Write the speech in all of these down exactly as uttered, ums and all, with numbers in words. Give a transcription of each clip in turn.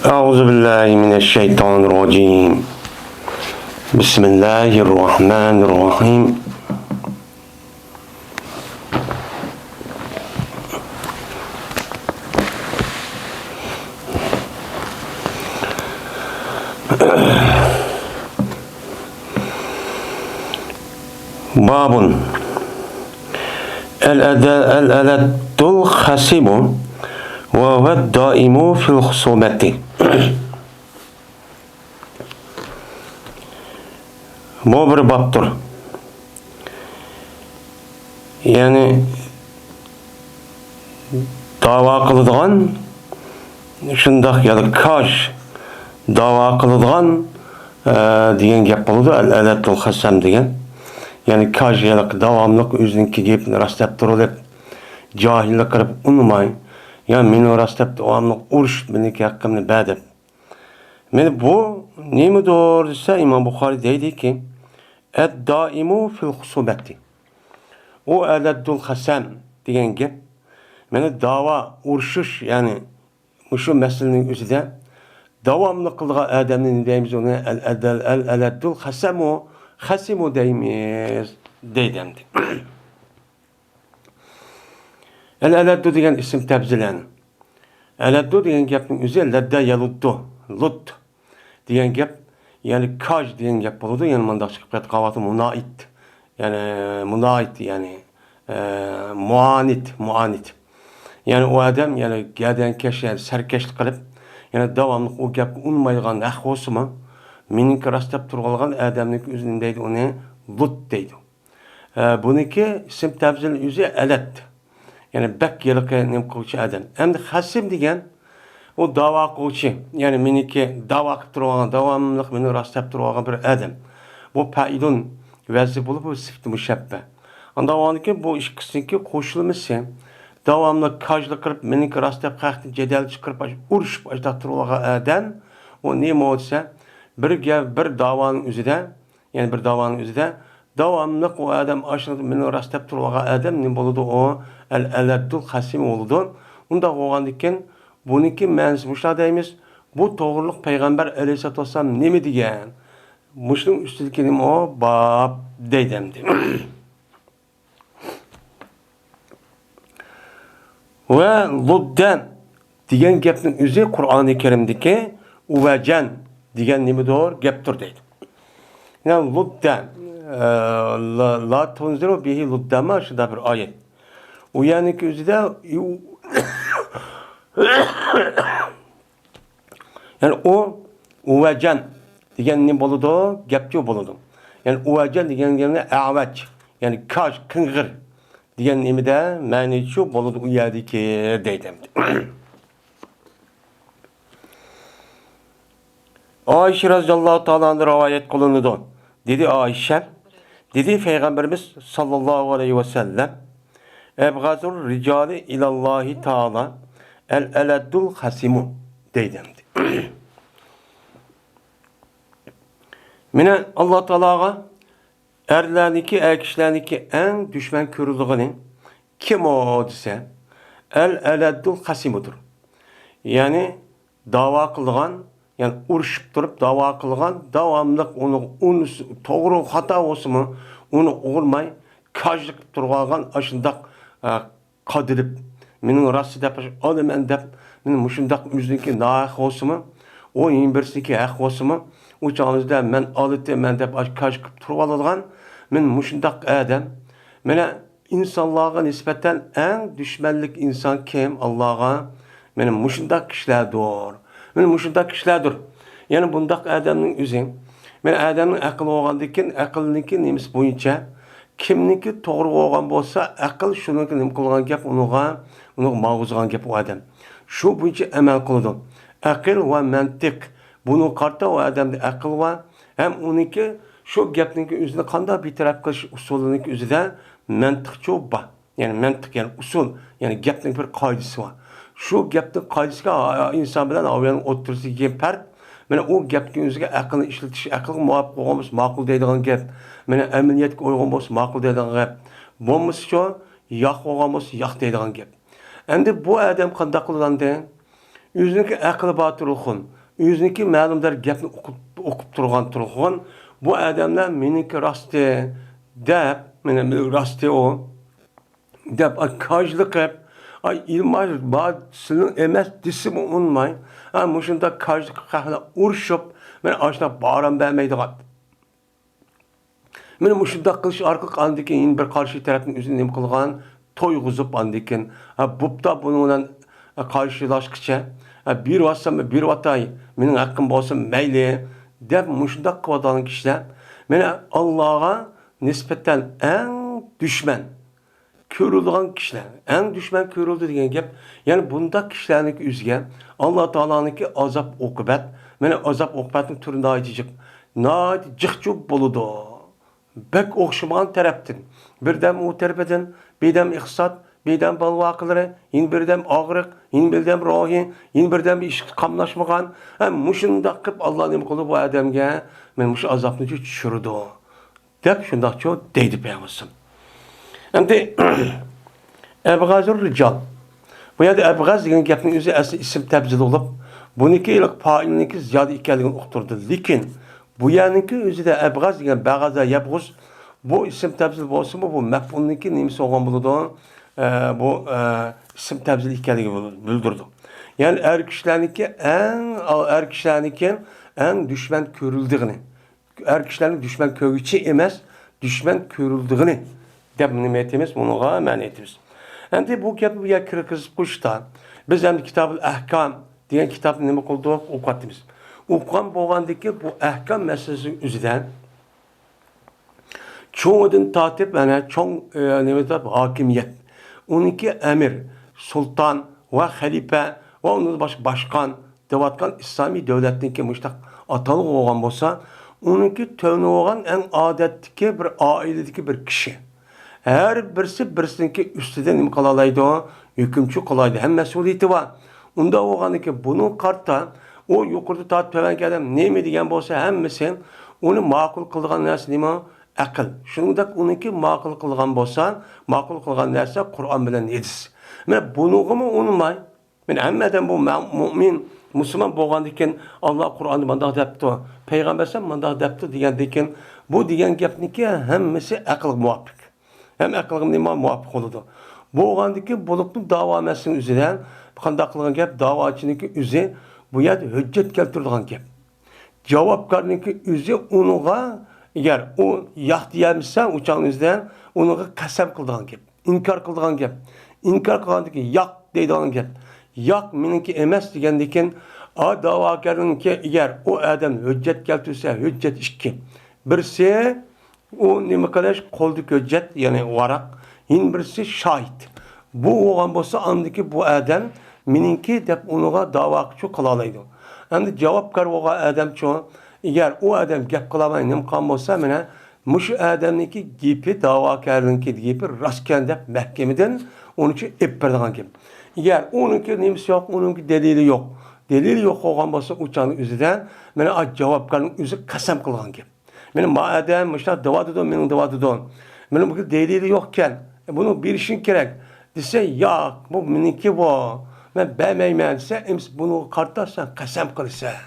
أعوذ بالله من الشيطان الرجيم. بسم الله الرحمن الرحيم. باب الأد-، الألد الخصم وهو الدائم في الخصومة. بۇ بىر بابتۇر. يەنى داۋا قىلىدىغان، شۇنداق يەنى كاج داۋا قىلىدىغان، ئە، دېگەن گەپ بولىدۇ. الألد الخصم دېگەن. يەنى كاج يەنى داۋاملىق ئۆزىنىڭكى گېپىنى راست دەپ تۇرۇلۇپ، جاھىللىق قىلىپ ئۇنىماي، يا مېنى راست دەپ داۋاملىق ئۇرۇشۇپ، مېنىڭكى ھەققىمنى بەر دەپ. مانا بۇ نېمىدۇر دېسە، ئىمام بۇخارىي دەيدىكى، الدائم في الخصومة. ئۇ ألد الخصم دېگەن گەپ، مانا داۋا، ئۇرۇشۇش، يەنى مۇشۇ مەسىلىنىڭ ئۆزىدە داۋاملىق قىلىدىغان ئادەمنى نېمە دەيمىز ئۇنى؟ الألد، الألد الخصم، خصم دەيمىز، دەيدۇ ئەمدى. الألد دېگەن ئىسىم تەبدىل. ألد دېگەن گەپنىڭ ئۆزى لەددە يەلۇددۇ، لۇد دېگەن گەپ، يەنى كاج دېگەن گەپ بولىدۇ. يەنى مۇنداق چىقىپ كەتكەن ۋاقىتتا مۇنائىت، يەنى مۇنائىت، يەنى، ئە، مۇئانىت، مۇئانىت. يەنى ئۇ ئادەم، يەنى گەدەنكەش، يەنى سەركەشلىك قىلىپ، يەنى داۋاملىق ئۇ گەپكە ئۇنىمايدىغان ھەق بولسىمۇ، مېنىڭكى راست دەپ تۇرۇۋالغان ئادەمنىڭكى ئۆزى نېمە دەيدۇ؟ ئۇنى لۇد دەيدۇ. ئە، بۇنىڭكى ئىسىم تەبدىل ئۆزى ئەلەد. يەنى بەك ھېلىقى نېمە قىلغۇچى ئادەم. ئەمدى خەسىم دېگەن، ئۇ داۋا قىلغۇچى. يەنى مېنىڭكى داۋا قىلىپ تۇرۇۋالغان، داۋاملىق مېنى راست دەپ تۇرۇۋالغان بىر ئادەم. بۇ پەئىلۇن ۋەزنى بولۇپ، بۇ سىپىتى مۇشەببە. ئاندىن ئاندىن كېيىن بۇ ئىككىسىنىڭكى قوشۇلمىسى، داۋاملىق كاجلىق قىلىپ، مېنىڭكى راست دەپ خەقتىن جېدەل چىقىرىپ، ئۇرۇشۇپ، ئاشۇنداق تۇرۇۋالغان ئادەم، ئۇ نېمە دېسە، بىر گەپ، بىر داۋانىڭ ئۆزىدە، يەنى بىر داۋانىڭ ئۆزىدە داۋاملىق ئۇ ئادەم ئاشۇ مېنى راست دەپ تۇرۇۋالغان ئادەم نېمە بولىدۇ؟ ئۇ ئەل-، ئەلەددۇل خەسىم بولىدۇ. ئۇنداق بولغاندىكىن بۇنىڭكى مەنىسى مۇشۇنداق دەيمىز، بۇ توغرۇلۇق پەيغەمبەر ئەلەيھىسسالاتۇ ۋەسسالام نېمە دېگەن؟ مۇشۇنىڭ ئۈستىدىكى نېمە ئۇ؟ باب دەيدۇ ئەمدى. ۋە لۇددەن دېگەن گەپنىڭ ئۆزى قۇرئانى كەرىمدىكى ئۇۋەجەن دېگەن نېمىدۇر؟ گەپتۇر دەيدۇ. يەنى لۇددە، ئە، لا، لا تۇنزىرۇ بىھى لۇددە ما شۇنداق بىر ئايەت. ئۇ يەرنىڭكى ئۆزىدە، يەنى ئۇ، ئۇۋەجەن دېگەن نېمە بولىدۇ؟ گەپچۇ بولىدۇ. يەنى ئۇۋەجەن دېگەن گەپنى ئەۋەج، يەنى كاج، قىڭغىر دېگەن نېمىدە مەنىچۇ بولىدۇ ئۇ يەردىكى دەيدۇ. ئائىشە رەزىياللاھۇ تائالا ئانھا رىۋايەت قىلىنىدۇ. دېدى ئائىشە، دېدى پەيغەمبىرىمىز ساللاللاھۇ ئەلەيھى ۋەسەللەم، ئەبغەزۇر رىجالى ئىلەللاھى تائالا ئەل ئەلەددۇل خەسىمۇ دەيدۇ ئەمدى. مانا ئاللا تائالاغا ئەرلەرنىڭكى، ئەر كىشىلەرنىڭكى ئەڭ دۈشمەن كۆرۈلىدىغىنى كىم ئۇ دېسە، ئەل ئەلەددۇل خەسىمۇدۇر. يەنى داۋا قىلىدىغان، يەنى ئۇرۇشۇپ تۇرۇپ داۋا قىلىدىغان، داۋاملىق ئۇنى، ئۇنى توغرا خاتا بولسىمۇ، ئۇنى ئۇرماي، كاجلىق قىلىپ تۇرۇۋالغان ئاشۇنداق، ئە، قادىلىپ، مېنىڭ راست دەپ ئالىمەن دەپ، مېنىڭ مۇشۇنداق ئۆزىنىڭكى ناھەق بولسىمۇ، ئۇ يەنە بىرسىنىڭكى ھەق بولسىمۇ، ئۇ چاغىمىزدا مەن ئالىتىمەن دەپ كاج قىلىپ تۇرۇۋالىدىغان، مېنىڭ مۇشۇنداق ئادەم. مانا ئىنسانلارغا نىسبەتەن ئەڭ دۈشمەنلىك ئىنسان كىم؟ ئاللاغا. مانا مۇشۇنداق كىشىلەردۇر. مانا مۇشۇنداق كىشىلەردۇر. يەنى بۇنداق ئادەمنىڭ ئۆزى. مانا ئادەمنىڭ ئەقلى بولغاندىكىن، ئەقىلنىڭكى نېمىسى بويىچە، كىمنىڭكى توغرا بولغان بولسا، ئەقىل شۇنىڭكى نېمە قىلغان گەپ ئۇنىڭغا، ئۇنىڭغا ماڭغۇزغان گەپ ئۇ ئادەم. شۇ بويىچە ئەمەل قىلىدۇ. ئەقىل ۋە مەنتىق. بۇنىڭغا قارىتا ئۇ ئادەمدە ئەقىل بار. ھەم ئۇنىڭكى شۇ گەپنىڭكى ئۆزىنى قانداق بىتەرەپ قىلىش ئۇسۇلىنىڭكى ئۆزىدە مەنتىقچۇ بار. يەنى مەنتىق، يەنى ئۇسۇل، يەنى گەپنىڭ بىر قائىدىسى بار. شۇ گەپنىڭ قائىدىسىگە، ئا، ئا، ئىنسان بىلەن ھايۋاننىڭ ئوتتۇرىسىدىكى پەرق، مانا ئۇ گەپنىڭ ئۆزىگە ئەقىلنى ئىشلىتىش، ئەقىلگە مۇۋاپىق بولغان بولسا ماقۇل دەيدىغان گەپ، مانا ئەمەلىيەتكە ئۇيغۇن بولسا ماقۇل دەيدىغان گەپ، بولمىسىچۇ، ياق بولغان بولسا ياق دەيدىغان گەپ. ئەمدى بۇ ئادەم قانداق قىلىدۇ ئەمدى؟ ئۆزىنىڭكى ئەقلى بار تۇرغۇن، ئۆزىنىڭكى مەلۇم دەرىجىدە گەپنى ئوقۇپ، ئوقۇپ تۇرغان تۇرغۇن، بۇ ئادەملەر مېنىڭكى راستى دەپ، مېنىڭ راستى ئۇ دەپ، ئا، كاجلىق قىلىپ، ئا، ئىلماش بار سىلىنىڭ ئەمەس دېسىمۇ ئۇنىماي، ئا، مۇشۇنداق كاجلىق قىلىپ ئۇرۇشۇپ، مەن ئاشۇنداق بارام بەرمەيدىغان. مانا مۇشۇنداق قىلىش ئارقىلىق ئاندىن كېيىن بىر قارشى تەرەپنىڭ ئۆزىنى نېمە قىلغان؟ تويغۇزۇپ ئاندىن كېيىن، ھە، بوپتا بۇنىڭ بىلەن، ھە، قارشىلاشقىچە، ھە، بېرىۋاتسام بېرىۋاتاي، مېنىڭ ھەققىم بولسا مەيلى، دەپ مۇشۇنداق قىلىۋاتقان كىشىلەر، مانا، ئاللاغا نىسبەتەن ئەڭ دۈشمەن كۆرۈلىدىغان كىشىلەر، ئەڭ دۈشمەن كۆرۈلىدۇ دېگەن گەپ، يەنى بۇنداق كىشىلەرنىڭكى ئۆزىگە ئاللا تائالانىڭكى ئازاب ئوقۇبەت، مانا ئازاب ئوقۇبەتنىڭ تۈرى ناھايىتى جىق، ناھايىتى جىق جۇپ بولىدۇ. بەك ئوخشىمىغان تەرەپتىن، بىردەم ئۇ تەرىپىدىن، بىردەم ئىقتىساد، بىردەم بال ۋاقىلىرى، يەنە بىردەم ئاغرىق، يەنە بىردەم روھىي، يەنە بىردەم ئىشقا قاملاشمىغان. ھە، مۇشۇنداق قىلىپ ئاللا نېمە قىلىدۇ بۇ ئادەمگە؟ مانا مۇشۇ ئازابنى چۈشۈرىدۇ. دەپ شۇنداقچۇ دەيدۇ پەيغەمبەر. ئەمدى ئەبغەزۇر رىجال. بۇ يەردە ئەبغەز دېگەن گەپنىڭ ئۆزى ئەسلى ئىسىم تەبزىل بولۇپ، بۇنىڭكى پائىلنىڭكى زىيادە ئىكەنلىكىنى ئۇقتۇرىدۇ. لېكىن بۇ يەرنىڭكى ئۆزىدە ئەبغەز دېگەن بەغەزە يەبغۇز، بۇ ئىسىم تەبزىل بولسىمۇ، بۇ مەپئۇلنىڭكى نېمىسى بولغان بولىدۇ؟ ئە، بۇ، ئە، ئىسىم تەبزىل ئىكەنلىكىنى بىلدۈرىدۇ. يەنى ئەر كىشىلەرنىڭكى ئەڭ، ئەر كىشىلەرنىڭكى ئەڭ دۈشمەن كۆرۈلىدىغىنى. ئەر كىشىلەرنى دۈشمەن كۆرگۈچى ئەمەس، دۈشمەن كۆرۈلىدىغىنى دەپ نېمە ئېيتىمىز؟ بۇنىڭغا مەنە ئېيتىمىز. ئەمدى بۇ گەپنى بۇ يەرگە كىرگۈزۈپ قويۇشتا، بىز ئەمدى كىتابۇل ئەھكام دېگەن كىتابنى نېمە قىلدۇق؟ ئوقۇۋاتىمىز. ئوقۇغان بولغاندىكىن بۇ ئەھكام مەسىلىسى ئۆزىدە چوڭىدىن تارتىپ، مانا، چوڭ، ئە، نېمە دەپ، ھاكىمىيەت، ئۇنىڭكى ئەمىر، سۇلتان ۋە خەلىپە ۋە ئۇندىن باشقا باشقان دەۋاتقان ئىسلامىي دۆلەتنىڭكى مۇشۇنداق ئاتالغۇ بولغان بولسا، ئۇنىڭكى تۆۋىنى بولغان ئەڭ ئادەتتىكى بىر ئائىلىدىكى بىر كىشى. ھەر بىرسى بىرسىنىڭكى ئۈستىدە نېمە قىلالايدۇ؟ ھۆكۈمچى قىلالايدۇ. ھەم مەسئۇلىيىتى بار. ئۇنداق بولغاندىن كېيىن بۇنىڭغا قارىتا ئۇ يۇقىرىدا تارتىپ تۆۋەنگە ئادەم نېمە دېگەن بولسا، ھەممىسى ئۇنى ماقۇل قىلىدىغان نەرسە نېمە؟ ئەقىل. شۇنىڭدەك ئۇنىڭكى ماقۇل قىلغان بولسا، ماقۇل قىلغان نەرسە قۇرئان بىلەن ھەدىس. مانا بۇنىڭغىمۇ ئۇنىماي. مانا ھەممە ئادەم بۇ مە-، مۆمىن، مۇسۇلمان بولغاندىكىن، ئاللا قۇرئاندا مۇنداق دەپتۇ، پەيغەمبەر مۇنداق دەپتۇ دېگەندىكىن، بۇ دېگەن گەپنىكى ھەممىسى ئەقىلگە مۇۋاپىق. ھەم ئەقىلگە نېمە مۇۋاپىق بولىدۇ. بولغاندىكىن بولۇپمۇ داۋا مەسىلىنىڭ ئۆزىدە قانداق قىلغان گەپ، داۋاچىنىڭكى ئۆزى بۇ يەردە ھۆججەت كەلتۈرىدىغان گەپ. جاۋابكارنىڭكى ئۆزى ئۇنىڭغا، ئەگەر ئۇ ياق دېيەلمىسە، ئۇ چاغنىڭ ئۆزىدە ئۇنىڭغا قەسەم قىلىدىغان گەپ، ئىنكار قىلىدىغان گەپ، ئىنكار قىلغاندىن كېيىن ياق دەيدىغان گەپ، ياق، مېنىڭكى ئەمەس دېگەندىن كېيىن، ئا، داۋاكارنىڭكى، ئەگەر ئۇ ئادەم ھۆججەت كەلتۈرسە، ھۆججەت ئىككى. بىرسى، ئۇ نېمە قىلىش؟ قولدىكى ھۆججەت، يەنى ۋاراق، يەنە بىرسى شاھىت. بۇ بولغان بولسا، ئاندىكى بۇ ئادەم مېنىڭكى دەپ ئۇنىڭغا داۋاچۇ قىلالايدۇ. ئەمدى جاۋابكار بولغان ئادەمچۇ، ئەگەر ئۇ ئادەم گەپ قىلالماي نېمە قىلغان بولسا، مانا مۇشۇ ئادەمنىڭكى گېپى، داۋاكارنىڭكى گېپى راستكەن دەپ مەھكىمىدىن ئۇنىڭچۇ ئېلىپ بېرىدىغان گەپ. ئەگەر ئۇنىڭكى نېمىسى يوق، ئۇنىڭكى دەلىلى يوق، دەلىلى يوق بولغان بولسا، ئۇ چاغنىڭ ئۆزىدە مانا جاۋابكارنىڭ ئۆزى قەسەم قىلغان گەپ. مانا ما ئادەم مۇشۇنداق دەۋاتىدۇ، مېنىڭ دەۋاتىدۇ. مانا بۇ دەلىلى يوقكەن، بۇنىڭ بېرىشىڭ كېرەك دېسە، ياق، بۇ مېنىڭكى بۇ، مەن بەرمەيمەن دېسە، ئەمىسە بۇنىڭغا قارىتا سەن قەسەم قىلىسەن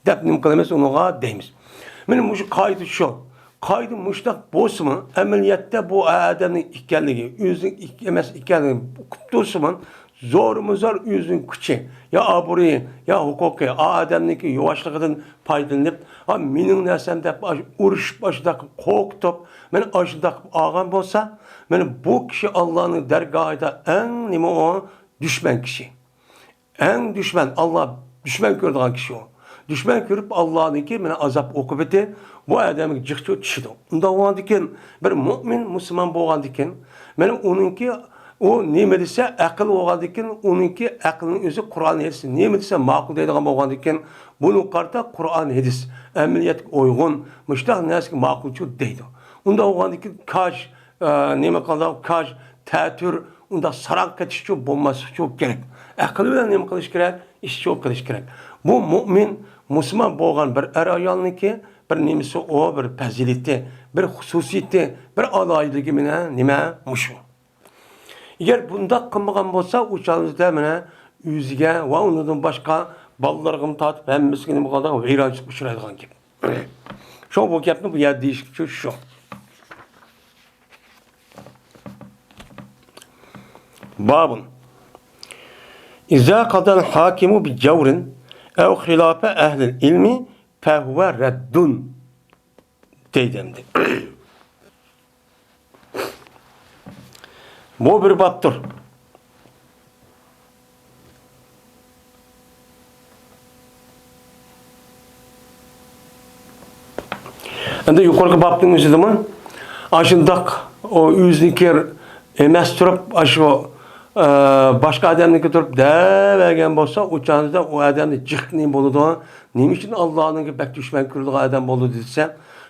دەپ نېمە قىلىمىز، ئۇنىڭغا دەيمىز. مانا مۇشۇ قائىدە شۇ. قائىدە مۇشۇنداق بولسىمۇ، ئەمەلىيەتتە بۇ ئادەمنىڭ ئىكەنلىكى، ئۆزىنىڭ ئىك-، ئەمەس ئىكەنلىكىنى ئۇقۇپ تۇرسىمۇ، زورمۇ زور ئۆزىنىڭ كۈچى، يا ئابرۇيى، يا ھوقۇقى، ئا ئادەمنىڭكى يۇۋاشلىقىدىن پايدىلىنىپ، ھا، مېنىڭ نەرسەم دەپ ئاش-، ئۇرۇشۇپ، ئاشۇنداق قىلىپ قورقۇتۇپ، مانا ئاشۇنداق قىلىپ ئالغان بولسا، مانا بۇ كىشى ئاللانىڭ دەرگاھىدا ئەڭ نېمە ئۇ؟ دۈشمەن كىشى. ئەڭ دۈشمەن، ئاللا دۈشمەن كۆرىدىغان كىشى ئۇ. دۈشمەن كۆرۈپ، ئاللانىڭكى مانا ئازاب ئوقۇبىتى بۇ ئادەمگە جىقچۇ چۈشىدۇ. ئۇنداق بولغاندىكىن، بىر مۆمىن، مۇسۇلمان بولغاندىكىن، مانا ئۇنىڭكى ئۇ نېمە دېسە، ئەقىل بولغاندىكىن، ئۇنىڭكى ئەقلىنىڭ ئۆزى قۇرئان ھەدىس نېمە دېسە ماقۇل دەيدىغان بولغاندىكىن، بۇنىڭغا قارىتا قۇرئان ھەدىس ئەمەلىيەتكە ئۇيغۇن، مۇشۇنداق نەرسىگە ماقۇلچۇ دەيدۇ. ئۇنداق بولغاندىكىن، كاج، ئە، نېمە قىلىدۇ، كاج، تەتۈر، ئۇنداق ساراڭ قېتىشچۇ بولماسلىقچۇ كېرەك. ئەقىل بىلەن نېمە قىلىش كېرەك؟ ئىشچۇ قىلىش كېرەك. بۇ مۆمىن، مۇسۇلمان بولغان بىر ئەر-ئايالنىڭكى بىر نېمىسى ئۇ، بىر پەزىلىتى، بىر خۇسۇسىيىتى، بىر ئالاھىدىلىكى مانا نېمە مۇشۇ. ئەگەر بۇنداق قىلمىغان بولسا، ئۇ چاغدا مانا ئۆزىگە ۋە ئۇنىڭدىن باشقا بالىلىرىغىمۇ تارتىپ ھەممىسىگە نېمە قىلىدىغان، ۋەيرانچىلىققا ئۇچرايدىغان گەپ. شۇڭا بۇ گەپنى بۇ يەردە دېيىشكە شۇ. بابۇن. ئىزا قادال ھاكىمۇ بىجەۋرىن ئەۋ خىلاپە ئەھلىل ئىلمى فەھۇۋە رەددۇن. دەيدۇ ئەمدى. بۇ بىر بابتۇر. ئەمدى يۇقىرىقى بابنىڭ ئۆزىدىمۇ ئاشۇنداق ئۇ ئۆزىنىڭكى ئەمەس تۇرۇپ، ئاشۇ، ئە، باشقا ئادەمنىڭكى تۇرۇپ دەۋەرگەن بولسا، ئۇ چاغدا ئۇ ئادەمنى جىق نېمە بولىدۇ؟ نېمە ئۈچۈن ئاللانىڭكى بەك دۈشمەن كۆرىدىغان ئادەم بولىدۇ دېسە،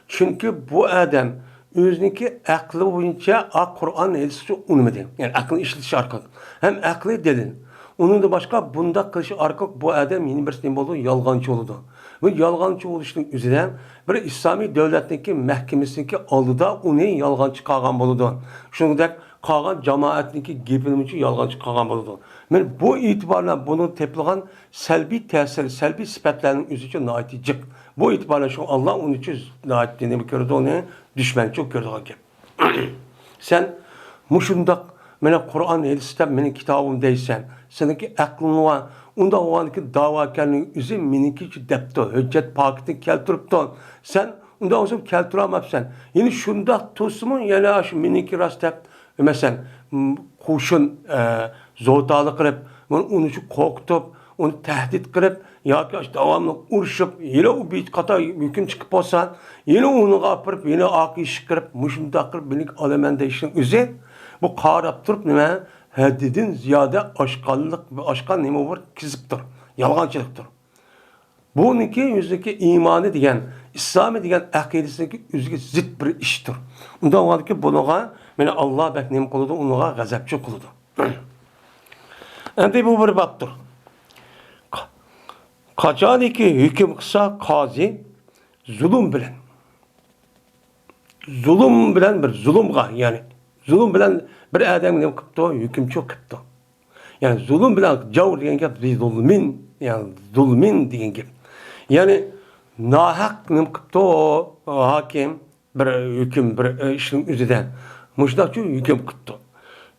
چۈنكى بۇ ئادەم ئۆزىنىڭكى ئەقلى بويىچە ئا قۇرئان ھەدىسكە ئۇنىمىدى. يەنى ئەقلىنى ئىشلىتىش ئارقىلىق. ھەم ئەقلىي دەلىل. ئۇنىڭدىن باشقا بۇنداق قىلىش ئارقىلىق بۇ ئادەم يەنە بىرسى نېمە بولىدۇ؟ يالغانچى بولىدۇ. بۇ يالغانچى بولۇشنىڭ ئۆزىدە بىر ئىسلامىي دۆلەتنىڭكى مەھكىمىسىنىڭكى ئالدىدا ئۇنى يالغانچى قىلغان بولىدۇ. شۇنىڭدەك قالغان جامائەتنىڭكى گېپىنىمۇ يالغانچى قىلغان بولىدۇ. مانا بۇ ئېتىبار بىلەن بۇنىڭ تېپىلغان سەلبىي تەسىر، سەلبىي سۈپەتلەرنىڭ ئۆزىچۇ ناھايىتى جىق. بۇ ئېتىبار بىلەن شۇ ئاللا ئۇنى چۈز ناھايىتى نېمە كۆرىدۇ، ئۇنى دۈشمەنچىلىك كۆرىدىغان گەپ. سەن مۇشۇنداق مانا قۇرئان ھەدىس دەپ مېنىڭ كىتابىم دەيسەن، سېنىڭكى ئەقلىڭ بار، ئۇنداق بولغاندىكىن داۋاكارنىڭ ئۆزى مېنىڭكىچۇ دەپتۇ، ھۆججەت پاكىتىنى كەلتۈرۈپتۇ. سەن ئۇنداق بولسا كەلتۈرەلمەپسەن. يەنە شۇنداق تۇرسىمۇ يەنە شۇ مېنىڭكى راست دەپ، مەسىلەن، م، قوشۇن، ئە، زوتالىق قىلىپ، ئۇنى، ئۇنى شۇ قورقۇتۇپ، ئۇنى تەھدىت قىلىپ ياكى ئاشۇ داۋاملىق ئۇرۇشۇپ، يەنە ئۇ بىر قاتار ھۆكۈم چىقىپ بولسا، يەنە ئۇنىڭغا ئاپىرىپ، يەنە ئارقا ئىشىك قىلىپ، مۇشۇنداق قىلىپ بىلىك ئالىمەن دېيىشنىڭ ئۆزى، بۇ قاراپ تۇرۇپ نېمە، ھەددىدىن زىيادە ئاشقانلىق، ئاشقان نېمە بىر كېزىپتۇر، يالغانچىلىقتۇر. بۇنىڭكى ئۆزىنىڭكى ئىمانى دېگەن، ئىسلامى دېگەن ئەقىدىسىنىڭكى ئۆزىگە زىت بىر ئىشتۇر. ئۇنداق بولغاندىكىن بۇنىڭغا مانا ئاللا بەك نېمە قىلىدۇ، ئۇنىڭغا غەزەپچى قىلىدۇ. ئەمدى بۇ بىر بابتۇر. قا-، قاچانكى ھۆكۈم قىلسا قازى زۇلۇم بىلەن. زۇلۇم بىلەن بىر زۇلۇمغا، يەنى زۇلۇم بىلەن بىر ئادەمگە نېمە قىپتۇ؟ ھۆكۈمچى قىپتۇ. يەنى زۇلۇم بىلەن جاۋۇر دېگەن گەپ زۇلمىن، يەنى زۇلمىن دېگەن گەپ. يەنى ناھەق نېمە قىپتۇ ھاكىم؟ بىر ھۆكۈم، بىر، ئى، ئىشنىڭ ئۆزىدە مۇشۇنداقچۇ ھۆكۈم قىپتۇ.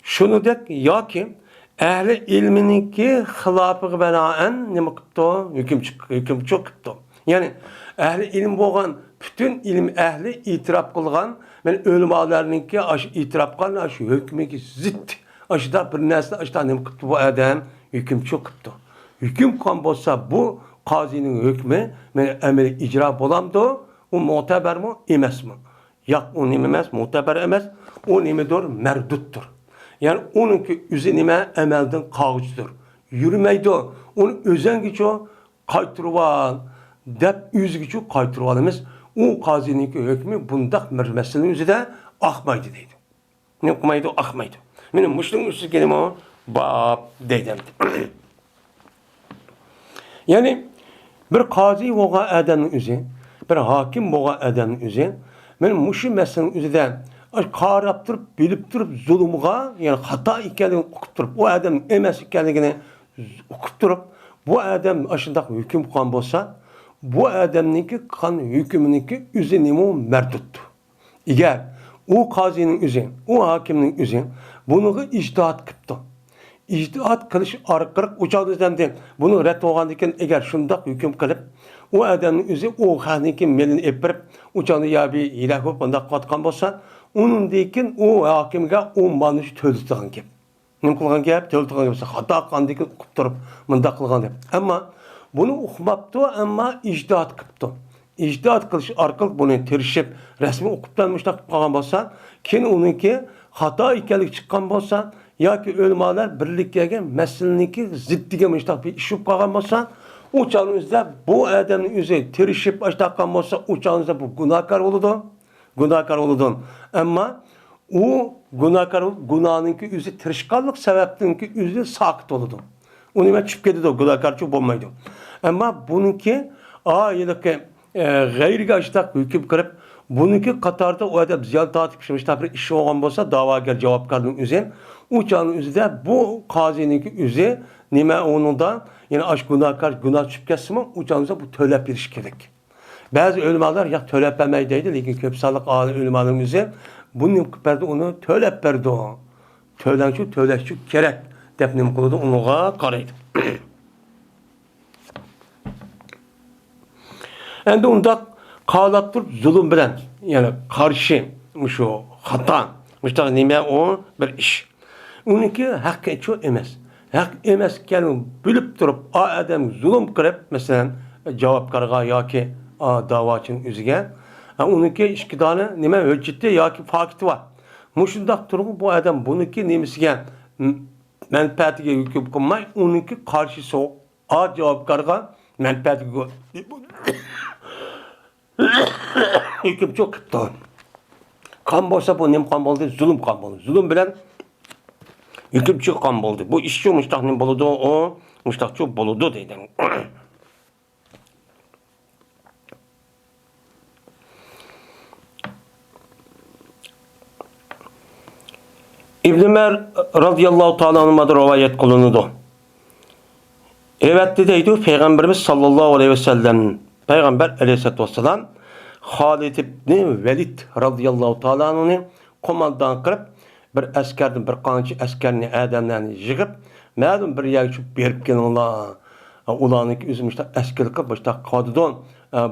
شۇنىڭدەك ياكى ئەھلى ئىلمىنىڭكى خىلاپىغا بىنائەن نېمە قىپتۇ؟ ھۆكۈم چىق-، ھۆكۈمچى قىپتۇ. يەنى ئەھلى ئىلىم بولغان پۈتۈن ئىلىم ئەھلى ئېتىراپ قىلغان، مەن ئۆلىمالارنىڭكى ئاشۇ ئېتىراپ قىلغان ئاشۇ ھۆكمىگە زىت، ئاشۇنداق بىر نەرسىنى ئاشۇنداق نېمە قىپتۇ بۇ ئادەم؟ ھۆكۈمچى قىپتۇ. ھۆكۈم قىلغان بولسا بۇ قازىنىڭ ھۆكمى مەن ئەمەلىي ئىجرا بولامدۇ؟ ئۇ مۆتەبەرمۇ ئەمەسمۇ؟ ياق، ئۇ نېمە ئەمەس، مۆتەبەر ئەمەس، ئۇ نېمىدۇر، مەردۇتتۇر. يەنى ئۇنىڭكى ئۆزى نېمە، ئەمەلدىن قالغۇچىدۇر. يۈرمەيدۇ، ئۇنى ئۆزەڭگىچۇ قايتۇرۇۋال دەپ ئۆزىگىچۇ قايتۇرۇۋالىمىز. ئۇ قازىنىڭكى ھۆكمى بۇنداق بىر مەسىلىنىڭ ئۆزىدە ئاقمايدۇ دەيدۇ. نېمە قىلمايدۇ؟ ئاقمايدۇ. مانا مۇشۇنىڭ ئۈستىگە نېمە بار دەيدۇ ئەمدى. يەنى بىر قازى بولغان ئادەمنىڭ ئۆزى، بىر ھاكىم بولغان ئادەمنىڭ ئۆزى، مانا مۇشۇ مەسىلىنىڭ ئۆزىدە قاراپ تۇرۇپ، بىلىپ تۇرۇپ زۇلۇمغا، يەنى خاتا ئىكەنلىكىنى ئۇقۇپ تۇرۇپ، ئۇ ئادەم ئەمەس ئىكەنلىكىنى ئۇقۇپ تۇرۇپ، بۇ ئادەم ئاشۇنداق ھۆكۈم قىلغان بولسا، بۇ ئادەمنىڭكى قىلغان ھۆكمىنىڭكى ئۆزى نېمە؟ مەردۇتتۇر. ئەگەر ئۇ قازىنىڭ ئۆزى، ئۇ ھاكىمنىڭ ئۆزى بۇنىڭغا ئىجتىھات قىپتۇ. ئىجتىھات قىلىش ئارقىلىق ئۇ چاغدا ئۆزەمدىن بۇنى رەت بولغاندىكىن، ئەگەر شۇنداق ھۆكۈم قىلىپ، ئۇ ئادەمنىڭ ئۆزى ئۇ خەقنىڭكى مېلىنى ئېلىپ بېرىپ، ئۇ چاغدا يا بىر ھىيلە قىلىپ بۇنداق قىلىۋاتقان بولسا، ئۇنىڭدىن كېيىن ئۇ ھاكىمگە ئۇ مالنى تۆلىتىدىغان گەپ. نېمە قىلغان گەپ؟ تۆلىتىدىغان گەپ. خاتا قىلغاندىكىن ئۇقۇپ تۇرۇپ مۇنداق قىلغان دەپ. ئەمما بۇنى ئۇقماپتۇ، ئەمما ئىجتىھات قىپتۇ. ئىجتىھات قىلىش ئارقىلىق بۇنى تىرىشىپ، رەسمىي ئۇقۇپ بىلەن مۇشۇنداق قىلىپ قالغان بولسا، كېيىن ئۇنىڭكى خاتا ئىكەنلىكى چىققان بولسا، ياكى ئۆلىمالار بىرلىككە كەلگەن مەسىلىنىڭكى زىددىگە مۇشۇنداق بىر ئىش بولۇپ قالغان بولسا، ئۇ چاغنىڭ ئۆزىدە بۇ ئادەمنىڭ ئۆزى تىرىشىپ ئاشۇنداق قىلغان بولسا، ئۇ چاغنىڭ ئۆزىدە بۇ گۇناھكار بولىدۇ. گۇناھكار بولىدۇ. ئەمما ئۇ گۇناھكار بولۇپ، گۇناھنىڭكى ئۆزى تىرىشقانلىق سەۋەبتىنكى ئۆزى ساقىت بولىدۇ. ئۇ نېمە چۈشۈپ كېتىدۇ، گۇناھكارچۇ بولمايدۇ. ئەمما بۇنىڭكى، ئا، ھېلىقى، ئە، غەيرىگە ئاشتاق ھۆكۈم قىلىپ، بۇنىڭكى قاتاردا ئۇ ئادەم زىيان تارتىپ، شۇنداق بىر ئىش بولغان بولسا، داۋاگەر، جاۋابكارنىڭ ئۆزى، ئۇ چاغنىڭ ئۆزىدە بۇ قازىنىڭكى ئۆزى نېمە ئۇنىڭدا، يەنى ئاشۇ گۇناھكار گۇناھ چۈشۈپ كەتسىمۇ، ئۇ چاغدا بۇ تۆلەپ بېرىش كېرەك. بەزى ئۆلىمالار ياق، تۆلەپ بەرمەي دەيدۇ، لېكىن كۆپ سانلىق ئالىم ئۆلىمالىرىمىز بۇنى نېمە قىلىپ بەردى، ئۇنى تۆلەپ بەردى. تۆلەڭچۇ، تۆلەشچۇ كېرەك دەپ نېمە قىلىدۇ، ئۇنىڭغا قارايدۇ. ئەمدى ئۇنداق قالاپ تۇرۇپ زۇلۇم بىلەن، يەنى قارشى، مۇشۇ خاتا، مۇشۇنداق نېمە ئۇ بىر ئىش. ئۇنىڭكى ھەققىچۇ ئەمەس. ھەق ئەمەسكەننى بىلىپ تۇرۇپ، ئا ئادەمگە زۇلۇم قىلىپ، مەسىلەن، جاۋابكارغا ياكى، ئا، داۋاچىنىڭ ئۆزىگە، ئا، ئۇنىڭكى ئىككى دانە نېمە ھۆججىتى ياكى پاكىتى بار. مۇشۇنداق تۇرغۇ بۇ ئادەم بۇنىڭكى نېمىسىگە، م-، مەنپەئەتىگە ھۆكۈم قىلماي، ئۇنىڭكى قارشىسى ئا جاۋابكارغا مەنپەئەتكە ھۆكۈم چىقىپتۇ. قان بولسا بۇ نېمە قان بولدى؟ زۇلۇم قان بولدى. زۇلۇم بىلەن ھۆكۈم چىققان بولدى. بۇ ئىشچۇ مۇشتاق نېمە بولىدۇ؟ ئۇ مۇشتاقچۇ بولىدۇ دەيدۇ. ئىبن ئۆمەر رازىياللاھۇ تائالا ئەنھۇمدىن رىۋايەت قىلىنىدۇ. ئەۋەتتى دەيدۇ پەيغەمبىرىمىز ساللاللاھۇ ئەلەيھى ۋەسەللەم. پەيغەمبەر ئەلەيھىسسالاتۇ ۋەسسالام خالىد ئىبنى ۋەلىد رازىياللاھۇ تائالا ئەنھۇنى قوماندان قىلىپ، بىر ئەسكەردىن بىر قانچە ئەسكەرنى، ئادەملەرنى يىغىپ، مەلۇم بىر يەرگە چۈشۈپ بېرىپ كېلىڭلار. ئۇلارنىڭكى ئۆزى مۇشتاق ئەسكىلىك قىلىپ، مۇشتاق قىلىۋاتىدۇ.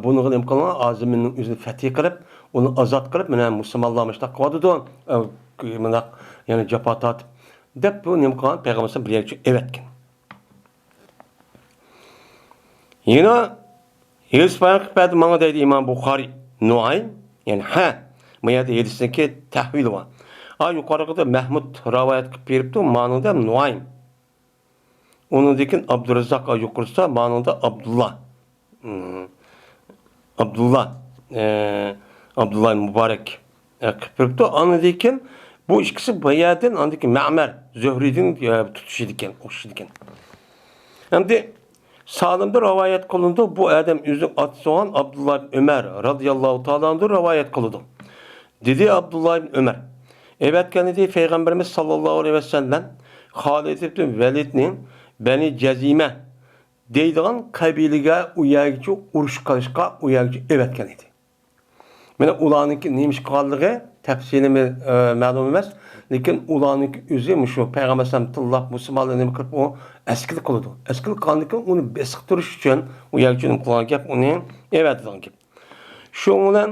بۇنىڭغا نېمە قىلىڭلار؟ ھازىر مېنىڭ ئۆزىنى فەتھى قىلىپ، ئۇنى ئازاد قىلىپ، مانا مۇسۇلمانلار مۇشتاق قىلىۋاتىدۇ. مۇنداق، يەنە جاپا تارتىپ، دەپ بۇ نېمە قىلغان؟ پەيغەمبەر بىر يەرگە چۈشۈپ ئەۋەتكەن. يەنە ھېدىس بايان قىلىپ بەردى ماڭا دەيدۇ ئىمام بۇخارىي. نۇئايم، يەنى ھە، بۇ يەردە ھېدىسنىڭكى تەھۋىلى بار. ئا، يۇقىرىقىدا مەھمۇد رىۋايەت قىلىپ بېرىپتۇ، مانىڭدا نۇئايم. ئۇنىڭدىن كېيىن ئابدۇرەززاق، ئا، يۇقىرىسىدا، مانىڭدا ئابدۇللا. مم. ئابدۇللا، ئە، ئابدۇللا مۇبارەك، ئە، قىلىپ بېرىپتۇ. ئاندىن كېيىن بۇ ئىككىسى بۇ يەردىن، ئاندىن كېيىن مەمەر زۆھرىدىن، ئە، تۇتۇشىدىكەن، ئوخشىشىدىكەن. ئەمدى سالىمدا رىۋايەت قىلىنىدۇ، بۇ ئادەم ئۆزىنىڭ ئاتىسى بولغان ئابدۇللا ئىبن ئۆمەر رازىياللاھۇ تائالا ئەنھۇدىن رىۋايەت قىلىدۇ. دېدى ئابدۇللا ئىبن ئۆمەر، ئەۋەتكەن ئىدى پەيغەمبىرىمىز ساللاللاھۇ ئەلەيھى ۋەسەللەم خالىد ئىبن ۋەلىدنى بەنى جەزىمە دەيدىغان قەبىلىگە، ئۇ يەرگىچە ئۇرۇش قىلىشقا ئۇ يەرگىچە ئەۋەتكەن ئىدى. مانا ئۇلارنىڭكى نېمە ئىش قىلغانلىقى تەپسىلىي، ئە، مەلۇم ئەمەس، لېكىن ئۇلارنىڭكى ئۆزى مۇشۇ پەيغەمبەر ئەلەيھىسسالام تىللاپ مۇسۇلمانلار نېمە قىلىپ ئۇ ئەسكىلىك قىلىدۇ. ئەسكىلىك قىلغاندىن كېيىن ئۇنى بېسىقتۇرۇش ئۈچۈن ئۇ يەرگىچە نېمە قىلغان گەپ، ئۇنى ئەۋەتىدىغان گەپ. شۇنىڭ بىلەن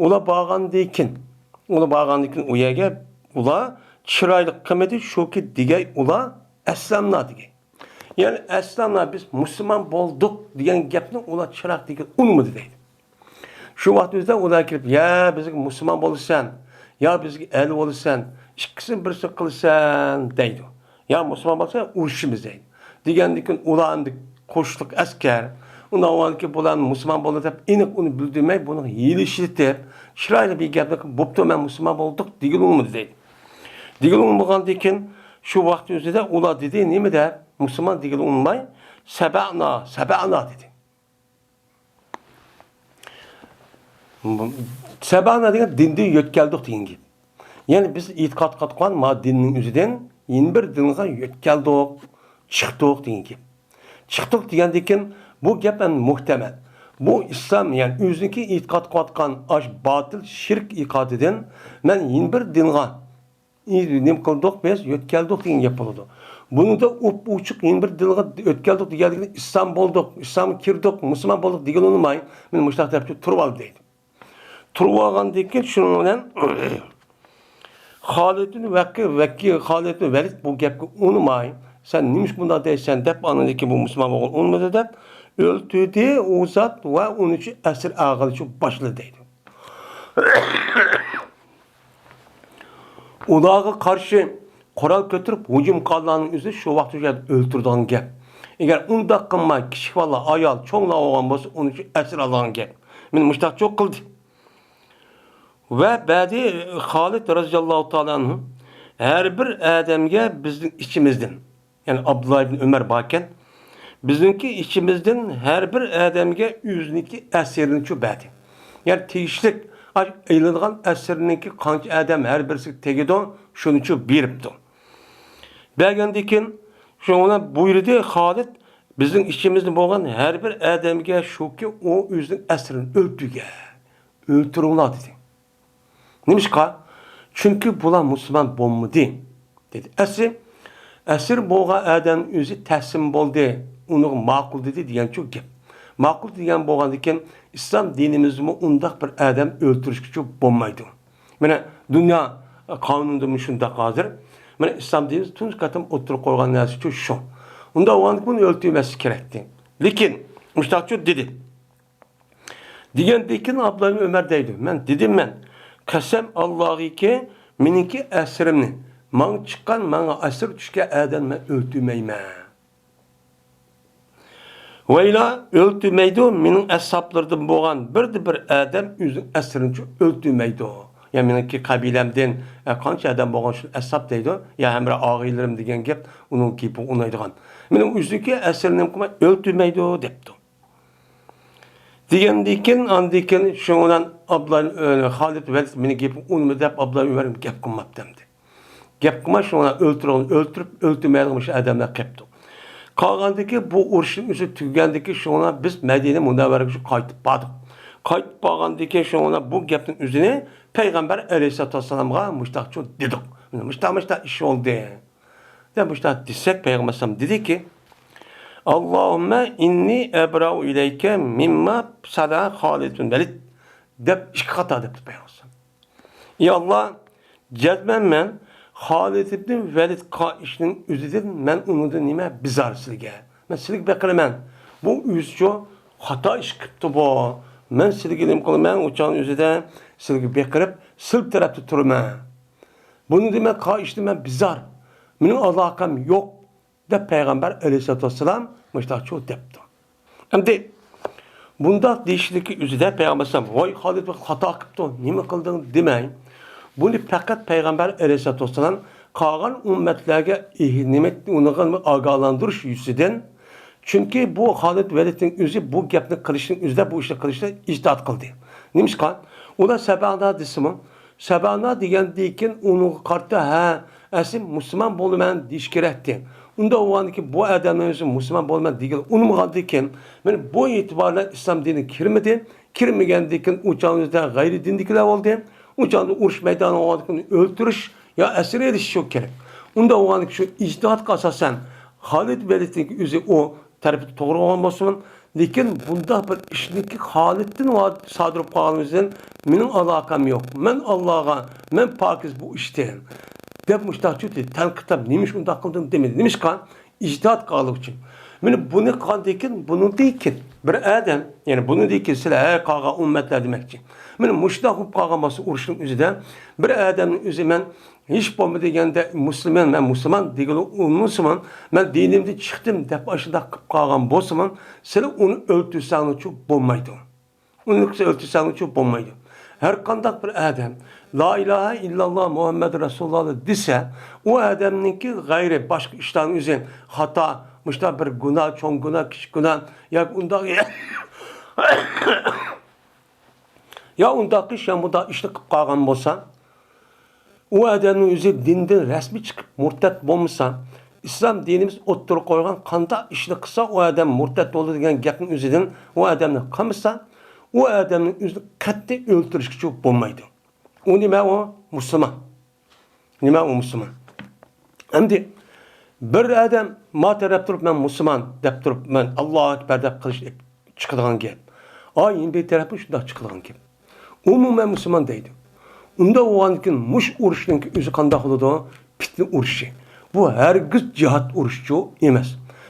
ئۇلار بارغاندىن كېيىن، ئۇلار بارغاندىن كېيىن ئۇ يەرگە ئۇلار چىرايلىق قىلمىدى، شۇكى دېگەي ئۇلار ئەسلەمنا دېگەي. يەنى ئەسلەمنا بىز مۇسۇلمان بولدۇق دېگەن گەپنى ئۇلار چىرايلىق دېگىلى ئۇنىمىدى دەيدۇ. شۇ ۋاقىت ئۆزىدە ئۇلار كېلىپ، يا بىزگە مۇسۇلمان بولىسەن، يا بىزگە ئەل بولىسەن، ئىككىسىنى بىرسى قىلىسەن دەيدۇ. يا مۇسۇلمان بولسا ئۇرۇشىمىز دەيدۇ. دېگەندىن كېيىن ئۇلار ئەمدى قوشلۇق ئەسكەر، ئۇنداق بولغاندىن كېيىن بۇلار مۇسۇلمان بولدى دەپ ئېنىق ئۇنى بىلدۈرمەي، بۇنى ھىيلە ئىشلىتىپ، چىرايلىق بىر گەپنى قىلىپ، بوپتۇ، مەن مۇسۇلمان بولدۇق دېگىلى ئۇنىمىدى دەيدۇ. دېگىلى ئۇنىمىغاندىن كېيىن شۇ ۋاقىت ئۆزىدە ئۇلار دېدى، نېمە دەپ مۇسۇلمان دېگىلى ئۇنىماي، سەبەنا، سەبەنا دېدى. سەبەنا دېگەن دىندىن يۆتكەلدۇق دېگەن گەپ. يەنى بىز ئېتىقاد قىلىۋاتقان ما دىننىڭ ئۆزىدىن يەنە بىر دىنغا يۆتكەلدۇق، چىقتۇق دېگەن گەپ. چىقتۇق دېگەندىن كېيىن بۇ گەپ ئەمدى مۇھتەمەل. بۇ ئىسلام، يەنى ئۆزىنىڭكى ئېتىقاد قىلىۋاتقان ئاش باتىل شىرك ئېتىقادىدىن مەن يەنە بىر دىنغا نېمە قىلدۇق بىز؟ يۆتكەلدۇق دېگەن گەپ بولىدۇ. بۇنىڭدا ئوپئوچۇق يەنە بىر دىنغا يۆتكەلدۇق دېگەنلىكىنى ئىسلام بولدۇق، ئىسلامغا كىردۇق، مۇسۇلمان بولدۇق دېگىلى ئۇنىماي، مېنى مۇشۇنداق دەپ تۇرۇۋالدى دەيدۇ. تۇرۇۋالغاندىن كېيىن شۇنىڭ بىلەن خالىدنى ۋەكى، ۋەكى، خالىدنى ۋەلىد بۇ گەپكە ئۇنىماي، سەن نېمىشقا بۇنداق دەيسەن دەپ، ئاندىن كېيىن بۇ مۇسۇلمان بولغىلى ئۇنىمىدى دەپ، ئۆلتۈردى ئۇ زات ۋە ئۇنى ئۈچۈن ئەسىر ئالغىلى باشلىدى دەيدۇ. ئۇلارغا قارشى قورال كۆتۈرۈپ ھۇجۇم قىلغانلارنىڭ ئۆزى شۇ ۋاقىت شۇ يەردە ئۆلتۈرىدىغان گەپ. ئەگەر ئۇنداق قىلماي، كىچىك بالىلار، ئايال، چوڭلار بولغان بولسا، ئۇنى ئەسىر ئالىدىغان گەپ. مېنى مۇشتاقچۇ قىلدى. ۋە بەدى خالىد رازىياللاھۇ تائالا ئەنھۇ ھەر بىر ئادەمگە بىزنىڭ ئىچىمىزدىن، يەنى ئابدۇللا ئىبن ئۆمەر باركەن، بىزنىڭكى ئىچىمىزدىن ھەر بىر ئادەمگە ئۆزىنىڭكى ئەسىرىنىچۇ بەردى. يەنى تېگىشلىك ئاش-، ئېلىنغان ئەسىرنىڭكى قانچە ئادەم ھەر بىرسىگە تېگىدۇ، شۇنىچۇ بېرىپتۇ. بەرگەندىن كېيىن شۇنىڭ بىلەن بۇيرۇدى خالىد بىزنىڭ ئىچىمىزدە بولغان ھەر بىر ئادەمگە شۇكى، ئۇ ئۆزىنىڭ ئەسىرىنى ئۆلتۈرگەن. ئۆلتۈرۈڭلار دېدى. نېمىشقا؟ چۈنكى بۇلار مۇسۇلمان بولمىدى، دېدى. ئەسلى، ئەسىر بولغان ئادەم ئۆزى تەسلىم بولدى، ئۇنىڭغا ماقۇل دېدى دېگەنچۇ گەپ. ماقۇل دېگەن بولغاندىكىن، ئىسلام دىنىمىزدىمۇ ئۇنداق بىر ئادەم ئۆلتۈرۈشكىچۇ بولمايدۇ. مانا، دۇنيا قانۇنىدىمۇ شۇنداق ھازىر. مانا، ئىسلام دىنىمىز تۇنجى قېتىم ئوتتۇرىغا قويغان نەرسىچۇ شۇ. ئۇنداق بولغاندىكىن، بۇنى ئۆلتۈرمەسلىك كېرەكتى. لېكىن، مۇشتاقچۇ دېدى. دېگەندىن كېيىن ئابدۇللا ئىبن ئۆمەر دەيدۇ، مەن دېدىم، مەن، قەسەم ئاللاغىكى، مېنىڭكى ئەسىرىمنى، ماڭا چىققان، ماڭا ئەسىر چۈشكەن ئادەمنى مەن ئۆلتۈرمەيمەن. ۋەيلا، ئۆلتۈرمەيدۇ، مېنىڭ ئەسھابلىرىمدىن بولغان بىردە بىر ئادەم ئۆزىنىڭ ئەسىرىنى ئۆلتۈرمەيدۇ. يا مېنىڭكى قەبىلەمدىن، ئە، قانچە ئادەم بولغان شۇ ئەسھاب دەيدۇ، يا ھەمراھ ئاغىنىلىرىم دېگەن گەپ ئۇنىڭ گېپىگە ئۇنايدىغان. مېنىڭ ئۆزىنىڭكى ئەسىرىنى نېمە قىلماي، ئۆلتۈرمەيدۇ دەپتۇ. دېگەندىن كېيىن، ئاندىن كېيىن شۇنىڭ بىلەن ئابلا-، ئە، خالىد ۋەلىد مېنىڭ گېپىمنى ئۇنىمىدى دەپ، ئابلا ئۆمەر گەپ قىلماپتۇ ئەمدى. گەپ قىلماي شۇنىڭ بىلەن ئۆلتۈرۈڭ، ئۆلتۈرۈپ، ئۆلتۈرمەيدىغان مۇشۇ ئادەملەر قېپتۇ. قالغاندىن كېيىن بۇ ئۇرۇشنىڭ ئۆزى تۈگىگەندىن كېيىن شۇنىڭ بىز مەدىنە مۇنەۋۋەرىگە شۇ قايتىپ باردۇق. قايتىپ بارغاندىن كېيىن شۇنىڭ بۇ گەپنىڭ ئۆزىنى پەيغەمبەر ئەلەيھىسسالاتۇ ۋەسسالامغا مۇشتاقچۇ دېدۇق. مۇشتاق، مۇشتاق ئىش بولدى. دەپ مۇشۇنداق دېسەك، پەيغەمبەر ئەلەيھىسسالام دېدىكى، «ئاللاھۇممە ئىننى ئەبرەئۇ ئىلەيكە مىمما سەنە خالىد بىن ۋەلىد» دەپ ئىككى قېتىم دەپتۇ پەيغەمبەر ئەلەيھىسسالام. ئى ئاللا، جەزمەن مەن خالىد ئىبن ۋەلىد قىلغان ئىشنىڭ ئۆزىدىن مەن ئۇنىڭدىن نېمە بىزار سىلىگە. مەن سىلىگە بېقىنىمەن. بۇ ئۆزىچۇ خاتا ئىش قىپتۇ بۇ. مەن سىلىگە نېمە قىلىمەن؟ ئۇ چاغنىڭ ئۆزىدە سىلىگە بېقىنىپ، سىل تەرەپتە تۇرىمەن. بۇنى دېمەك، قا ئىشتە مەن بىزار، مېنىڭ ئالاقەم يوق، دەپ پەيغەمبەر ئەلەيھىسسالاتۇ ۋەسسالام مۇشۇنداقچۇ دەپتۇ. ئەمدى بۇنداق دېيىشلىكى ئۆزىدە پەيغەمبەر ئەلەيھىسسالام، ۋاي خالىد، بىر خاتا قىپتۇ، نېمە قىلدىڭ دېمەي، بۇنى پەقەت پەيغەمبەر ئەلەيھىسسالاتۇ ۋەسسالام قالغان ئۈممەتلەرگە ئېھ-، نېمە، ئۇنىڭغا ئاگاھلاندۇرۇش يۈزىسىدىن، چۈنكى بۇ خالىد ۋەلىدنىڭ ئۆزى بۇ گەپنى قىلىشنىڭ ئۆزىدە، بۇ ئىشنى قىلىشتا ئىجتىھات قىلدى. نېمىشقا؟ ئۇلار سەبەنا دېسىمۇ، سەبەنا دېگەندىن كېيىن ئۇنىڭغا قارىتا، ھە، ئەسلى مۇسۇلمان بولىمەن دېيىش كېرەكتى. ئۇنداق بولغاندىن كېيىن بۇ ئادەمنىڭ ئۆزى مۇسۇلمان بولىمەن دېگىلى ئۇنىمىغاندىن كېيىن، مانا بۇ ئېتىبار بىلەن ئىسلام دىنىگە كىرمىدى. كىرمىگەندىن كېيىن ئۇ چاغدا غەيرىي دىندىكىلەر بولدى. ئۇ چاغدا ئۇرۇش مەيدانىغا ئۇنىڭ ئۆلتۈرۈش يا ئەسىر ئېلىش شۇ كېرەك. ئۇنداق بولغاندىكىن شۇ ئىجتىھاتقا ئاساسەن خالىد ۋەلىدنىڭ ئۆزى ئۇ تەرىپى توغرا بولغان بولسىمۇ، لېكىن بۇنداق بىر ئىشنىڭكى خالىدتىن سادىر بولۇپ قالغىنىمىزدىن مېنىڭ ئالاقەم يوق. مەن ئاللاغا، مەن پاكىز بۇ ئىشتىن، دەپ مۇشتاقچۇ تەنقىدلەپ، نېمىش ئۇنداق قىلدىڭ دېمىدى. نېمىشقا؟ ئىجتىھات قىلغانلىقى ئۈچۈن. مانا بۇنى قىلغاندىن كېيىن، بۇنىڭدىن كېيىن بىر ئادەم، يەنى بۇنىڭدىن كېيىن سىلەر، ھەي، قالغان ئۈممەتلەر دېمەكچى. مانا مۇشۇنداق بولۇپ قالغان بولسا ئۇرۇشنىڭ ئۆزىدە بىر ئادەمنىڭ ئۆزى مەن ھېچ بولمىدى دېگەندە مۇسۇلمان، مەن مۇسۇلمان دېگىلى ئۇنىمىسىمۇ، مەن دىنىمدىن چىقتىم دەپ ئاشۇنداق قىلىپ قالغان بولسىمۇ، سىلەر ئۇنى ئۆلتۈرسەڭلارچۇ بولمايدۇ. ئۇنى ئۆلتۈرسەڭلارچۇ بولمايدۇ. ھەر قانداق بىر ئادەم لا ئىلاھە ئىللاللا مۇھەممەد رەسۇلۇللا دېسە، ئۇ ئادەمنىڭكى غەيرىي باشقا ئىشلارنىڭ ئۆزى خاتا، مۇشۇنداق بىر گۇناھ، چوڭ گۇناھ، كىچىك گۇناھ ياكى ئۇنداق يا ئۇنداق ئىش يا مۇنداق ئىشنى قىلىپ قالغان بولسا، ئۇ ئادەمنىڭ ئۆزى دىندىن رەسمىي چىقىپ مۇرتەت بولمىسا، ئىسلام دىنىمىز ئوتتۇرىغا قويغان قانداق ئىشنى قىلسا، ئۇ ئادەم مۇرتەت بولىدۇ دېگەن گەپنىڭ ئۆزىدىن ئۇ ئادەمنى قىلمىسا، ئۇ ئادەمنىڭ ئۆزىنى قەتئىي ئۆلتۈرۈشكىچۇ بولمايدۇ. ئۇ نېمە ئۇ؟ مۇسۇلمان. نېمە ئۇ مۇسۇلمان؟ ئەمدى بىر ئادەم ما تەرەپ تۇرۇپ، مەن مۇسۇلمان دەپ تۇرۇپ، مەن ئاللاھۇ ئەكبەر دەپ قىلىش چىقىدىغان گەپ. ئاي، يەنە بىر تەرەپمۇ شۇنداق چىقىدىغان گەپ. ئۇمۇ مەن مۇسۇلمان دەيدۇ. ئۇنداق بولغاندىكىن مۇشۇ ئۇرۇشنىڭكى ئۆزى قانداق بولىدۇ؟ پىتنە ئۇرۇشى. بۇ ھەرگىز جىھاد ئۇرۇشىچۇ ئەمەس.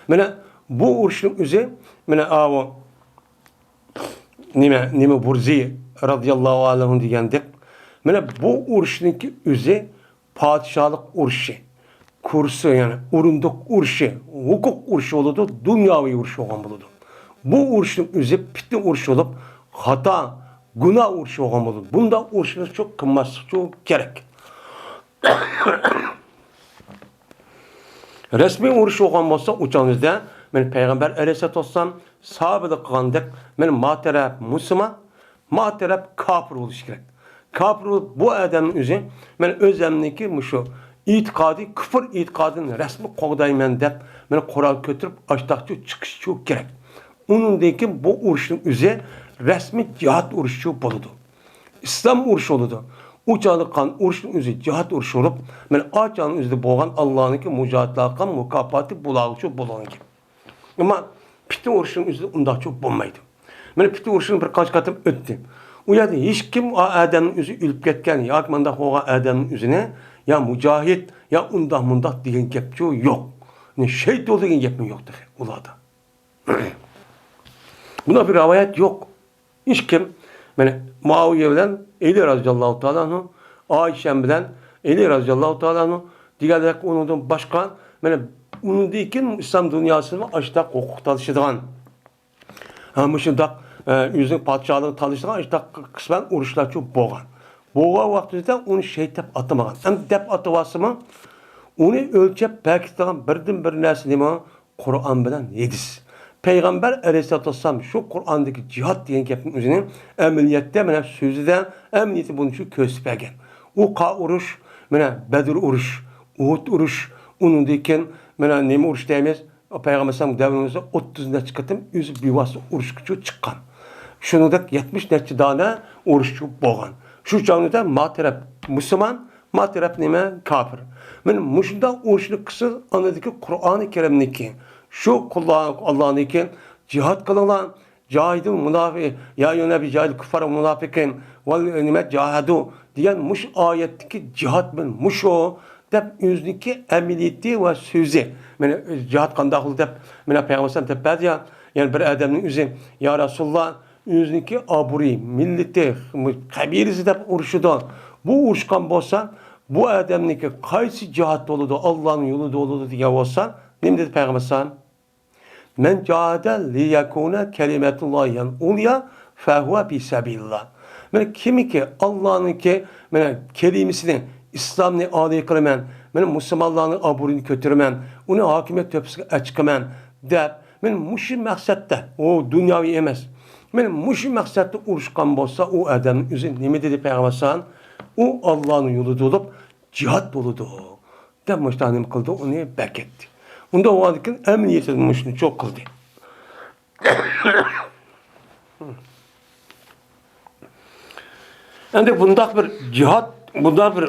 مانا بۇ ئۇرۇشنىڭ ئۆزى، مانا ئاۋۇ نېمە، نېمە بۇرزى رازىياللاھۇ ئەنھۇ دېگەندەك، مانا بۇ ئۇرۇشنىڭكى ئۆزى پادىشاھلىق ئۇرۇشى، كۇرسى، يەنى ئورۇندۇق ئۇرۇشى، ھوقۇق ئۇرۇشى بولىدۇ، دۇنياۋى ئۇرۇش بولغان بولىدۇ. بۇ ئۇرۇشنىڭ ئۆزى پىتنە ئۇرۇشى بولۇپ، خاتا، گۇناھ ئۇرۇشى بولغان بولىدۇ. بۇنداق ئۇرۇشنى شۇ قىلماسلىقچۇ كېرەك. رەسمىي ئۇرۇش بولغان بولسا، ئۇ چاغدا مانا پەيغەمبەر ئەلەيھىسسالاتۇ ۋەسسالام ساھابىلەر قىلغاندەك، مانا ما تەرەپ مۇسۇلمان، ما تەرەپ كاپىر بولۇشى كېرەك. كاپىر بولۇپ، بۇ ئادەمنىڭ ئۆزى، مانا ئۆزەمنىڭكى مۇشۇ ئېتىقادى كۇفر ئېتىقادىنى رەسمىي قوغدايمەن دەپ، مانا قورال كۆتۈرۈپ ئاشتاقچۇ چىقىشچۇ كېرەك. ئۇنىڭدىن كېيىن بۇ ئۇرۇشنىڭ ئۆزى رەسمىي جىھاد ئۇرۇشىچۇ بولىدۇ. ئىسلام ئۇرۇشى بولىدۇ. ئۇ چاغدا قىلغان ئۇرۇشنىڭ ئۆزى جىھاد ئۇرۇشى بولۇپ، مانا ئا چاغنىڭ ئۆزىدە بولغان ئاللانىڭكى مۇجاھىدلارغا قىلغان مۇكاپاتى بۇلارغىچۇ بولغان گەپ. ئەمما پىتنە ئۇرۇشنىڭ ئۆزىدە ئۇنداقچۇ بولمايدۇ. مانا پىتنە ئۇرۇشىنى بىر قانچە قېتىم ئۆتتى. ئۇ يەردە ھېچكىم ئا ئادەمنىڭ ئۆزى ئۆلۈپ كەتكەن ياكى مۇنداق بولغان ئادەمنىڭ ئۆزىنى يا مۇجاھىد، يا ئۇنداق مۇنداق دېگەن گەپچۇ يوق. يەنى شېھىت بولدى دېگەن گەپمۇ يوق تېخى ئۇلاردا. بۇنداق بىر رىۋايەت يوق. ھېچكىم، مانا، مۇئاۋىيە بىلەن ئەلى رازىياللاھۇ تائالا ئەنھۇ، ئائىشەم بىلەن ئەلى رازىياللاھۇ تائالا ئەنھۇ دېگەندەك، ئۇنىڭدىن باشقا، مانا، ئۇنىڭدىن كېيىن ئىسلام دۇنياسىدا ئاشتاق ھوقۇق تالىشىدىغان، ھە، مۇشۇنداق، ئە، ئۆزىنىڭ پادىشاھلىقىنى تالىشىدىغان ئاشتاق قىسمەن ئۇرۇشلارچۇ بولغان. بولغان ۋاقتىدا ئۇنى شېھىت دەپ ئاتىمىغان. ئەمدى دەپ ئاتىۋالسىمۇ، ئۇنى ئۆلچەپ بەكىتىدىغان بىردىنبىر نەرسە نېمە؟ قۇرئان بىلەن ھەدىس. پەيغەمبەر ئەلەيھىسسالاتۇ ۋەسسالام شۇ قۇرئاندىكى جىھاد دېگەن گەپنىڭ ئۆزىنى ئەمەلىيەتتە، مانا، سۆزىدە، ئەمەلىيىتى بۇنى شۇ كۆرسىتىپ بەرگەن. ئۇ قا ئۇرۇش، مانا، بەدر ئۇرۇش، ئۇھۇد ئۇرۇش، ئۇنىڭدىن كېيىن، مانا، نېمە ئۇرۇش دەيمىز؟ پەيغەمبەر ئەلەيھىسسالام دەۋرىمىزدە ئوتتۇز نەچچە قېتىم ئۆزى بىۋاسىتە ئۇرۇشقىچۇ چىققان. شۇنىڭدەك يەتمىش نەچچە دانە ئۇرۇشچۇ بولغان. شۇ چاغدا ما تەرەپ مۇسۇلمان، ما تەرەپ نېمە؟ كاپىر. مانا مۇشۇنداق ئۇرۇشنى قىلسىڭىز، ئاندىكى قۇرئانى كەرىمنىكى، شۇ قۇللار، ئاللانىكى، جىھاد قىلىڭلار، جاھىدۇل مۇنافىق، يا ئەييۇھەننەبىييۇ جاھىدىل كۇففارە ۋەل مۇنافىقىن ۋەل نېمە جاھەدۇ دېگەن مۇشۇ ئايەتتىكى جىھاد بىلەن مۇشۇ دەپ ئۆزىنىڭكى ئەمەلىيىتى ۋە سۆزى. مانا جىھاد قانداق بولىدۇ دەپ، مانا پەيغەمبەر ئەلەيھىسسالام دەپ بەردى يا، يەنى بىر ئادەمنىڭ ئۆزى، يا رەسۇلاللا، ئۆزىنىڭكى ئابرۇيى، مىللىتى، قەبىلىسى دەپ ئۇرۇشىدۇ. بۇ ئۇرۇشقان بولسا، بۇ ئادەمنىڭكى قايسى جىھاد بولىدۇ، ئاللانىڭ يولىدا بولىدۇ دېگەن بولسا، نېمە دېدى پەيغەمبەر ئەلەيھىسسالام؟ مەن جاھەدە لىيەكۇنە كەلىمەتۇللاھىل ئۇليا فەھۇۋە پى سەبىلىللا. مانا كىمكى ئاللانىڭكى، مانا، كەلىمىسىنى، ئىسلامنى ئالىي قىلىمەن، مانا مۇسۇلمانلارنىڭ ئابرۇيىنى كۆتۈرىمەن، ئۇنى ھاكىمىيەت تۆپىسىگە ئەچىقىمەن دەپ، مانا مۇشۇ مەقسەتتە، ئۇ دۇنياۋى ئەمەس، مانا مۇشۇ مەقسەتتە ئۇرۇشقان بولسا، ئۇ ئادەمنىڭ ئۆزى نېمە دېدى پەيغەمبەر ئەلەيھىسسالام؟ ئۇ ئاللانىڭ يولىدا بولۇپ، جىھاد بولىدۇ. دەپ مۇشۇنداق نېمە قىلدى، ئۇنى بەكەتتى. ئۇنداق بولغاندىكىن ئەمەلىيەتتە مۇشۇنى چوق قىلدى. ئەمدى بۇنداق بىر جىھاد، بۇنداق بىر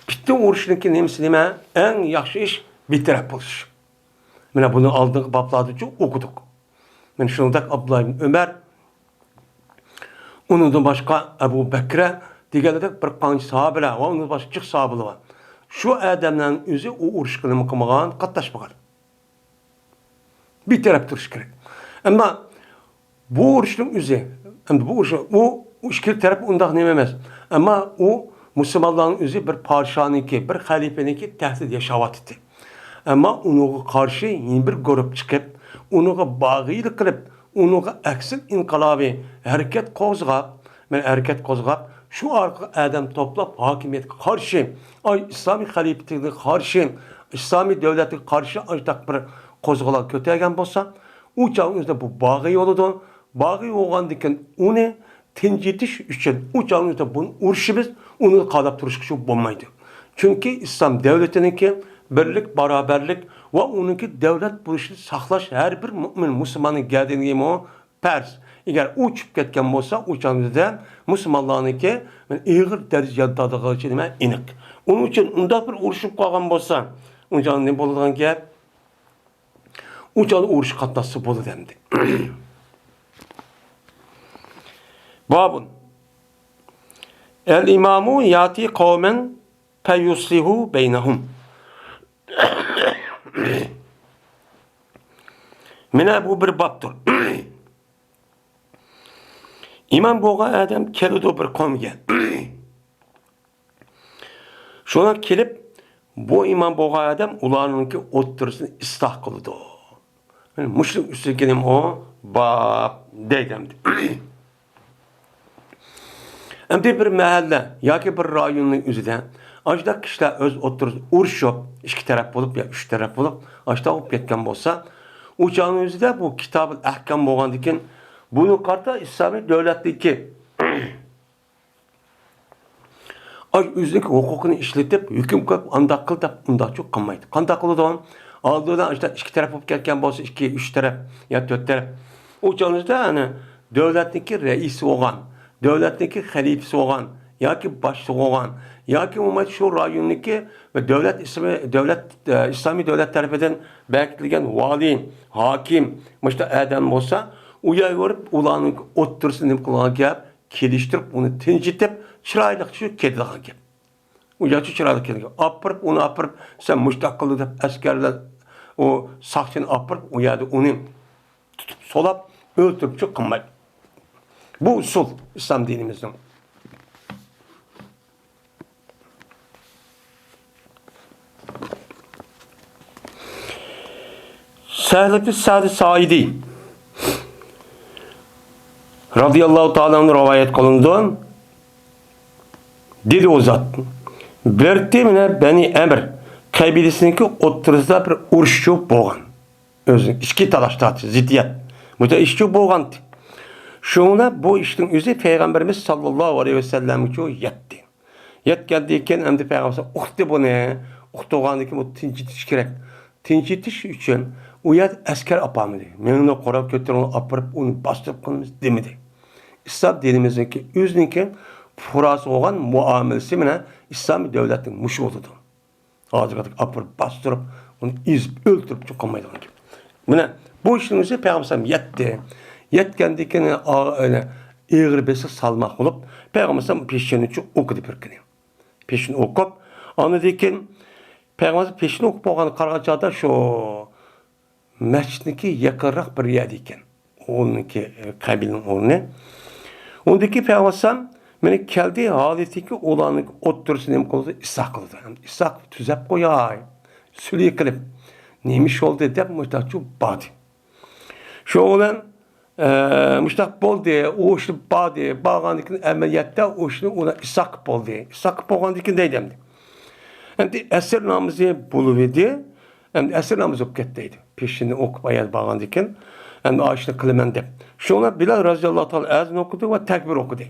پىتنە ئۇرۇشنىڭكى نېمىسى نېمە؟ ئەڭ ياخشى ئىش بىتەرەپ بولۇش. مانا بۇنى ئالدىنقى بابلاردىچۇ ئوقۇدۇق. مانا شۇنىڭدەك ئابدۇللا ئىبن ئۆمەر، ئۇنىڭدىن باشقا ئەبۇ بەكرە دېگەندەك بىر قانچە ساھابىلەر ۋە ئۇنىڭدىن باشقا جىق ساھابىلەر بار. شۇ ئادەملەرنىڭ ئۆزى ئۇ ئۇرۇشقا نېمە قىلمىغان، قاتناشمىغان. بىتەرەپ تۇرۇش كېرەك. ئەمما بۇ ئۇرۇشنىڭ ئۆزى، ئەمدى بۇ ئۇرۇش، ئۇ، ئۇ ئىككى تەرەپ ئۇنداق نېمە ئەمەس. ئەمما ئۇ مۇسۇلمانلارنىڭ ئۆزى بىر پادىشاھنىڭكى، بىر خەلىپىنىڭكى تەختىدە ياشاۋاتىدۇ. ئەمما ئۇنىڭغا قارشى يەنە بىر گۇرۇپ چىقىپ، ئۇنىڭغا باغىيلىق قىلىپ، ئۇنىڭغا ئەكسىل ئىنقىلابىي ھەرىكەت قوزغاپ، مەن ھەرىكەت قوزغاپ، شۇ ئارقىلىق ئادەم توپلاپ، ھاكىمىيەتكە قارشى، ئاي، ئىسلامىي خەلىپىتىگە قارشى، ئىسلامىي دۆلەتكە قارشى ئاشۇنداق بىر قوزغىلاڭ كۆتەرگەن بولسا، ئۇ چاغنىڭ ئۆزىدە بۇ باغىي بولىدۇ. باغىي بولغاندىن كېيىن ئۇنى تىنچىتىش ئۈچۈن ئۇ چاغنىڭ ئۆزىدە بۇنى ئۇرۇشىمىز، ئۇنى قالاپ تۇرۇشقا شۇ بولمايدۇ. چۈنكى ئىسلام دۆلىتىنىڭكى بىرلىك، باراۋەرلىك ۋە ئۇنىڭكى دۆلەت بولۇشىنى ساقلاش ھەر بىر مۇئمىن مۇسۇلماننىڭ گەدىنىگىمۇ پەرز. ئەگەر ئۇ چۈشۈپ كەتكەن بولسا، ئۇ چاغدا مۇسۇلمانلارنىڭكى ئېغىر دەرىجىدە يانىدىغىنى نېمە ئېنىق. ئۇنىڭ ئۈچۈن ئۇنداق بىر ئۇرۇشۇپ قالغان بولسا، ئۇ چاغدا نېمە بولىدىغان گەپ؟ ئۇ چاغدا ئۇرۇش قاتناشسا بولىدۇ ئەمدى. بابۇن. ئەل ئىمامۇ ياتى قەۋمەن فەيۇسلىھۇ بەينەھۇم. مانا بۇ بىر بابتۇر. ئىمام بولغان ئادەم كېلىدۇ بىر قەۋمگە. شۇلار كېلىپ، بۇ ئىمام بولغان ئادەم ئۇلارنىڭكى ئوتتۇرىسىنى ئىسلاھ قىلىدۇ. مانا مۇشۇنىڭ ئۈستىدىكى نېمە ئۇ؟ باب دەيدۇ ئەمدى. ئەمدى بىر مەھەللە ياكى بىر رايوننىڭ ئۆزىدە ئاشۇنداق كىشىلەر ئۆز ئوتتۇرىسىدا ئۇرۇشۇپ، ئىككى تەرەپ بولۇپ يا ئۈچ تەرەپ بولۇپ، ئاشۇنداق بولۇپ كەتكەن بولسا، ئۇ چاغنىڭ ئۆزىدە بۇ كىتابۇل ئەھكام بولغاندىكىن، بۇنى قارىتا ئىسلامىي دۆلەتنىڭكى ئاش ئۆزىنىڭ ھوقۇقىنى ئىشلىتىپ، ھۆكۈم قىلىپ، ئانداق قىل دەپ، ئۇنداقچۇ قىلمايدۇ. قانداق قىلىدۇ؟ ئالدىدا ئىشتا ئىككى تەرەپ بولۇپ كەتكەن بولسا، ئىككى، ئۈچ تەرەپ يا تۆت تەرەپ. ئۇ چاغدا ئەنە دۆلەتنىڭكى رەئىسى بولغان، دۆلەتنىڭكى خەلىپىسى بولغان ياكى باشلىقى بولغان ياكى ئومۇمەن شۇ رايوننىڭكى ۋە دۆلەت ئىسمى، دۆلەت، ئە، ئىسلامىي دۆلەت تەرىپىدىن بېكىتىلگەن ۋالىي، ھاكىم، مۇشۇنداق ئادەم بولسا، ئۇ يەرگە بېرىپ، ئۇلارنىڭ ئوتتۇرىسىدا نېمە قىلغان گەپ؟ كېلىشتۈرۈپ، ئۇنى تىنچىتىپ، چىرايلىق چۈشۈپ كېتىدىغان گەپ. ئۇ ياخشى چىرايلىق كېلىدىكەن. ئاپىرىپ، ئۇنى ئاپىرىپ، سەن مۇشۇنداق قىلدىڭ دەپ ئەسكەرلەر، ئۇ ساقچىنى ئاپىرىپ، ئۇ يەردە ئۇنى تۇتۇپ سولاپ، ئۆلتۈرۈپچۇ قىلمايدۇ. بۇ ئۇسۇل ئىسلام دىنىمىزنىڭ. سەھل ئىبن سەئد سائىدى رازىياللاھۇ تائالا ئەنھۇ رىۋايەت قىلىنىدۇ. دېدى ئۇ زات، بىرتى مەنە بەنى ئەمر قەبىلىسىنىڭكى ئوتتۇرىسىدا بىر ئۇرۇشچۇ بولغان. ئۆزى ئىچكى تالاش تارتىش، زىددىيەت. مۇشۇنداق ئىشچۇ بولغانتى. شۇڭا بۇ ئىشنىڭ ئۆزى پەيغەمبىرىمىز ساللاللاھۇ ئەلەيھى ۋەسەللەمگىچۇ يەتتى. يەتكەندىن كېيىن ئەمدى پەيغەمبەر ئۇقتى بۇنى. ئۇقتۇرغاندىن كېيىن بۇ تىنچىتىش كېرەك. تىنچىتىش ئۈچۈن ئۇ يەردە ئەسكەر ئاپارمىدى. مېڭىڭلار قورال كۆتۈرۈڭلار ئاپىرىپ ئۇنى باستۇرۇپ قىلىمىز دېمىدى. ئىسلام دىنىمىزنىڭكى ئۆزىنىڭكى پۇقراسىغا بولغان مۇئامىلىسى مەنە ئىسلامىي دۆلەتنىڭ مۇشۇ بولىدۇ. ھازىرقىدەك ئاپىرىپ باستۇرۇپ، ئۇنى ئېزىپ ئۆلتۈرۈپ چوقۇنمايدىغان گەپ. مانا بۇ ئىشنىڭ ئۆزى پەيغەمبەر ئەلەيھىسسالام يەتتى. يەتكەندىن كېيىن ئا-، ئەنە ئېغىر بېسىق سالماق بولۇپ، پەيغەمبەر ئەلەيھىسسالام پېشىنىچۇ ئوقۇدى بىر كۈنى. پېشىنى ئوقۇپ، ئاندىن كېيىن پەيغەمبەر پېشىنى ئوقۇپ بولغان قارىغان چاغدا شۇ مەسچىتنىڭكى يېقىنراق بىر يەردە ئىكەن. ئۇنىڭكى، ئە، قەبىلىنىڭ ئورنى. ئۇندىكى پەيغەمبەر ئەلەيھىسسالام مېنى كەلدى، ھالىتىكى ئۇلارنىڭ ئوتتۇرىسىنى نېمە قىلدى؟ ئىسلاھ قىلدى. ئىسلاھ تۈزەپ قوياي، سۈلھى قىلىپ، نېمە ئىش بولدى دەپ مۇشتاقچۇ باردى. شۇ بىلەن، ئە، مۇشتاق بولدى، ئۇ ئىشنى باردى، بارغاندىن كېيىن ئەمەلىيەتتە ئۇ ئىشنى ئۇلار ئىسلاھ قىلىپ بولدى. ئىسلاھ قىلىپ بولغاندىن كېيىن دەيدۇ ئەمدى. ئەمدى ئەسىر نامىزى بولۇۋىدى. ئەمدى ئەسىر نامىزى بولۇپ كەتتى دەيدۇ. پېشىنى ئوقۇپ ئايەت بارغاندىن كېيىن، ئەمدى ئاشۇنى قىلىمەن دەپ. شۇڭا بىلال رازىياللاھۇ تائالا ئەزان ئوقۇدى ۋە تەكبىر ئوقۇدى.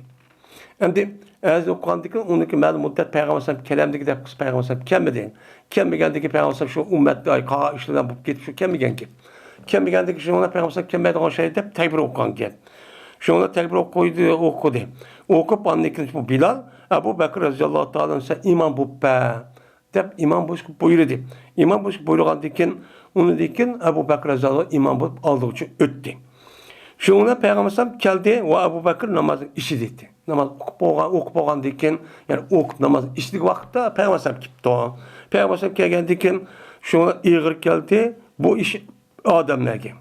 ئەمدى ئەزان ئوقۇغاندىن كېيىن ئۇنىڭكى مەلۇم مۇددەت پەيغەمبەر ئەلەيھىسسالام كېلەمدىكى دەپ قىلسا پەيغەمبەر ئەلەيھىسسالام كەلمىدى. كەلمىگەندىكى پەيغەمبەر ئەلەيھىسسالام شۇ ئۈممەتتە قالغان ئىشلار بولۇپ كېتىپ شۇ كەلمىگەن گەپ. كەلمىگەندىكى شۇڭا پەيغەمبەر ئەلەيھىسسالام كەلمەيدىغان ئوخشايدۇ دەپ تەكبىر ئوقۇغان گەپ. شۇڭا تەكبىر ئوقۇيدۇ، ئوقۇدى. ئوقۇپ ئاندىن كېيىن بۇ بىلال ئەبۇ بەكرى رازىياللاھۇ تائالا ئەنھۇ سەن ئىمام بولۇپ بەر. دەپ ئىمام بولۇشقا بۇيرۇدى. ئىمام بولۇشقا بۇيرۇغاندىن كېيىن، ئۇنىڭدىن كېيىن ئەبۇ بەكرى رەزىياللاھۇ ئىمام بولۇپ ئالدىغىچە ئۆتتى. شۇنىڭ بىلەن پەيغەمبەر ئەلەيھىسسالام كەلدى ۋە ئەبۇ بەكرى نامازنىڭ ئىچىدە ئىدى. ناماز ئوقۇپ بولغان، ئوقۇپ بولغاندىن كېيىن، يەنى ئوقۇپ ناماز ئىچىدىكى ۋاقىتتا پەيغەمبەر ئەلەيھىسسالام كېلىپتۇ. پەيغەمبەر ئەلەيھىسسالام كەلگەندىن كېيىن، شۇڭا ئېغىر كەلدى بۇ ئىش ئادەملەرگە.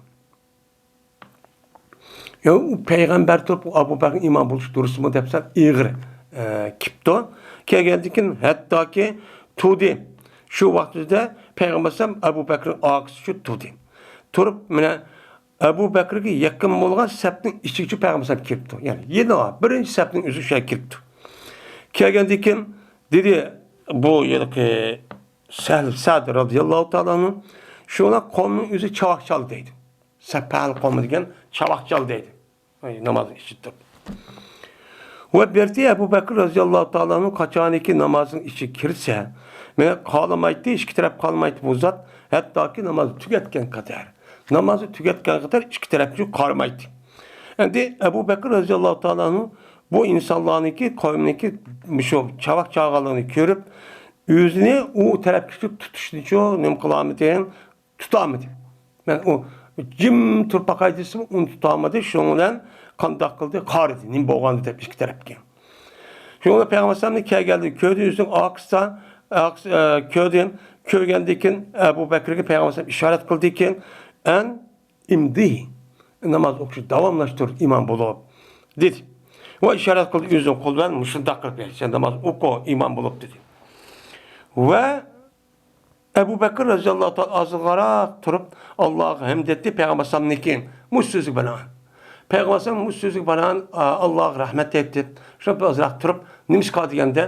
يا، ئۇ پەيغەمبەر تۇرۇپ، ئەبۇ بەكرى ئىمام بولۇش دۇرۇسمۇ دەپسەن، ئېغىر، ئە، كېپتۇ. كەلگەندىن كېيىن ھەتتاكى تۇردى. شۇ ۋاقتىدا پەيغەمبەر ئەلەيھىسسالام ئەبۇ بەكرىنىڭ ئارقىسىچە تۇردى. تۇرۇپ، مانا، ئەبۇ بەكرىگە يېقىن بولغان سەپنىڭ ئىچىگىچە پەيغەمبەر ئەلەيھىسسالام كىرىپتۇ. يەنى يېنىغا، بىرىنچى سەپنىڭ ئۆزى شۇ يەرگە كىرىپتۇ. كەلگەندىن كېيىن دېدى، بۇ يەردىكى سەھل سەد رازىياللاھۇ تائالا ئەنھۇ، شۇڭا قومنىڭ ئۆزى چاۋاك چالدى دەيدۇ. سەپەل قومى دېگەن چاۋاك چالدى دەيدۇ. ئاي، نامازنىڭ ئىچىدە تۇرۇپ. ۋە بىرتى ئەبۇ بەكرى رازىياللاھۇ تائالا ئەنھۇ قاچانكى نامازنىڭ ئىچىگە كىرسە، مانا قالمايتتى، ئىككى تەرەپ قالمايتتى بۇ زات، ھەتتاكى نامازنى تۈگەتكەن قەدەر. نامازنى تۈگەتكەن قەدەر ئىككى تەرەپكە قارىمايتتى. ئەمدى ئەبۇ بەكرى رازىياللاھۇ تائالا ئەنھۇ بۇ ئىنسانلارنىڭكى، قەۋمنىڭكى مۇشۇ چاۋاك چالغانلىقىنى كۆرۈپ، ئۆزىنى ئۇ تەرەپكە تۇتۇشنىچۇ نېمە قىلالمىدى؟ تۇتالمىدى. مەن ئۇ جىم تۇرۇپ باقاي دېسىمۇ، ئۇنى تۇتالمىدى. شۇنىڭ بىلەن قانداق قىلدى؟ قارىدى، نېمە بولغاندۇ دەپ ئىككى تەرەپكە. شۇنىڭ بىلەن پەيغەمبەر ئەلەيھىسسالامنى كەلگەندە كۆردى، ئۆزىنىڭ ئارقىسىدا، ئارقىسى، ئە، كۆردى. كۆرگەندىن كېيىن ئەبۇ بەكرىگە پەيغەمبەر ئەلەيھىسسالام ئىشارەت قىلدىكەن، ئەن ئىمدى، ناماز ئوقۇشنى داۋاملاشتۇر، ئىمام بولۇپ، دېدى. ۋە ئىشارەت قىلدى ئۆزىنىڭ قولى بىلەن، مۇشۇنداق قىلىپ، سەن ناماز ئوقۇ، ئىمام بولۇپ، دېدى. ۋە ئەبۇ بەكرى رەزىياللاھۇ تائالا ئازراق تۇرۇپ، ئاللاھقا ھەمد ئېيتتى، پەيغەمبەر ئەلەيھىسسالامنىڭكى مۇشۇ سۆزى بىلەن. پەيغەمبەر ئەلەيھىسسالام مۇشۇ سۆزى بىلەن، ئا، ئاللاھقا رەھمەت ئېيتتى. شۇ ئازراق تۇرۇپ، نېمىشقا دېگەندە،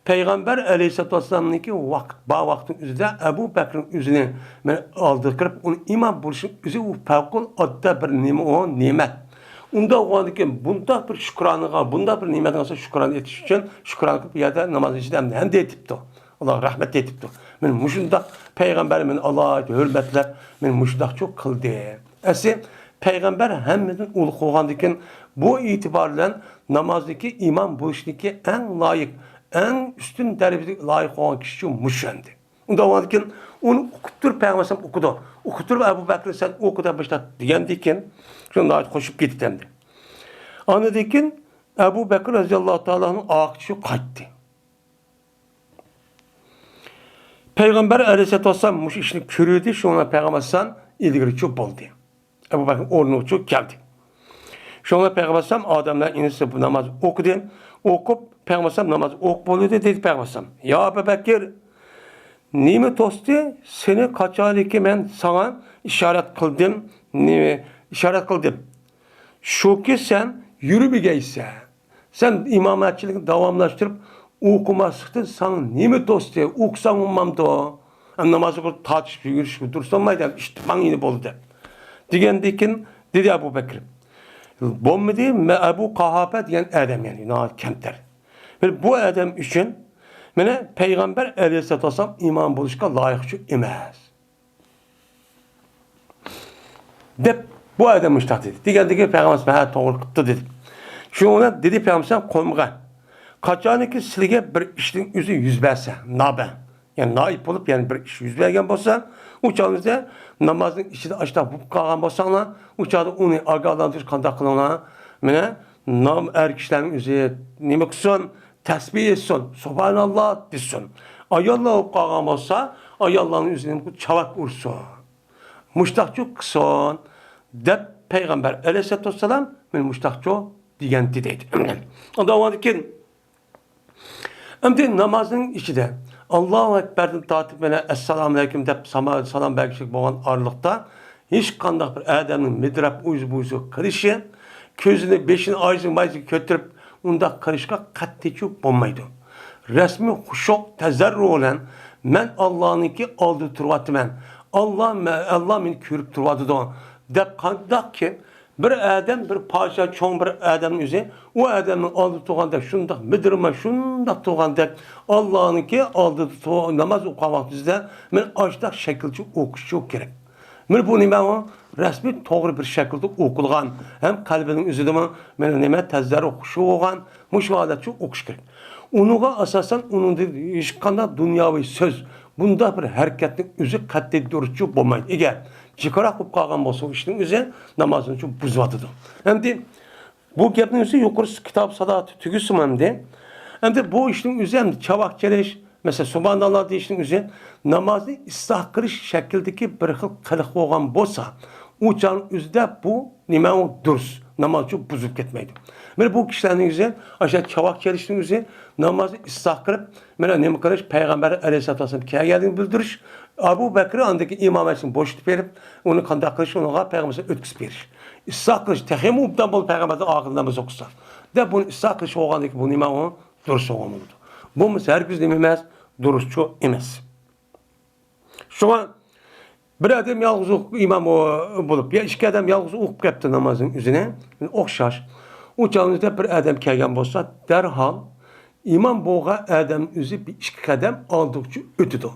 پەيغەمبەر ئەلەيھىسسالاتۇ ۋەسسالامنىڭكى ۋاقىت، بار ۋاقتىنىڭ ئۆزىدە ئەبۇ بەكرىنىڭ ئۆزىنى مەن ئالدىغا كىرىپ، ئۇنى ئىمام بولۇشنىڭ ئۆزى ئۇ پەۋقۇلئاددە بىر نېمە ئۇ، نېمەت. ئۇنداق بولغاندىكىن بۇنداق بىر شۈكرانىغا، بۇنداق بىر نېمەتنىڭ شۈكرانە ئېيتىش ئۈچۈن شۈكرانە قىلىپ، بۇ يەردە ناماز ئىچىدە ھەمدە ئېيتىپتۇ. ئاللا رەھمەت ئېيتىپتۇ. مانا مۇشۇنداق پەيغەمبەر مېنى ئالاھىدە ھۆرمەتلەپ، مېنى مۇشۇنداقچۇ قىلدى. ئەسلى پەيغەمبەر ھەممىدىن ئۇلۇغ بولغاندىكىن، بۇ ئېتىبار بىلەن نامازدىكى ئىمام بولۇشنىڭكى ئەڭ لايىق، ئەڭ ئۈستۈن دەرىجىدە لايىق بولغان كىشىچۇ مۇشۇ ئەمدى. ئۇنداق بولغاندىكىن ئۇنى ئوقۇپ تۇرۇپ پەيغەمبەر ئوقۇدى. ئوقۇپ تۇرۇپ ئەبۇ بەكرى سەن ئوقۇ دەپ باشلاپ دېگەندىكىن، شۇ ناھايىتى قوشۇپ كېتىپتۇ ئەمدى. ئاندىن كېيىن ئەبۇ بەكرى رەزىياللاھۇ تائالا ئارقىچۇ قايتتى. پەيغەمبەر ئەلەيھىسسالاتۇ ۋەسسالام مۇشۇ ئىشنى كۆردى، شۇڭا پەيغەمبەر ئەلەيھىسسالام ئىلگىرىچۇ بولدى. ئەبۇ بەكرى ئورنىغىچۇ كەلدى. شۇڭا پەيغەمبەر ئەلەيھىسسالام ئادەملەر ئىنسى بۇ ناماز ئوقۇدى. ئوقۇپ، پەيغەمبەر ئەلەيھىسسالام ناماز ئوقۇپ بولدى دېدى پەيغەمبەر ئەلەيھىسسالام. يا ئەبۇ بەكىر، نېمە توستى؟ سېنى قاچانكى مەن ساڭا ئىشارەت قىلدىم، نېمە ئىشارەت قىلدىم؟ شۇكى سەن يۈرمىگەيسەن. سەن ئىمامەتچىلىكنى داۋاملاشتۇرۇپ ئوقۇماسلىقتىن ساڭا نېمە توستى؟ ئوقۇساڭ بولمامدۇ؟ ھەم نامازغا بىر تارتىش، يۈگۈرۈش دۇرۇس بولمايدۇ، ھەم ئىشتىپاڭ يېنى بولدى دەپ. دېگەندىكىن دېدى ئەبۇ بەكرى. بولمىدى، مەن ئەبۇ قاھاپە دېگەن ئادەم، يەنى ناھايىتى كەمتەر. بىر بۇ ئادەم ئۈچۈن مانا پەيغەمبەر ئەلەيھىسسالاتۇ ۋەسسالام ئىمام بولۇشقا لايىقچۇ ئەمەس. دەپ بۇ ئادەم مۇشۇنداق دېدى. دېگەندىكىن پەيغەمبەر ھە توغرا قىپتۇ دېدى. شۇنىڭ بىلەن دېدى پەيغەمبەر قومغا، قاچانكى سىلىگە بىر ئىشنىڭ ئۆزى يۈز بەرسە، نابە، يەنى نائىب بولۇپ يەنە بىر ئىش يۈز بەرگەن بولسا، ئۇ چاغىڭىزدا نامازنىڭ ئىچىدە ئاشتاق بولۇپ قالغان بولساڭلار، ئۇ چاغدا ئۇنى ئاگاھلاندۇرۇش قانداق قىلىڭلار؟ مانا نام ئەر كىشىلەرنىڭ ئۆزى نېمە قىلسۇن؟ تەسبىھ ئېيتسۇن، سۇبھاناللا دېسۇن. ئاياللار بولۇپ قالغان بولسا، ئاياللارنىڭ ئۆزىنى چاۋاك ئۇرسۇن. مۇشتاقچۇ قىلسۇن دەپ پەيغەمبەر ئەلەيھىسسالاتۇ ۋەسسالام مېنى مۇشتاقچۇ دېگەنتى دەيدۇ. ئۇنداق بولغاندىكىن ئەمدى نامازنىڭ ئىچىدە ئاللاھۇ ئەكبەردىن تارتىپ مانا ئەسسالامۇ ئەلەيكۇم دەپ ساما-، سالام بەرگۈچىلىك بولغان ئارىلىقتا ھېچقانداق بىر ئادەمنىڭ مىدىرلاپ ئۇيزۇ-بۇيزۇ قىلىشى، كۆزىنى، بېشىنى ئايىزىغا مايىزىغا كۆتۈرۈپ ئۇنداق قىلىشقا قەتئىيچۇ بولمايدۇ. رەسمىي خۇشۇ، تەزەررۇ بىلەن مەن ئاللانىڭكى ئالدىدا تۇرۇۋاتىمەن. ئاللا مە-، ئاللا مېنى كۆرۈپ تۇرۇۋاتىدۇ دەپ قانداقكى بىر ئادەم، بىر پادىشاھ، چوڭ بىر ئادەمنىڭ ئۆزى ئۇ ئادەمنىڭ ئالدىدا تۇرغاندەك شۇنداق مىدىرلىماي، شۇنداق تۇرغاندەك ئاللانىڭكى ئالدىدا تۇ-، ناماز ئوقۇغان ۋاقتىمىزدا مەن ئاشۇنداق شەكىلچە ئوقۇشچۇ كېرەك. مانا بۇ نېمە ئۇ؟ رەسمىي توغرا بىر شەكىلدە ئوقۇلغان، ھەم قەلبىنىڭ ئۆزىدىمۇ مانا نېمە تەزەررۇ خۇشۇ بولغان، مۇشۇ ھالەتچە ئوقۇش كېرەك. ئۇنىڭغا ئاساسەن ئۇنىڭدىن ھېچقانداق دۇنياۋى سۆز، بۇنداق بىر ھەرىكەتنىڭ ئۆزى قەتئىي دۇرۇسچۇ بولمايدۇ. ئەگەر جىقراق بولۇپ قالغان بولسا، ئۇ ئىشنىڭ ئۆزى نامازنى شۇ بۇزۇۋاتىدۇ. ئەمدى بۇ گەپنىڭ ئۆزى يۇقىرىسى كىتاب ساداقىتى تۈگىسىمۇ ئەمدى. ئەمدى بۇ ئىشنىڭ ئۆزى ئەمدى چاۋاك چېلىش، مەسىلەن، سۇبھاناللا دېيىشنىڭ ئۆزى نامازنى ئىسلاھ قىلىش شەكلىدىكى بىر خىل قىلىق بولغان بولسا، ئۇ چاغنىڭ ئۆزىدە بۇ نېمە ئۇ دۇرۇس، ناماز شۇ بۇزۇلۇپ كەتمەيدۇ. مانا بۇ كىشىلەرنىڭ ئۆزى، ئاشۇ چاۋاك چېلىشنىڭ ئۆزى نامازنى ئىسلاھ قىلىپ، مانا نېمە قىلىش، پەيغەمبەر ئەلەيھىسسالاتۇ ۋەسسالام كەلگەنلىكىنى بىلدۈرۈش، ئەبۇ بەكرى ئاندىكى ئىمامەتنى بوشىتىپ بېرىپ، ئۇنى قانداق قىلىش، ئۇنىڭغا پەيغەمبەر ئۆتكۈزۈپ بېرىش. ئىسلاھ قىلىش تېخىمۇ ئوبدان بولىدۇ، پەيغەمبەردىن ئاخىرىدا ناماز ئوقۇسا. دەپ بۇنى ئىسلاھ قىلىش بولغاندىكىن بۇ نېمە ئۇ؟ دۇرۇس بولغان بولىدۇ. بولمىسا ھەرگىز نېمە ئەمەس، دۇرۇسچۇ ئەمەس. شۇڭا بىر ئادەم يالغۇز ئوقۇپ ئىمام بولۇپ، يا ئىككى ئادەم يالغۇز ئوقۇپ كەپتۇ نامازنىڭ ئۆزىنى، ئوخشاش. ئۇ چاغىمىزدا بىر ئادەم كەلگەن بولسا، دەرھال ئىمام بولغان ئادەم ئۆزى بىر ئىككى قەدەم ئالدىغىچە ئۆتىدۇ.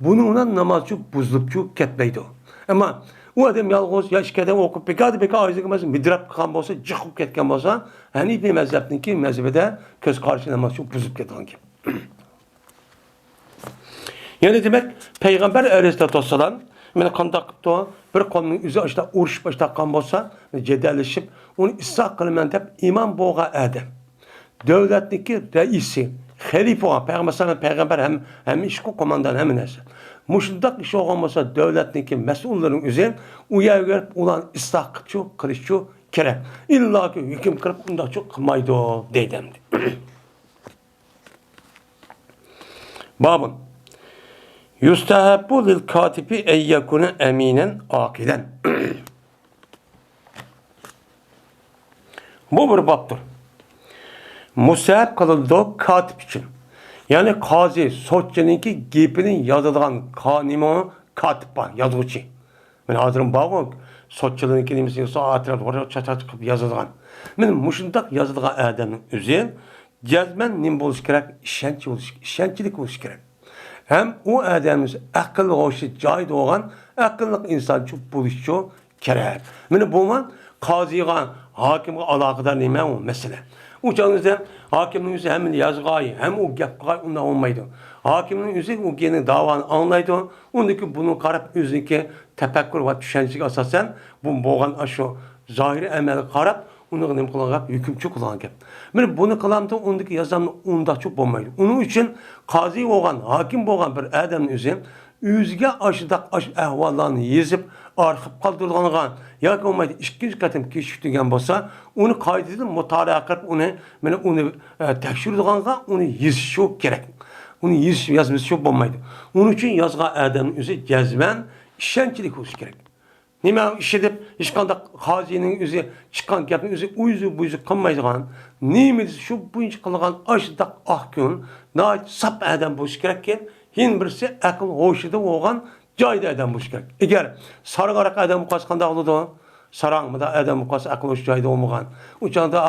بۇنىڭ بىلەن نامازچۇ بۇزۇلۇپچۇ كەتمەيدۇ. ئەمما ئۇ ئادەم يالغۇز يا ئىككى ئادەم ئوقۇپ، بىكاردىن بىكار ئايىزىغا مىدىرلاپ قىلغان بولسا، جىق بولۇپ كەتكەن بولسا، ھەنىفىي مەزھەپنىڭكى مەزھىپىدە كۆز قارىشى نامازچۇ بۇزۇلۇپ كەتكەن گەپ. يەنى دېمەك، پەيغەمبەر ئەلەيھىسسالاتۇ ۋەسسالام مانا قانداق قىپتۇ؟ بىر قومنىڭ ئۆزى ئاشۇنداق ئۇرۇشۇپ باشلاپ قالغان بولسا، جېدەللىشىپ، ئۇنى ئىسلاھ قىلىمەن دەپ ئىمام بولغان ئادەم، دۆلەتنىڭكى رەئىسى، خەلىپە بولغان، پەيغەمبەر، پەيغەمبەر ھەم، ھەممە ئىشقا قوماندان، ھەممە نەرسە. مۇشۇنداق ئىش بولغان بولسا، دۆلەتنىڭكى مەسئۇللىرىنىڭ ئۆزى ئۇ يەرگە بېرىپ ئۇلارنى ئىسلاھ قىلىشچۇ، قىلىشچۇ كېرەك. ئىللاكى ھۆكۈم قىلىپ ئۇنداقچۇ قىلمايدۇ دەيدۇ ئەمدى. بابۇن. يۇستەھەببۇ لىل كاتىبى ئەن يەكۇنە ئەمىنەن ئاقىلەن. بۇ بىر بابتۇر. مۇستەھەب قىلىنىدۇ كاتىپ ئۈچۈن. يەنى قازى، سوتچىنىڭكى گېپىنى يازىدىغان كا-، نېمە ئۇ؟ كاتىپ بار، يازغۇچى. مانا ھازىر بارغۇ، سوتچىلارنىڭكى نېمىسىنى، سوت ئەتراپىغا چاچاق چىقىپ يازىدىغان. مانا مۇشۇنداق يازىدىغان ئادەمنىڭ ئۆزى جەزمەن نېمە بولۇشى كېرەك؟ ئىشەنچ بولۇشى، ئىشەنچلىك بولۇشى كېرەك. ھەم ئۇ ئادەم ئەقىل ھوشى جايىدا بولغان، ئەقىللىق ئىنسانچۇ بولۇشچۇ كېرەك. مانا بۇمۇ قازىغا، ھاكىمغا ئالاقىدار نېمە ئۇ مەسىلە. ئۇ چاغدا ھاكىمنىڭ ئۆزى ھەممىنى يازغاي، ھەم ئۇ گەپ قىلغاي، ئۇنداق بولمايدۇ. ھاكىمنىڭ ئۆزى ئۇ گېنى داۋانى ئاڭلايدۇ. ئۇندىن كېيىن بۇنىڭغا قاراپ ئۆزىنىڭكى تەپەككۇر ۋە چۈشەنچىگە ئاساسەن بۇ بولغان ئاشۇ زاھىرىي ئەمەلگە قاراپ ئۇنىڭغا نېمە قىلغان گەپ؟ ھۆكۈمچى قىلغان گەپ. مانا بۇنى قىلامدۇ، ئۇندىكى يازامدۇ، ئۇنداقچۇ بولمايدۇ. ئۇنىڭ ئۈچۈن قازى بولغان، ھاكىم بولغان بىر ئادەمنىڭ ئۆزى ئۆزىگە ئاشۇنداق ئاش ئەھۋاللارنى يېزىپ ئارخىپ قالدۇرغانغا ياكى بولمايدۇ ئىككىنچى قېتىم كېچىكتۈرگەن بولسا، ئۇنى قايتىدىن مۇتالىئە قىلىپ، ئۇنى، مانا ئۇنى، ئە، تەكشۈرىدىغانغا ئۇنى يېزىشى كېرەك. ئۇنى يېزىش، يازمىسى بولمايدۇ. ئۇنىڭ ئۈچۈن يازغان ئادەمنىڭ ئۆزى جەزمەن ئىشەنچلىك بولۇشى كېرەك. نېمە ئىشى دەپ، ھېچقانداق قازىنىڭ ئۆزى چىققان گەپنى ئۆزى ئۇيزۇ بۇيزۇ قىلمايدىغان، نېمە دېسە شۇ بويىچە قىلغان ئاشۇنداق ئاق كۆڭۈل، ناھايىتى ساپ ئادەم بولۇشى كېرەككەن. يەنە بىرسى ئەقىل ھوشىدا بولغان جايىدا ئادەم بولۇشى كېرەك. ئەگەر ساراڭراق ئادەم بولۇپ قالسا قانداق بولىدۇ؟ ساراڭ مۇنداق ئادەم بولۇپ قالسا ئەقىل ھوشى جايىدا بولمىغان. ئۇ چاغدا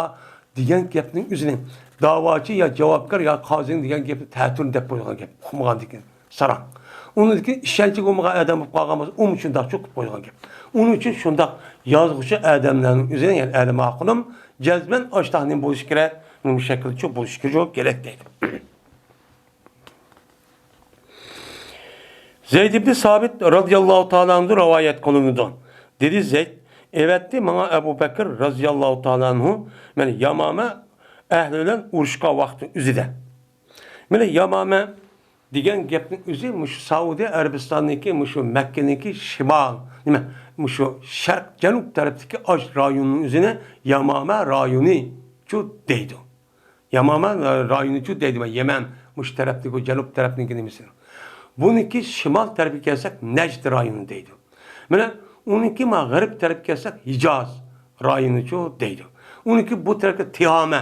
دېگەن گەپنىڭ ئۆزىنى داۋاچى يا جاۋابكار يا قازىنىڭ دېگەن گەپنى تەتۈرنى دەپ قويغان گەپ، ئۇقمىغاندىكىن. ساراڭ. ئۇنىڭدىن كېيىن ئىشەنچىگە بولمىغان ئادەم بولۇپ قالغان بولسا، ئۇمۇ شۇنداق چوقۇپ قويغان گەپ. ئۇنىڭ ئۈچۈن شۇنداق يازغۇچى ئادەملەرنىڭ ئۆزى، يەنى ئادەم ئاقۇنۇم، جەزمەن ئاشتاق نېمە بولۇشى كېرەك؟ نېمە شەكىلدە چوق بولۇشى كېرەك دەيدۇ. زەيد ئىبنى سابىت رازىياللاھۇ تائالا ئەنھۇ رىۋايەت قىلىنىدۇ. دېدى زەيد، ئەۋەتتى ماڭا ئەبۇ بەكىر رازىياللاھۇ تائالا ئەنھۇ، مەن يامامە ئەھلى بىلەن ئۇرۇشقان ۋاقتى ئۆزىدە. مانا يامامە دېگەن گەپنىڭ ئۆزى مۇشۇ سەئۇدى ئەرەبىستاننىڭكى، مۇشۇ مەككىنىڭكى شىمال، نېمە، مۇشۇ شەرق، جەنۇب تەرەپتىكى ئاش رايونىنىڭ ئۆزىنى يامامە رايونىچۇ دەيدۇ. يامامە رايونىچۇ دەيدۇ، يەمەن، مۇشۇ تەرەپتىكى، جەنۇب تەرەپنىڭكى نېمىسى. بۇنىڭكى شىمال تەرىپىگە كەلسەك، نەجد رايونى دەيدۇ. مانا ئۇنىڭكى ما غەرب تەرەپكە كەلسەك، ھىجاز رايونىچۇ دەيدۇ. ئۇنىڭكى بۇ تەرەپكە تىھامە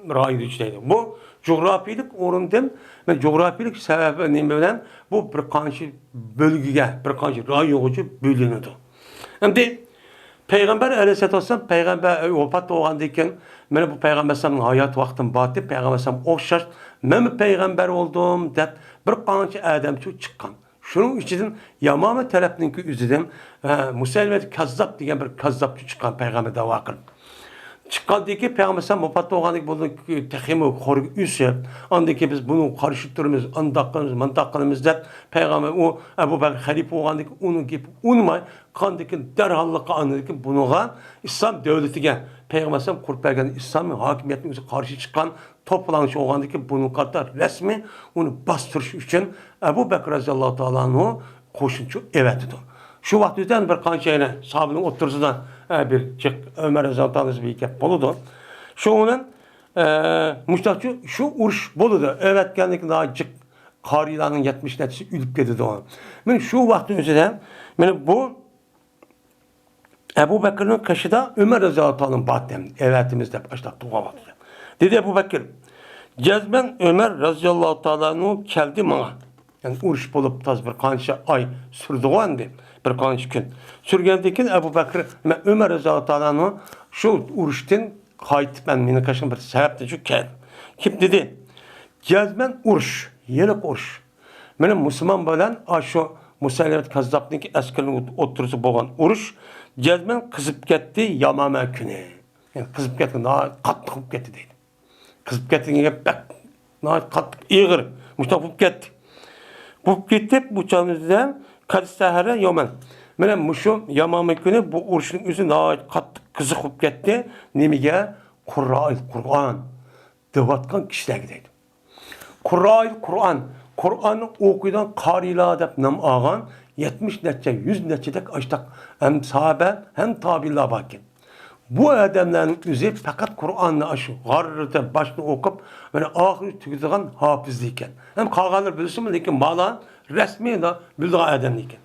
رايونىچۇ دەيدۇ. بۇ جۇغراپىيىلىك ئورۇندىن، مانا جۇغراپىيىلىك سەۋەبى نېمە بىلەن بۇ بىر قانچە بۆلگىگە، بىر قانچە رايونغىچە بۆلۈنىدۇ. ئەمدى پەيغەمبەر ئەلەيھىسسالاتۇ ۋەسسالام، پەيغەمبەر ۋاپات بولغاندىن كېيىن، مانا بۇ پەيغەمبەر ئەلەيھىسسالامنىڭ ھايات ۋاقتىمۇ بارتى، پەيغەمبەر ئەلەيھىسسالام ئوخشاش، مەنمۇ پەيغەمبەر بولدۇم دەپ بىر قانچە ئادەمچۇ چىققان. شۇنىڭ ئىچىدىن يامامە تەرەپنىڭكى ئۆزىدىن، ھە، مۇسەيلىمەتۇل كەززاب دېگەن بىر كەززابچۇ چىققان پەيغەمبەر داۋا قىلىپ. چىققاندىن كېيىن پەيغەمبەر ئەلەيھىسسالام ۋاپات بولغاندىن كېيىن بۇنىڭ تېخىمۇ خورىكى ئۆسۈپ، ئاندىن كېيىن بىز بۇنىڭغا قارشى تۇرىمىز، ئانداق قىلىمىز، مانداق قىلىمىز دەپ پەيغەمبەر، ئۇ ئەبۇ بەكىر خەلىپە بولغاندىن كېيىن ئۇنىڭ گېپىگە ئۇنىماي، قاندىكىن دەرھاللىققا ئاندىن كېيىن بۇنىڭغا ئىسلام دۆلىتىگە پەيغەمبەر ئەلەيھىسسالام قۇرۇپ بەرگەن ئىسلام ھاكىمىيەتنىڭ ئۆزىگە قارشى چىققان توپىلاڭچى بولغاندىن كېيىن بۇنىڭغا قارىتا رەسمىي ئۇنى باستۇرۇش ئۈچۈن ئەبۇ بەكرى رەزىياللاھۇ تائالا ئەنھۇ قوشۇنچۇ ئەۋەتىدۇ. شۇ ۋاقىت ئۆتەن بىر قانچە يەنە ساھابىنىڭ ئوتتۇرىسىدا، ئە، بىر جىق ئۆمەر رەزىياللاھۇ تائالا ئەنھۇ بىر گەپ بولىدۇ. شۇنىڭ بىلەن، ئە، مۇشتاقچۇ شۇ ئۇرۇش بولىدۇ. ئەۋەتكەندىكىن جىق قارىيلارنىڭ يەتمىش نەچچىسى ئۆلۈپ كېتىدۇ. مانا شۇ ۋاقىتنىڭ ئۆزىدە، مانا بۇ ئەبۇ بەكرىنىڭ قېشىدا ئۆمەر رەزىياللاھۇ تائالا بارتى، ئەۋەتىمىز دەپ ئاشتاق تۇرغان ۋاقتىدا. دېدى ئەبۇ بەكىر، جەزمەن ئۆمەر رەزىياللاھۇ تائالا ئەنھۇ كەلدى ماڭا. يەنى ئۇرۇش بولۇپ تازا بىر قانچە ئاي سۈردىغۇ ئەمدى، بىر قانچە كۈن. سۈرگەندىن كېيىن ئەبۇ بەكرى، مەن ئۆمەر رەزىياللاھۇ تائالا ئەنھۇ شۇ ئۇرۇشتىن قايتىپ، مەن مېنىڭ قېشىمغا بىر سەۋەبتىن شۇ كەلدى. كېلىپ دېدى، جەزمەن ئۇرۇش، ھېلىقى ئۇرۇش. مانا مۇسۇلمان بىلەن ئاشۇ مۇسەيلىمەت كەززابنىڭكى ئەسكىرىنىڭ ئوتتۇرىسىدا بولغان ئۇرۇش جەزمەن قىزىپ كەتتى يامامە كۈنى. يەنى قىزىپ كەتتى، ناھايىتى قاتتىق بولۇپ كەتتى دەيدۇ. قىزىپ كەتتى دېگەن گەپ بەك ناھايىتى قاتتىق، ئېغىر، مۇشۇنداق بولۇپ كەتتى. بولۇپ كېتىپ، بۇ چاغدا قەد سەھەرە يومەن. مانا مۇشۇ يامامە كۈنى بۇ ئۇرۇشنىڭ ئۆزى ناھايىتى قاتتىق قىزىق بولۇپ كەتتى. نېمىگە؟ قۇررائىل قۇرئان دەۋاتقان كىشىلەرگە دەيدۇ. قۇررائىل قۇرئان، قۇرئاننى ئوقۇيدىغان قارىيلار دەپ نام ئالغان يەتمىش نەچچە، يۈز نەچچىدەك ئاشتاق ھەم ساھابە، ھەم تابىئىنلار باركەن. بۇ ئادەملەرنىڭ ئۆزى پەقەت قۇرئاننى ئاشۇ غاررىدە باشتىن ئوقۇپ، مانا ئاخىرى تۈگىتىدىغان ھاپىزى ئىكەن. ھەم قالغانلىرى بىلسىمۇ، لېكىن مالا رەسمىي بىلىدىغان ئادەم ئىكەن.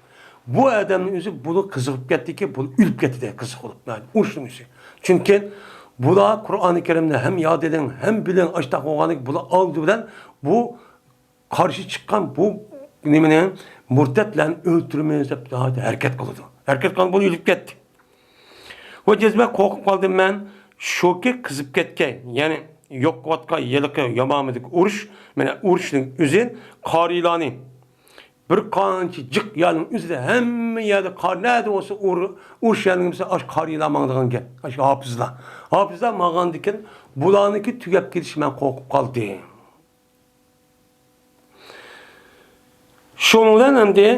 بۇ ئادەمنىڭ ئۆزى بۇنى قىزىقىپ كەتتىكى، بۇ ئۆلۈپ كەتتى قىزىق بولۇپ، يەنى ئۇرۇشنىڭ ئۆزى. چۈنكى بۇلار قۇرئانى كەرىمنى ھەم ياد ئېلىڭ، ھەم بىلىڭ، ئاشتاق بولغاندىكىن بۇلار ئالدى بىلەن بۇ قارشى چىققان بۇ نېمىنى، مۇرتەتلەرنى ئۆلتۈرىمىز دەپ ھەرىكەت قىلىدۇ. ھەرىكەت قىلغان بۇ ئۆلۈپ كەتتى. ۋە جەزمەن قورقۇپ قالدىم مەن، شۇكى قىزىپ كەتكەي، يەنى يوق قىلىۋاتقان ھېلىقى يامامىدىكى ئۇرۇش، مانا ئۇرۇشنىڭ ئۆزى قارىيلارنى بىر قانچە جىق يەرنىڭ ئۆزىدە ھەممە يەردە قار نەدە بولسا ئۇر-، ئۇرۇش يەرنىڭ ئۆزىدە ئاشۇ قارىيلار ماڭىدىغان گەپ. ئاشۇ ھاپىزلار. ھاپىزلار ماڭغاندىكىن بۇلارنىڭكى تۈگەپ كېتىشى مەن قورقۇپ قالدىم. شۇنىڭ بىلەن ئەمدى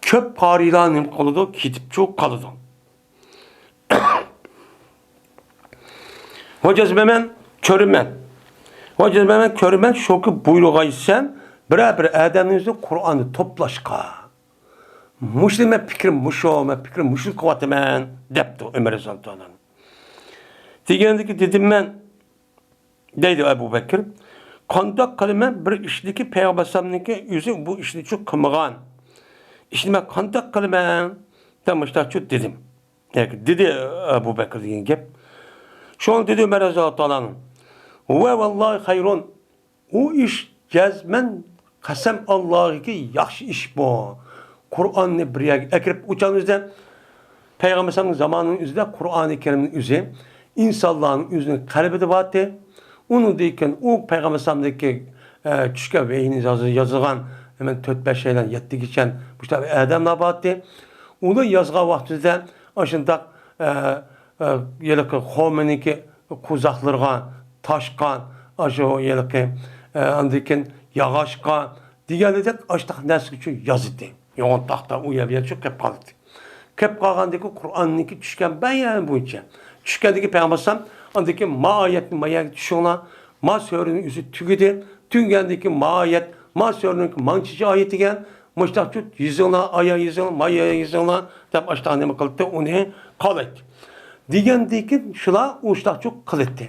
كۆپ قارىيلار نېمە قىلىدۇ؟ كېتىپچۇ قالىدۇ. ۋە جەزمەن كۆرىمەن. ۋە جەزمەن كۆرىمەن، شۇكى بۇيرۇغايسەن، بىرەر بىر ئادەمنى ئۆزى قۇرئاننى توپلاشقا. مۇشۇ مەن پىكرىم مۇشۇ، مەن پىكرىم مۇشۇ قىلىۋاتىمەن، دەپتۇ ئۆمەر رەزىياللاھۇ تائالا. دېگەندىكى دېدىم مەن، دەيدۇ ئەبۇ بەكرى، قانداق قىلىمەن بىر ئىشنىكى پەيغەمبەر ئەلەيھىسسالامنىڭكى ئۆزى بۇ ئىشنى چۈ قىلمىغان ئىشنى مەن قانداق قىلىمەن دەپ مۇشتاقچۇ دېدىم. دېدى ئەبۇ بەكرى دېگەن گەپ. شۇڭا دېدى ئۆمەر رەزىياللاھۇ تائالا ئەنھۇ، ۋە ۋاللاھى خەيرۇن، ئۇ ئىش جەزمەن قەسەم ئاللاھىكى ياخشى ئىش بۇ. قۇرئاننى بىر يەرگە ئەكىرىپ ئۇچامىزدا پەيغەمبەر ئەلەيھىسسالامنىڭ زامانىنىڭ ئۆزىدە قۇرئانى كەرىمنىڭ ئۆزى ئىنسانلارنىڭ ئۆزىنىڭ قەلبىدە بارتى. ئۇنىڭدىن كېيىن ئۇ پەيغەمبەر ئەلەيھىسسالامدىكى، ئە، چۈشكەن ۋەھىينى ياز-، يازغان، مەن تۆت بەش ئايلار يەتتىگىچە مۇشۇنداق ئادەملەر بارتى. ئۇلار يازغان ۋاقتىدا ئاشۇنداق، ئە، ئە، ھېلىقى خۇمەينىڭكى قوزاقلىرىغا، تاشقا، ئاشۇ ھېلىقى، ئە، ئاندىن كېيىن ياغاچقا دېگەندەك ئاشۇنداق نەرسە ئۈچۈن يازىتتى. يوغان تاختا ئۇ يەر بۇ يەر چۈشۈپ قالدى. كەپ قالغاندىكى قۇرئاننىڭكى چۈشكەن بايان بويىچە. چۈشكەندىكى پەيغەمبەر ئەلەيھىسسالام ئاندىكى ما ئايەتنى ما يەرگە چۈشۈڭلار، ما سۈرىنىڭ ئۆزى تۈگىدى. تۈگىگەندىكى ما ئايەت، ما سۈرىنىڭكى مانچىچە ئايىتى كەن، مۇشتاق چۈت يېزىڭلار، ئايا يېزىڭلار، مايا يېزىڭلار دەپ ئاشتاق نېمە قىلدى، ئۇنى قالايتتى. دېگەندىكى شۇلار ئۇشتاق چۈت قىلىتتى.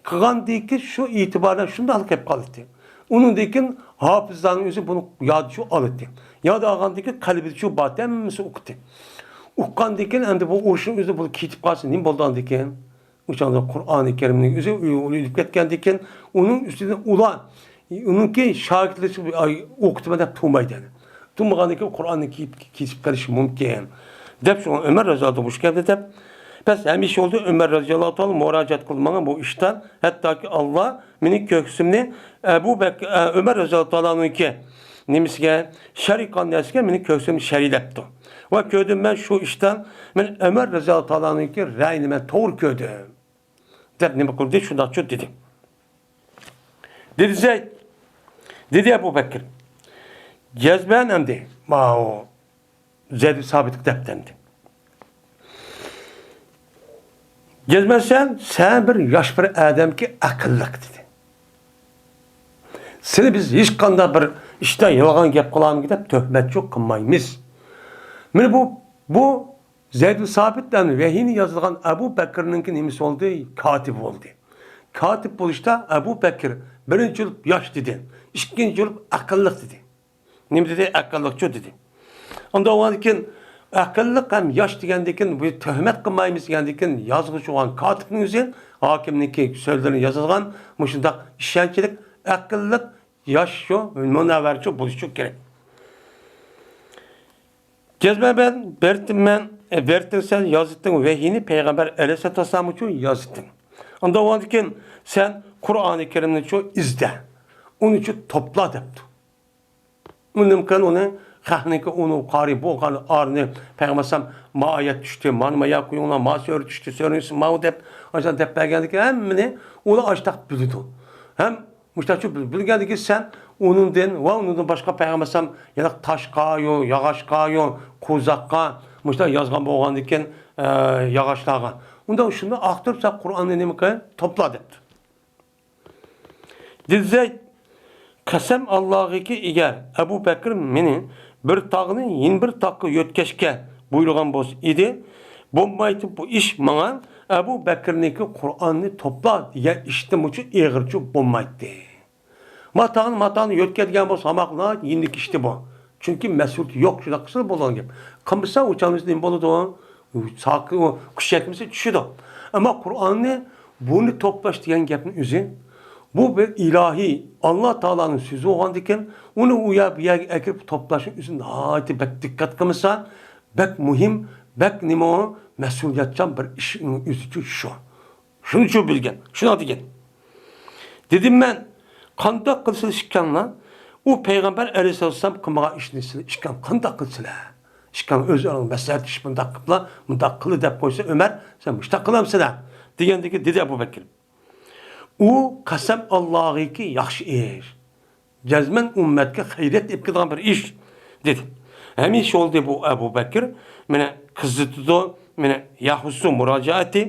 قىلغاندىكى شۇ ئېتىباردا شۇنداق قېلىپ قالىتتى. ئۇنىڭدىن كېيىن ھاپىزلارنىڭ ئۆزى بۇنى ياد شۇ ئالىتتى. ياد ئالغاندىن كېيىن قەلبىدە شۇ بار ھەممىسى ئۇقتى. ئۇققاندىن كېيىن ئەمدى بۇ ئۇرۇشنىڭ ئۆزى بۇ كېتىپ قالسا نېمە بولىدۇ ئاندىن كېيىن؟ ئۇ چاغدا قۇرئانى كەرىمنىڭ ئۆزى ئۆلۈپ كەتكەندىن كېيىن ئۇنىڭ ئۈستىدىن ئۇلار ئۇنىڭكى شاگىرتلىرى ئوقۇتىمەن دەپ تۇرمايدۇ. تۇرمىغاندىن كېيىن قۇرئاننى كېتىپ قېلىشى مۇمكىن. دەپ شۇڭا ئۆمەر رەزىياللاھۇ تۇرمۇشقا كەلدى دەپ. بەس ھەمىشە بولدى ئۆمەر رەزىياللاھۇ تائالا مۇراجىئەت قىلدى ماڭا بۇ ئىشتا. ھەتتاكى ئاللا مېنىڭ كۆكسۈمنى ئەبۇ بەك-، ئە، ئۆمەر رەزىياللاھۇ تائالانىڭكى نېمىسىگە، شەرىكان نەرسىگە مېنىڭ كۆكسۈمنى شەرىلەپتۇ. ۋە كۆردۈم مەن شۇ ئىشتا، مەن ئۆمەر رەزىياللاھۇ تائالانىڭكى رەيىنى مەن توغرا كۆردۈم. دەپ نېمە قىلدى؟ شۇنداقچۇ دېدى. دېدى زەيد. دېدى ئەبۇ بەكرى. جەزمەن ئەمدى. ماۋۇ زەيد سابىتقا دەپتۇ ئەمدى. جەزمەن سەن، سەن بىر ياش بىر ئادەمكى ئەقىللىق دېدى. سېنى بىز ھېچقانداق بىر ئىشتا يالغان گەپ قىلامىكى دەپ تۆھمەتچۇ قىلمايمىز. مانا بۇ، بۇ زەيدۇ سابىت ۋەھىينى يازىدىغان ئەبۇ بەكرىنىڭكى نېمىسى بولدى؟ كاتىپى بولدى. كاتىپ بولۇشتا ئەبۇ بەكرى بىرىنچى بولۇپ ياش دېدى، ئىككىنچى بولۇپ ئەقىللىق دېدى. نېمە دېدى؟ ئەقىللىقچۇ دېدى. ئۇنداق بولغاندىن كېيىن ئەقىللىق ھەم ياش دېگەندىن كېيىن بۇ تۆھمەت قىلمايمىز دېگەندىن كېيىن يازغۇچى بولغان كاتىپنىڭ ئۆزى ھاكىمنىڭكى سۆزلىرىنى يازىدىغان مۇشۇنداق ئىشەنچلىك، ئەقىللىق، ياشچۇ، مۇنەۋۋەرچۇ بولۇشى كېرەك. جەزمەن بېرىتتىم مەن، ئە، بېرىتتىڭ سەن يازىتتىڭ ۋەھىينى پەيغەمبەر ئەلەيھىسسالاتۇ ۋەسسالامغىچۇ يازىتتىڭ. ئۇنداق بولغاندىكىن سەن قۇرئانى كەرىمنىچۇ ئىزدە، ئۇنىچۇ توپلا دەپتۇ. ئۇندىن كېيىن ئۇنى خەقنىڭكى ئۇنى قارى بۇ قارى ئارنى پەيغەمبەر ئەلەيھىسسالام ما ئايەت چۈشتى، مانا ما يەر قويۇڭلار، ما سۈرە چۈشتى، سۈرىنىڭ ئىسمى ماۋۇ دەپ ئاشۇنداق دەپ بەرگەندىكىن ھەممىنى ئۇلار ئاشۇنداق بىلىدۇ. ھەم مۇشتاقچۇ بىل-، بىلگەندىكىن سەن ئۇنىڭدىن ۋە ئۇنىڭدىن باشقا پەيغەمبەر ئەلەيھىسسالام يەنە تاشقايۇ، ياغاچقايۇ، قوزاققا مۇشۇنداق يازغان بولغاندىكىن، ئە، ياغاچلارغا. ئۇنداق شۇنداق ئاختۇرۇپ سەن قۇرئاننى نېمە قىل؟ توپلا دەپتۇ. دېدى زەيد، قەسەم ئاللاغىكى ئەگەر ئەبۇ بەكرى مېنى بىر تاغنى يەنە بىر تاغقا يۆتكەشكە بۇيرۇغان بولسا ئىدى، بولمايتتى بۇ ئىش ماڭا، ئەبۇ بەكرىنىڭكى قۇرئاننى توپلا دېگەن ئىشتىنمۇچۇ ئېغىرچۇ بولمايتتى. ماتاغنى، ماتاغنى يۆتكە دېگەن بولسا ھاماقلا يېنىك ئىشتى بۇ. چۈنكى مەسئۇلىيىتى يوق، شۇنداق قىلسا بولىدىغان گەپ. قىلمىسا ئۇ چاغدا نېمە بولىدۇ؟ ساقى-، ئۇ قۇش يەتمىسە چۈشىدۇ. ئەمما قۇرئاننى بۇنى توپلاش دېگەن گەپنىڭ ئۆزى، بۇ بىر ئىلاھىي، ئاللا تائالانىڭ سۆزى بولغاندىكىن، ئۇنى ئۇ يەر، بۇ يەرگە ئەكىرىپ توپلاشنىڭ ئۆزى ناھايىتى بەك دىققەت قىلمىسا، بەك مۇھىم، بەك نېمە ئۇ، مەسئۇلىيەتچان بىر ئىشنىڭ ئۆزىچۇ شۇ. شۇنىچۇ بىلگەن، شۇنداق دېگەن. دېدىم مەن، قانداق قىلىسىلەر ئىككىڭلار؟ ئۇ پەيغەمبەر ئەلەيھىسسالام قىلمىغان ئىشنى سىلەر ئىككىڭ قانداق قىلىسىلەر؟ ئىككىڭ ئۆزئارا مەسلىھەتلىشىپ مۇنداق قىپلا، مۇنداق قىلى دەپ قويسا ئۆمەر، سەن مۇشتاق قىلامسىلەر؟ دېگەندىكى دېدى ئەبۇ بەكرى. ئۇ قەسەم ئاللاغىكى ياخشى ئىش. جەزمەن ئۈممەتكە خەيرىيەت ئېلىپ كېلىدىغان بىر ئىش، دېدى. ھەمىشە بولدى بۇ ئەبۇ بەكىر، مانا قىزىتىدۇ، مانا يەھۇسسۇ مۇراجىئەتى.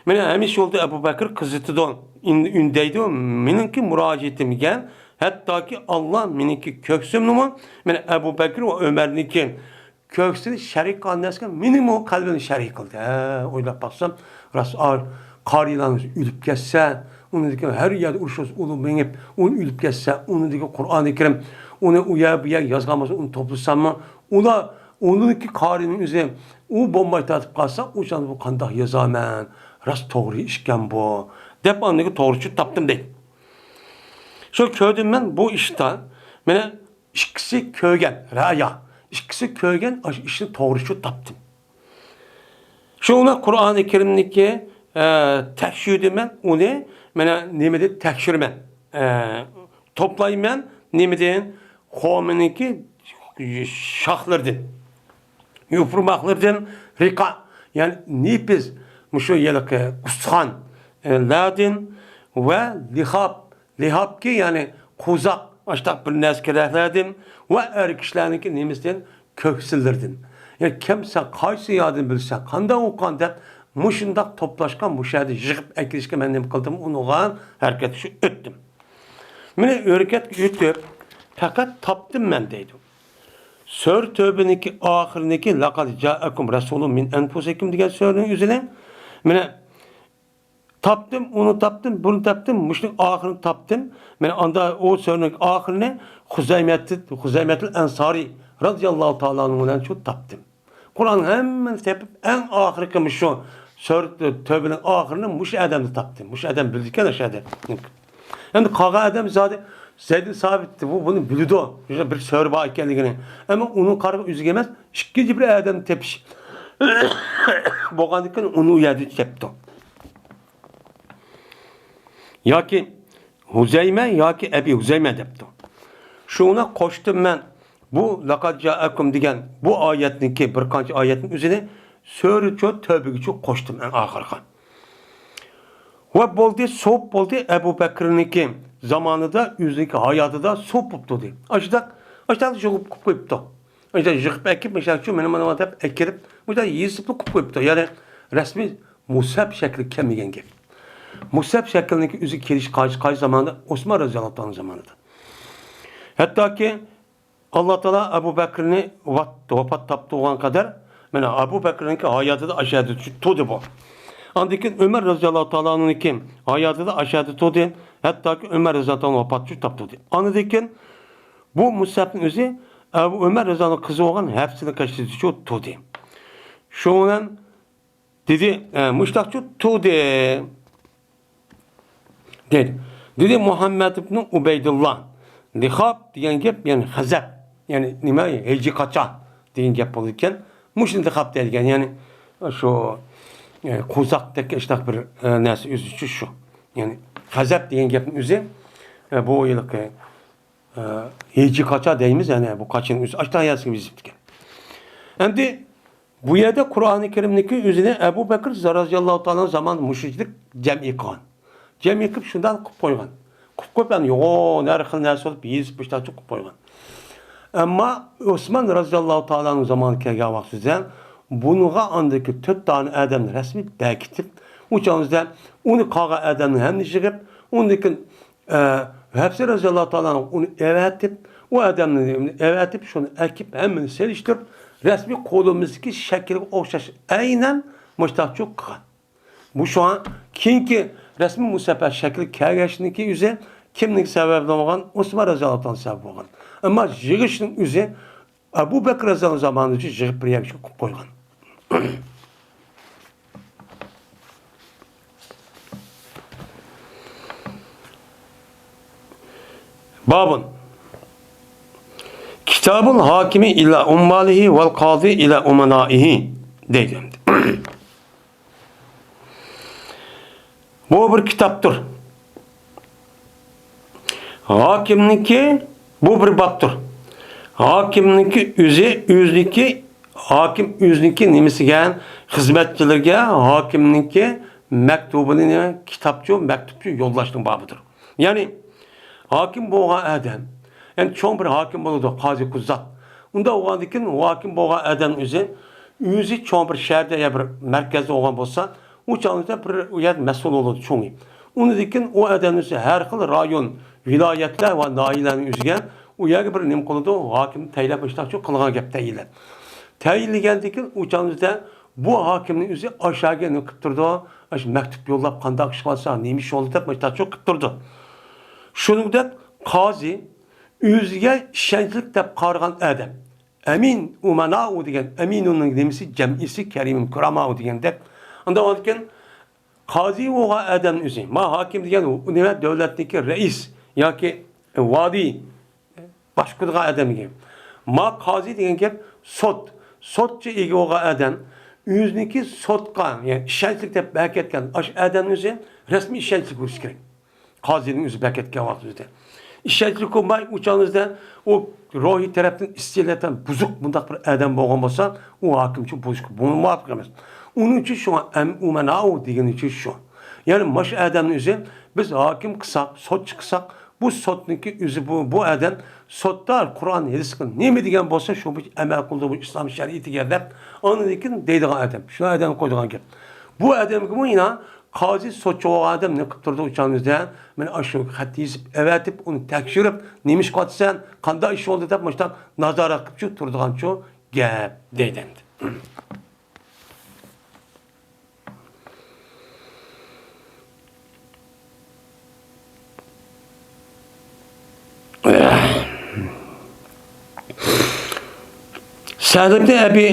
مانا ھەمىشە بولدى ئەبۇ بەكىر قىزىتىدۇ، ئۈن-، ئۈندەيدۇ مېنىڭكى مۇراجىئىتىمگە، ھەتتاكى ئاللا مېنىڭكى كۆكسۈمنىمۇ، مانا ئەبۇ بەكىر ۋە ئۆمەرنىڭكى كۆكسىنى شەرىك قىلغان نەرسىگە مېنىمۇ قەلبىمنى شەرىك قىلدى. ھە، ئويلاپ باقسام، راست، ئا-، قارىيلارنىڭ ئۆلۈپ كەتسە، ئۇنىڭدىن كېيىن ھەر يەردە ئۇرۇش بولسا، ئۇلار مېڭىپ، ئۇنى ئۆلۈپ كەتسە، ئۇنىڭدىكى قۇرئانى كەرىم، ئۇنى ئۇ يەر، بۇ يەر يازغان بولسا، ئۇنى توپلىساممۇ، ئۇلار، ئۇنىڭدىكى قارىينىڭ ئۆزى، ئۇ بومباي تارتىپ قالسا، ئۇ چاغدا بۇ قانداق يازارمەن؟ راست توغرا ئىشكەن بۇ، دەپ ئاندىكى توغرىچۇ تاپتىم دەيدۇ. شۇ كۆردۈم مەن بۇ ئىشتا، مانا ئىككىسى كۆرگەن، رايا. ئىككىسى كۆرگەن ئاشۇ ئىشنى توغرىچۇ تاپتىم. شۇڭا قۇرئانى كەرىمنىكى، ئە، تەكشۈردۈم مەن ئۇنى، مانا نېمىدىن تەكشۈرىمەن، ئە، توپلايمەن، نېمىدىن؟ خورمىنىڭكى شاخلىرىدىن، يوپۇرماقلىرىدىن، رىقا، يەنى نېپىز، مۇشۇ ھېلىقى ئۇستىخان، ئە، لەردىن ۋە لىخاب، لىھابكى، يەنى قوزاق، ئاشتاق بىر نەرسە كېرەكلەردىن ۋە ئەر كىشىلەرنىڭكى نېمىسىدىن، كۆكسىلىرىدىن. يا كىم سەن قايسى يەردىن بىلسەڭ، قانداق ئوقۇغان دەپ، مۇشۇنداق توپلاشقا، مۇشۇ يەردە يىغىپ ئەكېلىشكە مەن نېمە قىلدىم، ئۇنىڭغا ھەرىكەتكە ئۆتتۈم. مېنى ھەرىكەتكە ئۆتۈپ، پەقەت تاپتىم مەن دەيدۇ. سۈرە تەۋبىنىڭكى ئاخىرىنىڭكى لەقەد جائەكۇم رەسۇلۇم مىن ئەنفۇسىكۇم دېگەن سۈرىنىڭ ئۆزىنى، مانا، تاپتىم، ئۇنى تاپتىم، بۇنى تاپتىم، مۇشۇنىڭ ئاخىرىنى تاپتىم. مانا ئاندا ئۇ سۈرىنىڭ ئاخىرىنى خۇزەيمەتى، خۇزەيمەتۇل ئەنسارى رازىياللاھۇ تائالا ئەنھۇ بىلەن شۇ تاپتىم. قۇرئاننىڭ ھەممىنى تېپىپ، ئەڭ ئاخىرقى مۇشۇ سۈرە تەۋبىنىڭ ئاخىرىنى مۇشۇ ئادەمدە تاپتىم. مۇشۇ ئادەم بىلىدىكەن ئاشۇ ئادەم. ئەمدى قالغان ئادەم زادى زەيدىن سابىت بۇ، بۇنى بىلىدۇ. بىر سۈرە بار ئىكەنلىكىنى. ئەمما ئۇنىڭ قارىغى ئۆزىگە ئەمەس، ئىككىنچى بىر ئادەمنى تېپىش بولغاندىكىن ئۇنى ئۇ يەردە تېپىپتۇ. ياكى ھۇزەيمە ياكى ئەبى ھۇزەيمە دەپتۇ. شۇڭا قوشتۇم مەن بۇ لەقەد جائەكۇم دېگەن بۇ ئايەتنىڭكى بىر قانچە ئايەتنىڭ ئۆزىنى سۈرە تەۋبىگىچۇ قوشتۇم ئەڭ ئاخىرقى. ۋە بولدى، سوپ بولدى، ئەبۇ بەكرىنىڭكى زامانىدا، ئۆزىنىڭكى ھاياتىدا سوپ بوپتۇ دېدى. ئاشۇنداق، ئاشۇنداق يىغىپ قويۇپتۇ. ئاشۇنداق يىغىپ ئەكىپ، مىسال ئۈچۈن، مانا، مانا دەپ ئەكىرىپ، مۇشۇنداق يېزىپلا قويۇپ قويۇپتۇ. يەنى رەسمىي مۇسھەف شەكلى كەلمىگەن گەپ. مۇسھەف شەكلىنىڭكى ئۆزى كېلىش قايسى، قايسى زاماندا؟ ئوسمان رەزىياللاھۇ تائالا زامانىدا. ھەتتاكى ئاللا تائالا ئەبۇ بەكرىنى ۋات-، ۋاپات تاپتۇرغان قەدەر، مانا ئەبۇ بەكرىنىڭكى ھاياتىدا ئاشۇ يەردە تۇردى بۇ. ئاندىن كېيىن ئۆمەر رەزىياللاھۇ تائالا ئانھۇنىڭكى ھاياتىدا ئاشۇ يەردە تۇردى. ھەتتاكى ئۆمەر رەزىياللاھۇ تائالا ۋاپات تاپتۇردى. ئاندىن كېيىن بۇ مۇسھەفنىڭ ئۆزى ئەبۇ ئۆمەر رەزىياللاھۇ قىزى بولغان ھەپسىنىڭ قېشىدا تۇردى. شۇنىڭ بىلەن دېدى، ئە، مۇشتاقچۇ تۇردى. دېدى. دېدى مۇھەممەد ئىبنى ئۇبەيدۇللا. لىخاب دېگەن گەپ، يەنى خەزەپ. يەنى نېمە؟ ھېجى قاچا دېگەن گەپ بولىدىكەن. مۇشۇنى لىخاب دەيدىكەن. يەنى شۇ، ئە، قوزاقتەك ئىشتاق بىر، ئە، نەرسە ئۆزىچۇ شۇ. يەنى خەزەپ دېگەن گەپنىڭ ئۆزى، ئە، بۇ ھېلىقى ئە، ھېجى قاچا دەيمىز، يەنى بۇ قاچىنىڭ ئۆزى ئاشتاق يازىسىغا يېزىپتىكەن. ئەمدى بۇ يەردە قۇرئانى كەرىمنىڭكى ئۆزىنى ئەبۇ بەكرى رەزىياللاھۇ تائالا زامانىدا مۇشۇنچىلىك جەمئىي قىلغان. جەمئىي قىلىپ شۇنداق قىلىپ قويغان. قىلىپ قويۇپ، يەنى يوغان ھەر خىل نەرسە بولۇپ يېزىپ مۇشۇنداق قىلىپ قويغان. ئەمما ئوسمان رەزىياللاھۇ تائالانىڭ زامانىغا كەلگەن ۋاقتىدا بۇنىڭغا ئاندىكى تۆت دانە ئادەمنى رەسمىي بەكىتىپ، ئۇ چاغدا ئۇنى قالغان ئادەمنى ھەممىنى يىغىپ، ئۇندىن كېيىن ئە، ھەپسە رەزىياللاھۇ تائالا ئۇنى ئەۋەتىپ، ئۇ ئادەمنى ئەۋەتىپ، شۇنى ئەكىپ، ھەممىنى سېلىشتۇرۇپ، رەسمىي قولىمىزدىكى شەكىلگە ئوخشاش ئەينەن مۇشتاقچۇ قىلغان. بۇ شۇڭا كېيىنكى رەسمىي مۇسەپپە شەكلى كەلگەچنىڭكى ئۆزى كىمنىڭ سەۋەبى بولغان؟ ئوسمان رەزىياللاھۇ تائالا سەۋەب بولغان. ئەمما يىغىشنىڭ ئۆزى ئەبۇ بەكرى رەزىياللاھۇ زامانىدا يىغىپ بىر يەرگە قىلىپ قويغان. بابۇن. كىتابۇل ھاكىمى ئىلە ئۇممالىھى ۋەل قازى ئىلە ئۇمەنائىھى دەيدۇ ئەمدى. بۇ بىر كىتابتۇر. ھاكىمنىڭكى، بۇ بىر بابتۇر. ھاكىمنىڭكى ئۆزى، ئۆزىنىڭكى، ھاكىم ئۆزىنىڭكى نېمىسىگە، خىزمەتچىلىرىگە ھاكىمنىڭكى مەكتۇبىنى، كىتابچۇ، مەكتۇپچۇ يوللاشنىڭ بابىدۇر. يەنى ھاكىم بولغان ئادەم، يەنى چوڭ بىر ھاكىم بولىدۇ، قازى قۇززات. ئۇنداق بولغاندىن كېيىن، ئۇ ھاكىم بولغان ئادەم ئۆزى، ئۆزى چوڭ بىر شەھەردە يا بىر مەركەزدە بولغان بولسا، ئۇ چاغدا بىر ئۇ يەردە مەسئۇل بولىدۇ، چوڭى. ئۇنىڭدىن كېيىن ئۇ ئادەم ئۆزى ھەر خىل رايون، ۋىلايەتلەر ۋە ناھىيەلەرنىڭ ئۆزىگە ئۇ يەرگە بىر نېمە قىلىدۇ، ھاكىم تەيىنلەپ، مۇشۇنداق قىلغان گەپ تەيىنلەپ. تەيىنلىگەندىن كېيىن ئۇ چاغدا بۇ ھاكىمنىڭ ئۆزى ئاشاگە نېمە قىلىپ تۇرىدۇ؟ ئاشۇ مەكتۇپ يوللاپ، قانداق ئىش قىلسا، نېمە ئىش بولدى دەپ مۇشۇنداق قىلىپ تۇرىدۇ. شۇنىڭدەك قازى ئۆزىگە ئىشەنچلىك دەپ قارىغان ئادەم. ئەمىن ئۇمەنائۇ دېگەن، ئەمىنۇنىڭ نېمىسى، جەمئىسى، كەرىمۇن كۇرامائۇ دېگەندەك. ئاندىن كېيىن قازى بولغان ئادەم ئۆزى. ما ھاكىم دېگەن نېمە؟ دۆلەتنىڭكى رەئىس ياكى ۋالىي، باشقۇرىدىغان ئادەم دېگەن. ما قازى دېگەن گەپ سوت. سوتچى ئىگە بولغان ئادەم ئۆزىنىڭكى سوتقا، يەنى ئىشەنچلىك دەپ بەكەتكەن ئاشۇ ئادەمنىڭ ئۆزى رەسمىي ئىشەنچلىك بولۇشى كېرەك. قازىنىڭ ئۆزى بەكەتكەن ۋاقتىمىزدا. ئىشەنچلىك بولماي، ئۇ چاغىمىزدا ئۇ روھىي تەرەپتىن ئىستىلەتەن بۇزۇق مۇنداق بىر ئادەم بولغان بولسا، ئۇ ھاكىمچى بولۇشقا مۇۋاپىق ئەمەس. ئۇنىڭ ئۈچۈن شۇڭا ئەم ئۇمەنائۇ دېگىنى ئۈچۈن شۇ. يەنى ماش ئادەمنى ئۆزى بىز ھاكىم قىلساق، سوتچى قىلساق، بۇ سوتنىڭكى ئۆزى بۇ، بۇ ئادەم سوتتا قۇرئان ھەدىسكە نېمە دېگەن بولسا، شۇ بويىچە ئەمەل قىلىدۇ، بۇ ئىسلام شەرىئىتىگە دەپ، ئاندىن كېيىن دەيدىغان ئادەم، شۇ ئادەم قويىدىغان گەپ. بۇ ئادەمگىمۇ يەنە قازى سوتچى بولغان ئادەم نېمە قىلىپ تۇرىدۇ ئۇ چاغىمىزدا؟ مانا ئاشۇ خەت يېزىپ ئەۋەتىپ، ئۇنى تەكشۈرۈپ، نېمە ئىش قىلىۋاتىسەن، قانداق ئىش بولدى دەپ مۇشۇنداق نازارەت قىلىپچۇ تۇرىدىغانچۇ گەپ دەيدۇ ئەمدى. سەھل ئىبنى ئەبى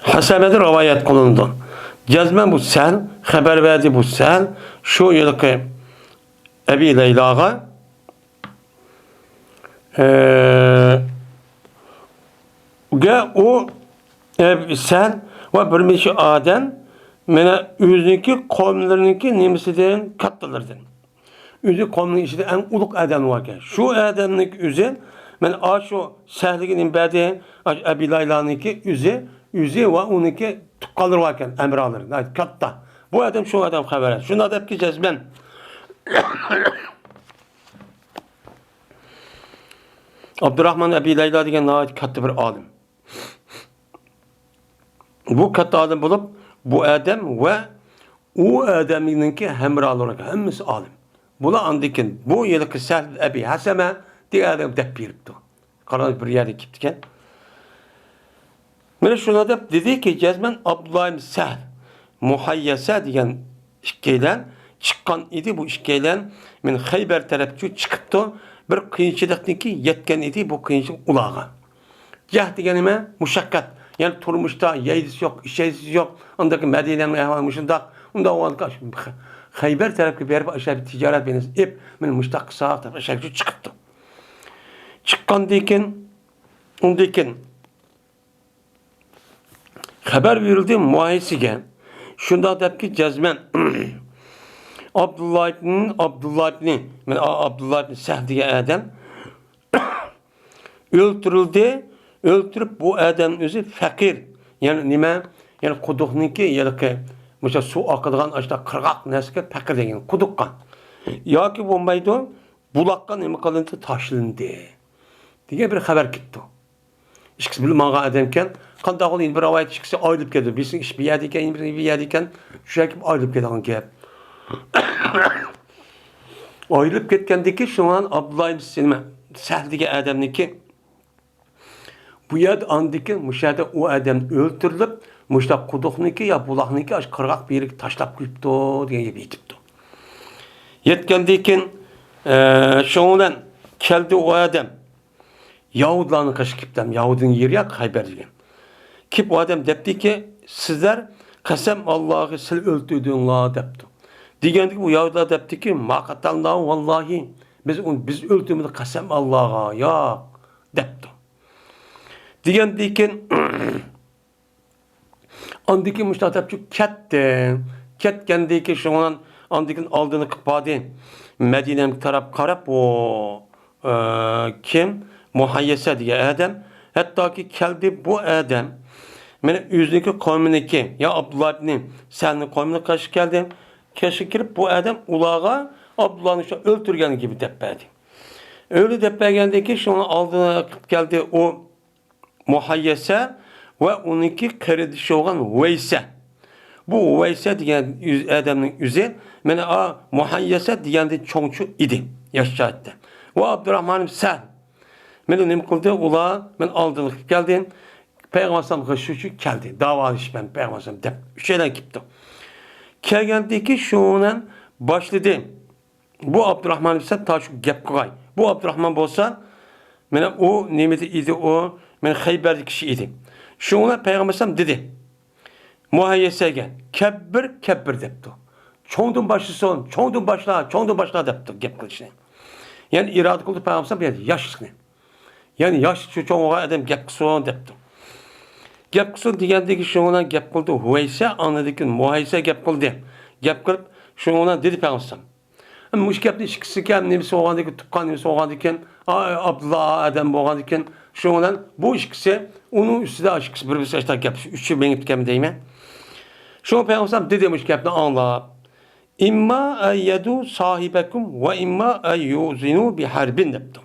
ھەسەمەدىن رىۋايەت قىلىنىدۇ. جەزمەن بۇ سەھل خەۋەر بەردى، بۇ سەھل شۇ ھېلىقى ئەبى لەيلاغا، ئە، گە ئۇ، ئە، سەھل ۋە بىر نەچچە ئادەم مانا ئۆزىنىڭكى قوملىرىنىڭكى نېمىسىدىن، كاتتىلىرىدىن. ئۆزى قومنىڭ ئىچىدە ئەڭ ئۇلۇغ ئادەم باركەن. شۇ ئادەمنىڭ ئۆزى، مانا ئاشۇ سەھلىگە نېمە بەردى؟ ئاشۇ ئەبى لەيلانىڭكى ئۆزى، ئۆزى ۋە ئۇنىڭكى تۇغقانلىرى باركەن، ھەمراھلىرى، ناھايىتى كاتتا. بۇ ئادەم شۇ ئادەم خەۋەر. شۇنداق دەپكى جەزمەن. ئابدۇراخمان ئەبى لەيلا دېگەن ناھايىتى كاتتا بىر ئالىم. بۇ كاتتا ئالىم بولۇپ، بۇ ئادەم ۋە ئۇ ئادەمنىڭكى ھەمراھلىرى ھەممىسى ئالىم. بۇلار ئاندىن كېيىن بۇ ھېلىقى سەھل ئەبى ھەسەمە دېگەن ئادەم دەپ بېرىپتۇ. قاراڭ، بىر يەردە كېلىپتىكەن. مانا شۇنداق دەپ دېدىكى، جەزمەن ئابدۇللا ئىبن سەھل، مۇھەييەسە دېگەن ئىككىيلەن چىققان ئىدى. بۇ ئىككىيلەن مەن خەيبەر تەرەپچۇ چىقىپتۇ. بىر قىيىنچىلىقنىڭكى يەتكەن ئىدى، بۇ قىيىنچىلىق ئۇلارغا. جەھ دېگەن نېمە؟ مۇشەققەت. يەنى تۇرمۇشتا يەيلىسى يوق، ئىچەيلىسى يوق. ئاندىكى مەدىنەنىڭ ئەھۋالى مۇشۇنداق. ئۇنداق بولغاندا خەيبەر تەرەپكە بېرىپ، ئاشۇ تىجارەت بىلەن ئېپ، مەن مۇشۇنداق قىلساق دەپ ئاشۇ چىقىپتۇ. چىققاندىن كېيىن، ئۇندىن كېيىن خەۋەر بېرىلدى مۇھەييەسىگە. شۇنداق دەپكى جەزمەن ئابدۇللا ئىبنى، ئابدۇللا ئىبنى، مانا ئابدۇللا ئىبنى سەھل دېگەن ئادەم ئۆلتۈرۈلدى. ئۆلتۈرۈپ، بۇ ئادەم ئۆزى پەقىر. يەنى نېمە؟ يەنى قۇدۇقنىڭكى، ھېلىقى مۇشۇ سۇ ئاقىدىغان ئاشۇنداق قىرغاق نەرسىگە پەقىر دېگەن، قۇدۇققا. ياكى بولمايدۇ، بۇلاققا نېمە قىلىندى؟ تاشلىندى دېگەن بىر خەۋەر كېلىپتۇ. ئىككىسى بىللە ماڭغان ئادەمكەن. قانداق بولدى؟ يەنە بىر رىۋايەت، ئىككىسى ئايرىلىپ كەتتى. بىرسىنىڭ ئىشى بۇ يەردە ئىكەن، بىرسىنىڭ بۇ يەردە ئىكەن. شۇ يەرگە ئايرىلىپ كەتكەن گەپ. ئايرىلىپ كەتكەندىن كېيىن شۇڭا ئابدۇللا ئىبن سىنە، سەھل دېگەن ئادەمنىڭكى بۇ يەردە ئاندىن كېيىن مۇشۇ يەردە ئۇ ئادەم ئۆلتۈرۈلۈپ، مۇشۇنداق قۇدۇقنىڭكى يا بۇلاقنىڭكى ئاشۇ قىرغاق بىر يېرىگە تاشلاپ قويۇپتۇ دېگەن گەپ يېتىپتۇ. يەتكەندىن كېيىن، ئە، شۇنىڭ بىلەن كەلدى ئۇ ئادەم. يەھۇدىيلارنىڭ قېشىغا كېلىپتۇ، يەھۇدىينىڭ يېرى يا خەيبەر دېگەن. كېلىپ ئۇ ئادەم دەپتىكى، سىزلەر قەسەم ئاللاغا سىلەر ئۆلتۈردۈڭلار دەپتۇ. دېگەندىكى بۇ يەھۇدىيلار دەپتىكى، ما قەتەلناھۇ ۋاللاھى، بىز ئۇنى، بىز ئۆلتۈرمىدۇق قەسەم ئاللاغا، ياق دەپتۇ. دېگەندىن كېيىن ئاندىن كېيىن مۇشۇنداق دەپ كەتتى. كەتكەندىن كېيىن شۇنىڭ بىلەن ئاندىن كېيىن ئالدىنى قىلىپ باردى. مەدىنەگە تاراپ قاراپ، ئۇ، ئە، كىم؟ مۇھەييەسە دېگەن ئادەم. ھەتتاكى كەلدى بۇ ئادەم. مانا ئۆزىنىڭكى قومىنىڭكى، يا ئابدۇللا ئىبنى سەھلنىڭ قومىنىڭ قېشىغا كەلدى. قېشىغا كېلىپ بۇ ئادەم ئۇلارغا ئابدۇللانى شۇ ئۆلتۈرگەن گېپى دەپ بەردى. ئۆلە دەپ بەرگەندىن كېيىن شۇنىڭ ئالدىغا كېلىپ كەلدى ئۇ مۇھەييەسە ۋە ئۇنىڭكى قېرىندىشى بولغان ۋەيسە. بۇ ۋەيسە دېگەن ئۆز-، ئادەمنىڭ ئۆزى، مانا، ئا، مۇھەييەسە دېگەندىن چوڭچۇ ئىدى، ياش چاغدا. ۋە ئابدۇراخمان سەھل. مانا نېمە قىلدى؟ ئۇلار، مانا ئالدىغا كېلىپ كەلدى. پەيغەمبەر ئەلەيھىسسالامغا شۇ كەلدى. داۋالىشىپ، مەن پەيغەمبەر ئەلەيھىسسالام دەپ، ئۈچەيلەن كېلىپتۇ. كەلگەندىن كېيىن شۇنىڭ بىلەن باشلىدى. بۇ ئابدۇراخمان دېسە، تا شۇ گەپ قىلغاي. بۇ ئابدۇراخمان بولسا، مانا ئۇ نېمىدە ئىدى ئۇ؟ مانا خەيبەردىكى كىشى ئىدى. شۇنىڭ بىلەن پەيغەمبەر ئەلەيھىسسالام دېدى مۇھەييەسەگە، «كەببىر، كەببىر» دەپتۇ. «چوڭدىن باشلىسۇن، چوڭدىن باشلا، چوڭدىن باشلا» دەپتۇ گەپ قىلىشنى. يەنى ئىرادە قىلدى پەيغەمبەر ئەلەيھىسسالام، يەنى ياشلىقنى. يەنى ياش شۇ چوڭ بولغان ئادەم گەپ قىلسۇن دەپتۇ. گەپ قىلسۇن دېگەندىكىن شۇنىڭ بىلەن گەپ قىلدى ھۇۋەيسە، ئاندىن كېيىن مۇھەيسە گەپ قىلدى. گەپ قىلىپ شۇنىڭ بىلەن دېدى پەيغەمبەر ئەلەيھىسسالام. مۇشۇ گەپنى ئىككىسىگە نېمىسى بولغاندىكىن، تۇغقان نېمىسى بولغاندىكىن، ئا-، ئابدۇللا ئادەم بولغاندىكىن، شۇنىڭ بىلەن بۇ ئىككىسى، ئۇنىڭ ئۈستىدە ئىككىسى بىر-بىرسى ئاشتا گەپ، ئۈچى مېڭىپ كەتكەنمۇ دەيمەن. شۇ پەيغەمبەر ئەلەيھىسسالام دېدى مۇشۇ گەپنى ئاڭلاپ. «ئىمما ئەن يەدۇ ساھىبەكۇم ۋە ئىمما ئەن يۇزىنۇ بىھەربىن» دەپتۇ.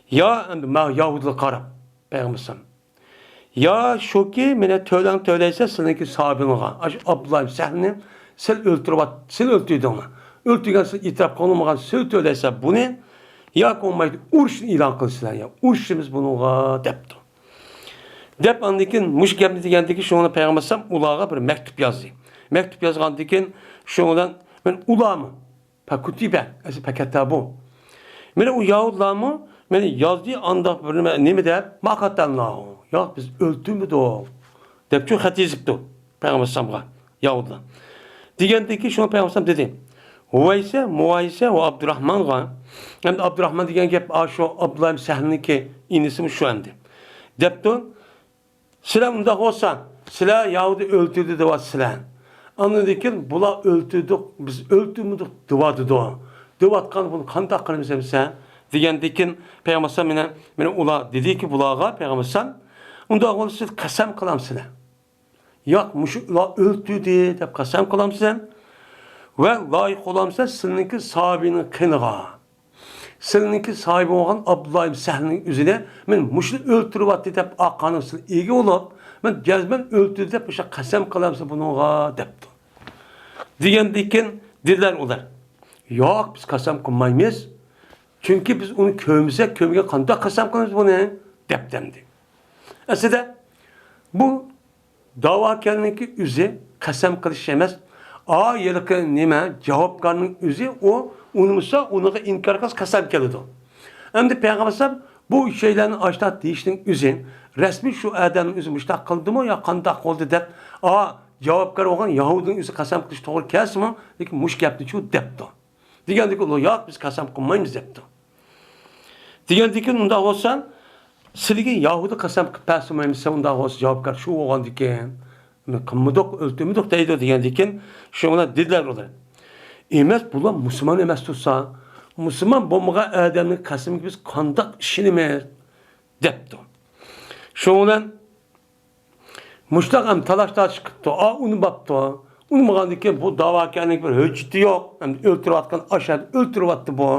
يا ئەمدى ماڭا يەھۇدىيلارغا قاراپ، پەيغەمبەر ئەلەيھىسسالام. يا شۇكى، مانا تۆلەڭ تۆلەيسەن سىلىنىڭكى ساھىبىڭغا. ئاشۇ ئابدۇللا ئىبن سەھلنى سىل ئۆلتۈرۈۋات-، سىل ئۆلتۈردۈڭلار. ئۆلتۈرگەن سىل ئېتىراپ قىلمىغان سىل تۆلەيسەن بۇنى. ياكى بولمايدۇ، ئۇرۇشنى ئېلان قىلىسىلەر، يا ئۇرۇشىمىز بۇنىڭغا دەپتۇ. دەپ ئاندىن كېيىن مۇشۇ گەپنى دېگەندىن كېيىن شۇڭا پەيغەمبەر ئەلەيھىسسالام ئۇلارغا بىر مەكتۇپ يازدى. مەكتۇپ يازغاندىن كېيىن شۇنىڭ بىلەن مەن ئۇلارمۇ پەكۇتىبە، ئەسلى پەكەتتە بۇ. مانا ئۇ يەھۇدىيلارمۇ مانا يازدى، ئانداق بىر نېمە، نېمە دەپ، ما قەتەلناھۇ. ياق، بىز ئۆلتۈرمىدۇق. دەپچۇ خەت يېزىپتۇ پەيغەمبەر ئەلەيھىسسالامغا يەھۇدىيلار. دېگەندىن كېيىن شۇڭا پەيغەمبەر ئەلەيھىسسالام دېدى. ھۇۋەيسە، مۇۋەيسە ۋە ئابدۇراخمانغا. ئەمدى ئابدۇراخمان دېگەن گەپ، ئا، شۇ ئابدۇللا ئىبن سەھلنىڭكى ئىنىسىمۇ شۇ ئەمدى. دەپتۇ. سىلەر ئۇنداق بولسا، سىلەر يەھۇدىي ئۆلتۈردى دەۋاتىسىلەر. ئاندىن كېيىن بۇلار ئۆلتۈردۇق، بىز ئۆلتۈرمىدۇق دەۋاتىدۇ. دەۋاتقان بۇنى قانداق قىلىمىز ئەمسە؟ دېگەندىن كېيىن پەيغەمبەر ئەلەيھىسسالام مانا، مانا ئۇلار دېدىكى بۇلارغا پەيغەمبەر ئەلەيھىسسالام، ئۇنداق بولسا سىز قەسەم قىلامسىلەر. ياق، مۇشۇ ئۇلار ئۆلتۈردى دەپ قەسەم قىلامسەن. ۋە لايىق بولامسەن سىلىنىڭكى ساھابىنىڭ قېنىغا. سىلىنىڭكى ساھىبى بولغان ئابدۇللا ئىبن سەھلنىڭ ئۆزىنى مەن مۇشۇنى ئۆلتۈرۈۋەتتى دەپ ئاقانىڭ سىلى ئىگە بولۇپ، مەن جەزمەن ئۆلتۈردى دەپ مۇشۇ قەسەم قىلامسىز بۇنىڭغا دەپتۇ. دېگەندىكىن دېدىلەر ئۇلار، ياق، بىز قەسەم قىلمايمىز. چۈنكى بىز ئۇنى كۆرمىسەك، كۆرمىگەن قانداق قەسەم قىلىمىز بۇنى؟ دەپتىمدى. ئەسلىدە بۇ داۋاكارنىڭكى ئۆزى قەسەم قىلىش ئەمەس. ئا، ھېلىقى نېمە، جاۋابكارنىڭ ئۆزى ئۇ ئۇنىمىسا، ئۇنىڭغا ئىنكار قىلسا قەسەم كېلىدۇ. ئەمدى پەيغەمبەر ئەلەيھىسسالام بۇ ئۈچەيلەننى ئاشتاق دېيىشنىڭ ئۆزى، رەسمىي شۇ ئادەمنىڭ ئۆزى مۇشتاق قىلدىمۇ يا قانداق قىلدى دەپ، ئا، جاۋابكار بولغان يەھۇدىينىڭ ئۆزى قەسەم قىلىش توغرا كەلسىمۇ، لېكىن مۇشۇ گەپنىچۇ دەپتۇ. دېگەندىكىن ئۇلار، ياق، بىز قەسەم قىلمايمىز دەپتۇ. دېگەندىكىن ئۇنداق بولسا، سىلىگە يەھۇدىي قەسەم قىلىپ بەرسە بولمايمىز، سەن ئۇنداق بولسا جاۋابكار شۇ بولغاندىكىن، قىلمىدۇق، ئۆلتۈرمىدۇق دەيدۇ دېگەندىكىن، شۇنىڭ بىلەن دېدىلەر ئۇلار. ئەمەس، بۇلار مۇسۇلمان ئەمەس تۇرسا، مۇسۇلمان بولمىغان ئادەمنىڭ قەسىمىگە بىز قانداق ئىشىنىمىز؟ دەپتۇ. شۇنىڭ بىلەن مۇشتاق ھەم تالاش تارتىش قىپتۇ، ئا، ئۇنىماپتۇ. ئۇنىمىغاندىن كېيىن بۇ داۋاكارنىڭ بىر ھۆججىتى يوق. ئەمدى ئۆلتۈرۈۋاتقان ئاشۇ يەردە ئۆلتۈرۈۋاتتى بۇ.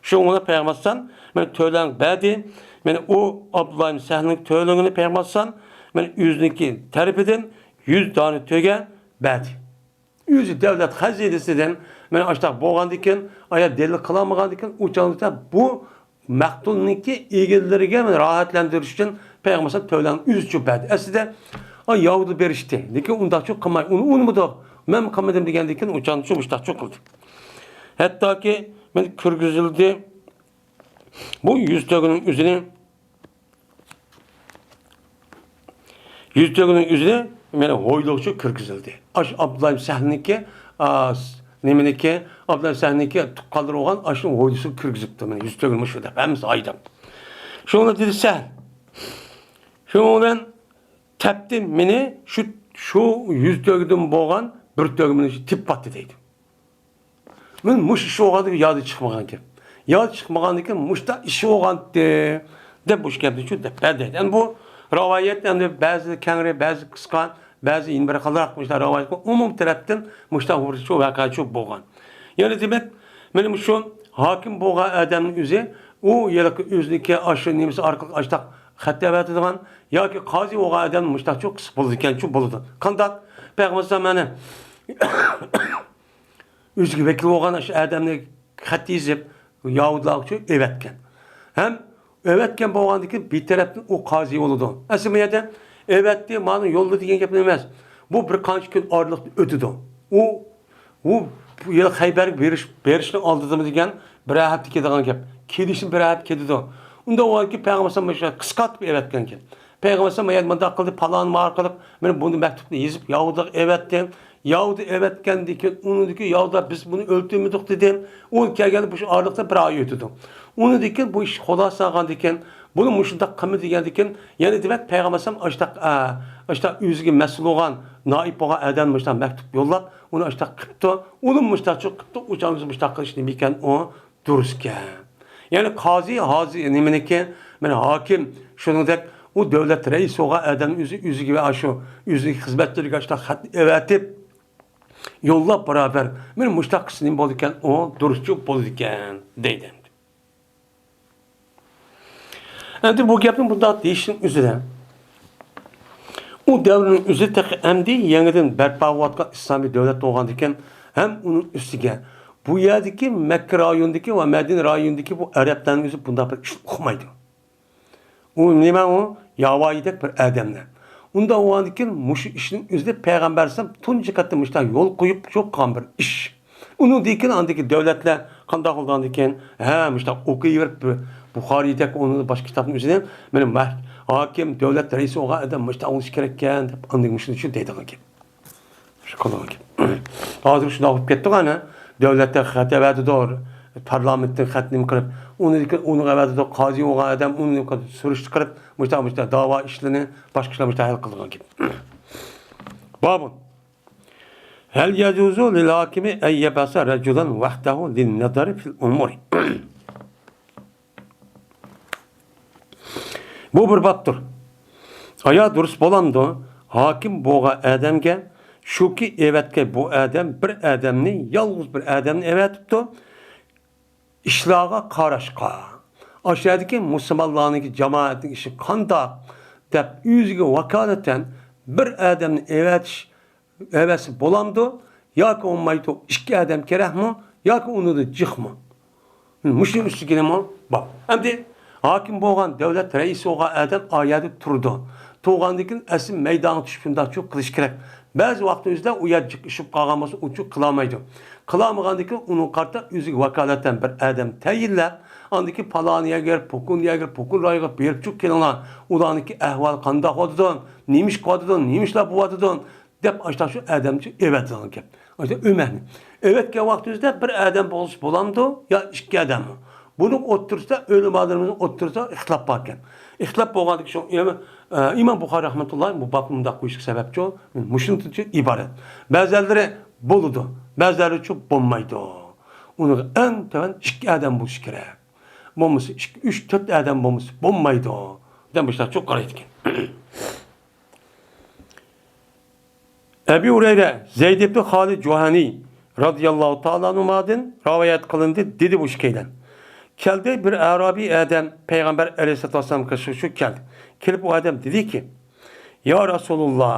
شۇڭا پەيغەمبەر ئەلەيھىسسالام مانا تۆلەڭ بەردى. مانا ئۇ ئابدۇللا ئىبن سەھلنىڭ تۆلىڭىنى پەيغەمبەر ئەلەيھىسسالام مانا ئۆزىنىڭكى تەرىپىدىن يۈز دانە تۆگە بەردى. ئۆزى دۆلەت خەزىنىسىدىن مانا ئاشۇنداق بولغاندىكىن، ئايا دەلىل قىلالمىغاندىكىن، ئۇ چاغدا بۇ مەقتۇلنىڭكى ئىگىلىرىگە راھەتلەندۈرۈش ئۈچۈن پەيغەمبەر ئەلەيھىسسالام تۆلەڭ ئۆزىچۇ بەردى. ئەسلىدە، ئا، يەھۇدىي بېرىشتى. لېكىن ئۇنداقچۇ قىلماي، ئۇنى ئۇنىمىدۇق. مەن قىلمىدىم دېگەندىكىن، ئۇ چاغدىچۇ مۇشتاقچۇ قىلدى. ھەتتاكى مانا كىرگۈزۈلدى. بۇ يۈز تۆگىنىڭ ئۆزىنى يۈز تۆگىنىڭ ئۆزىنى مانا ھويلىغىچۇ كىرگۈزۈلدى. ئاشۇ ئابدۇللا ئىبن سەھلنىڭكى، ئا، س-، نېمىنىڭكى، ئابدۇللا ئىبن سەھلنىڭكى تۇغقانلىرى بولغان ئاشۇ ھويلىسىغا كىرگۈزۈپتۇ. مانا يۈز تۆگىنى مۇشۇ دەپ ھەممىسى ھايداپ. شۇنىڭ بىلەن دېدى سەھل. شۇنىڭ بىلەن تەپتى مېنى شۇ، شۇ يۈز تۆگىدىن بولغان بىر تۆگە مېنى تېپىۋاتتى دەيدۇ. مۇشۇ ئىش بولغاندىكىن يادا چىقمىغان گەپ. يادا چىقمىغاندىكىن مۇشۇنداق ئىش بولغانتى دەپ مۇشۇ گەپنى شۇ دەپ بەردى. ئەمدى بۇ رىۋايەت ئەمدى بەزى كەڭرى، بەزى قىسقا، بەزى يەنە بىر خىلراق مۇشۇنداق رىۋايەت، ئومۇم تەرەپتىن مۇشۇنداق بىر شۇ ۋەقە شۇ بولغان. يەنى دېمەك، مانا مۇشۇ ھاكىم بولغان ئادەمنىڭ ئۆزى ئۇ ھېلىقى ئۆزىنىڭكى ئاشۇ نېمىسى ئارقىلىق ئاشتاق خەت ئەۋەتىدىغان ياكى قازى بولغان ئادەم مۇشۇنداق شۇ قىسىق بولىدىكەن، شۇ بولىدۇ. قانداق؟ پەيغەمبەر مانا ئۆزىگە ۋەكىل بولغان شۇ ئادەمنى خەت يېزىپ، ياھۇدىيلارغا ئېۋەتكەن. ھەم ئېۋەتكەن بولغاندىن كېيىن بىر تەرەپتىن ئۇ قازى بولىدۇ. ئەسلى بۇ يەردە ئېۋەتتى، مانا يوللىدى دېگەن گەپ ئەمەس. بۇ بىر قانچە كۈن ئارىلىقتا ئۆتىدۇ. ئۇ، ئۇ يىل خەيبەرگە بېرىش، بېرىشنىڭ ئالدىدىمۇ دېگەن بىر ھەپتە كېتىدىغان گەپ. كېلىشنىڭ بىر ھەپتە كېتىدۇ. ئۇنداق بولغاندىن كېيىن پەيغەمبەر ئەلەيھىسسالام مۇشۇ قىسقارتىپ ئېۋەتكەنكەن. پەيغەمبەر ئەلەيھىسسالام مۇنداق قىلدى، پالان ئارقىلىق مانا بۇنى مەكتۇپنى يېزىپ ياھۇدىيلارغا ئېۋەتتى. ياھۇدىيغا ئېۋەتكەندىن كېيىن، ئۇنىڭدىكى ياھۇدىيلار بىز بۇنى ئۆلتۈرمىدۇق دېدى. ئۇ كەلگەندە بۇ ئارىلىقتا بىر ئاي ئۆتىدۇ. ئۇنىڭدىن كېيىن بۇ ئىش خۇلاسە قىلغاندىن كېيىن، بۇنى مۇشۇنداق قىلما دېگەندىن كېيىن، يەنە دېمەك، پەيغەمبەر ئەلەيھىسسالام ئاشتاق، ئا، ئاشتاق ئۆزىگە مەسئۇل بولغان، نائىب بولغان ئادەم مۇشۇنداق مەكتۇپ يوللاپ، ئۇنى ئاشتاق قىپتۇ. ئۇنى مۇشۇنداق قىپتۇ، ئۇ چاغدا مۇشۇنداق قىلىش نېمە ئىكەن ئۇ؟ دۇرۇس ئىكەن. يەنى قازى ھازىر نېمىنىكى، مانا ھاكىم، شۇنىڭدەك ئۇ دۆلەت رەئىسى بولغان ئادەم ئۆزى، ئۆزىگە ۋە شۇ ئۆزىنىڭ خىزمەتچىلىرىگە ئاشۇنداق خەتنى ئەۋەتىپ، يوللاپ بارابەر، مانا مۇشۇنداق قىلسا نېمە بولىدىكەن، ئۇ دۇرۇسچۇ بولىدىكەن، دەيدۇ. ئەمدى بۇ گەپنى بۇنداق دېيىشنىڭ ئۆزىدە، ئۇ دەۋرنىڭ ئۆزى تېخى ئەمدى يېڭىدىن بەرپا بولۇۋاتقان ئىسلامىي دۆلەت بولغاندىكىن، ھەم ئۇنىڭ ئۈستىگە بۇ يەردىكى مەككە رايونىدىكى ۋە مەدىنە رايونىدىكى بۇ ئەرەبلەرنىڭ ئۆزى بۇنداق بىر ئىشنى ئۇقمايدۇ. ئۇ نېمە ئۇ؟ ياۋايىدەك بىر ئادەملەر. ئۇنداق بولغاندىكىن مۇشۇ ئىشنىڭ ئۆزىدە پەيغەمبەر ئەلەيھىسسالام تۇنجى قېتىم مۇشۇنداق يول قويۇپ شۇ قىلغان بىر ئىش. ئۇنىڭدىن كېيىن ئاندىكى دۆلەتلەر قانداق بولغاندىكىن، ھە، مۇشۇنداق ئوقۇۋېرىپ، بۇخارىيدەك ئۇنىڭ باشقا كىتابنىڭ ئۆزىنى، مانا، ھاكىم، دۆلەت رەئىسى بولغان ئادەم مۇشۇنداق بولۇشى كېرەككەن دەپ ئاندىن مۇشۇنى شۇ دەيدىغان گەپ. شۇ قىلىدىغان گەپ. ھازىر شۇنداق بولۇپ كەتتىغۇ، ئەنە، دۆلەتتە خەت ئەۋەتىدۇ، پارلامېنتتىن خەت نېمە قىلىپ، ئۇنىڭدىن كېيىن ئۇنىڭغا ئەۋەتىدۇ، قازى بولغان ئادەم ئۇنى نېمە قىلىپ، سۈرۈشتە قىلىپ، مۇشۇنداق، مۇشۇنداق داۋا ئىشلىرىنى باشقا ئىشلار مۇشۇنداق ھەل قىلىدىغان گەپ. بابۇن. هل يجوز للحاكم أن يبعث رجلا وحده للنظر في الأمور؟ بۇ بىر بابتۇر. ئايا دۇرۇس بولامدۇ؟ ھاكىم بولغان ئادەمگە، شۇكى ئەۋەتكەن بۇ ئادەم بىر ئادەمنى، يالغۇز بىر ئادەمنى ئەۋەتىپتۇ. ئىشلارغا قاراشقا، ئاشۇ يەردىكى مۇسۇلمانلارنىڭكى جامائەتنىڭ ئىشى قانداق دەپ ئۆزىگە ۋاكالىتەن بىر ئادەمنى ئەۋەتىش، ئەۋەتسە بولامدۇ ياكى بولمايدۇ؟ ئىككى ئادەم كېرەكمۇ ياكى ئۇنىڭدىن جىقمۇ؟ مۇشۇنىڭ ئۈستىگىمۇ بار. ئەمدى ھاكىم بولغان، دۆلەت رەئىسى بولغان ئادەم ئا يەردە تۇرىدۇ. تۇرغاندىن كېيىن ئەسلى مەيدانغا چۈشۈپ شۇنداقچۇ قىلىش كېرەك. بەزى ۋاقىتنىڭ ئۆزىدە ئۇ يەر جىق ئىشىپ قالغان بولسا، ئۇچۇ قىلالمايدۇ. قىلالمىغاندىن كېيىن ئۇنىڭغا قارىتا ئۆزىگە ۋاكالەتەن بىر ئادەم تەيىنلەپ، ئاندىن كېيىن پالان يەرگە، پوكۇن يەرگە، پوكۇن رايونىغا بېرىپچۇ كېلىڭلار. ئۇلارنىڭكى ئەھۋالى قانداق بولۇۋاتىدۇ، نېمە ئىش قىلىۋاتىدۇ، نېمە ئىشلار بولۇۋاتىدۇ دەپ ئاشۇنداق شۇ ئادەمنى ئەۋەتىدىغان گەپ. ئاشۇ ئۆمەرنى ئەۋەتكەن ۋاقتىمىزدا بىر ئادەم بولسا بولامدۇ يا ئىككى ئادەممۇ؟ بۇنىڭ ئوتتۇرىسىدا، ئۆلىمالىرىمىزنىڭ ئوتتۇرىسىدا ئىختىلاپ بار ئىكەن. ئىختىلاپ بولغاندىكىن شۇ ئىمام، ئە، ئىمام بۇخارى رەھمەتۇللاھى بۇ بابنى مۇنداق قويۇشلۇق سەۋەبچۇ مۇشۇنىڭدىن ئىبارەت. بەزىلىرى بولىدۇ، بەزىلىرىچۇ بولمايدۇ. ئۇنىڭغا ئەڭ تۆۋەن ئىككى ئادەم بولۇشى كېرەك. بولمىسا ئىككى، ئۈچ، تۆت ئادەم بولمىسا بولمايدۇ دەپ مۇشۇنداقچۇ قارايدىكەن. ئەبى ھۇرەيرە، زەيد ئىبنى خالىد جۇھەنى رازىياللاھۇ تائالا ئەنھۇمادىن رىۋايەت قىلىندى، دېدى بۇ ئىككىيلەن. كەلدى بىر ئەرابىي ئادەم پەيغەمبەر ئەلەيھىسسالاتۇ ۋەسسالامغا شۇ، شۇ كەلدى. كېلىپ ئۇ ئادەم دېدىكى، يا رەسۇلۇللا،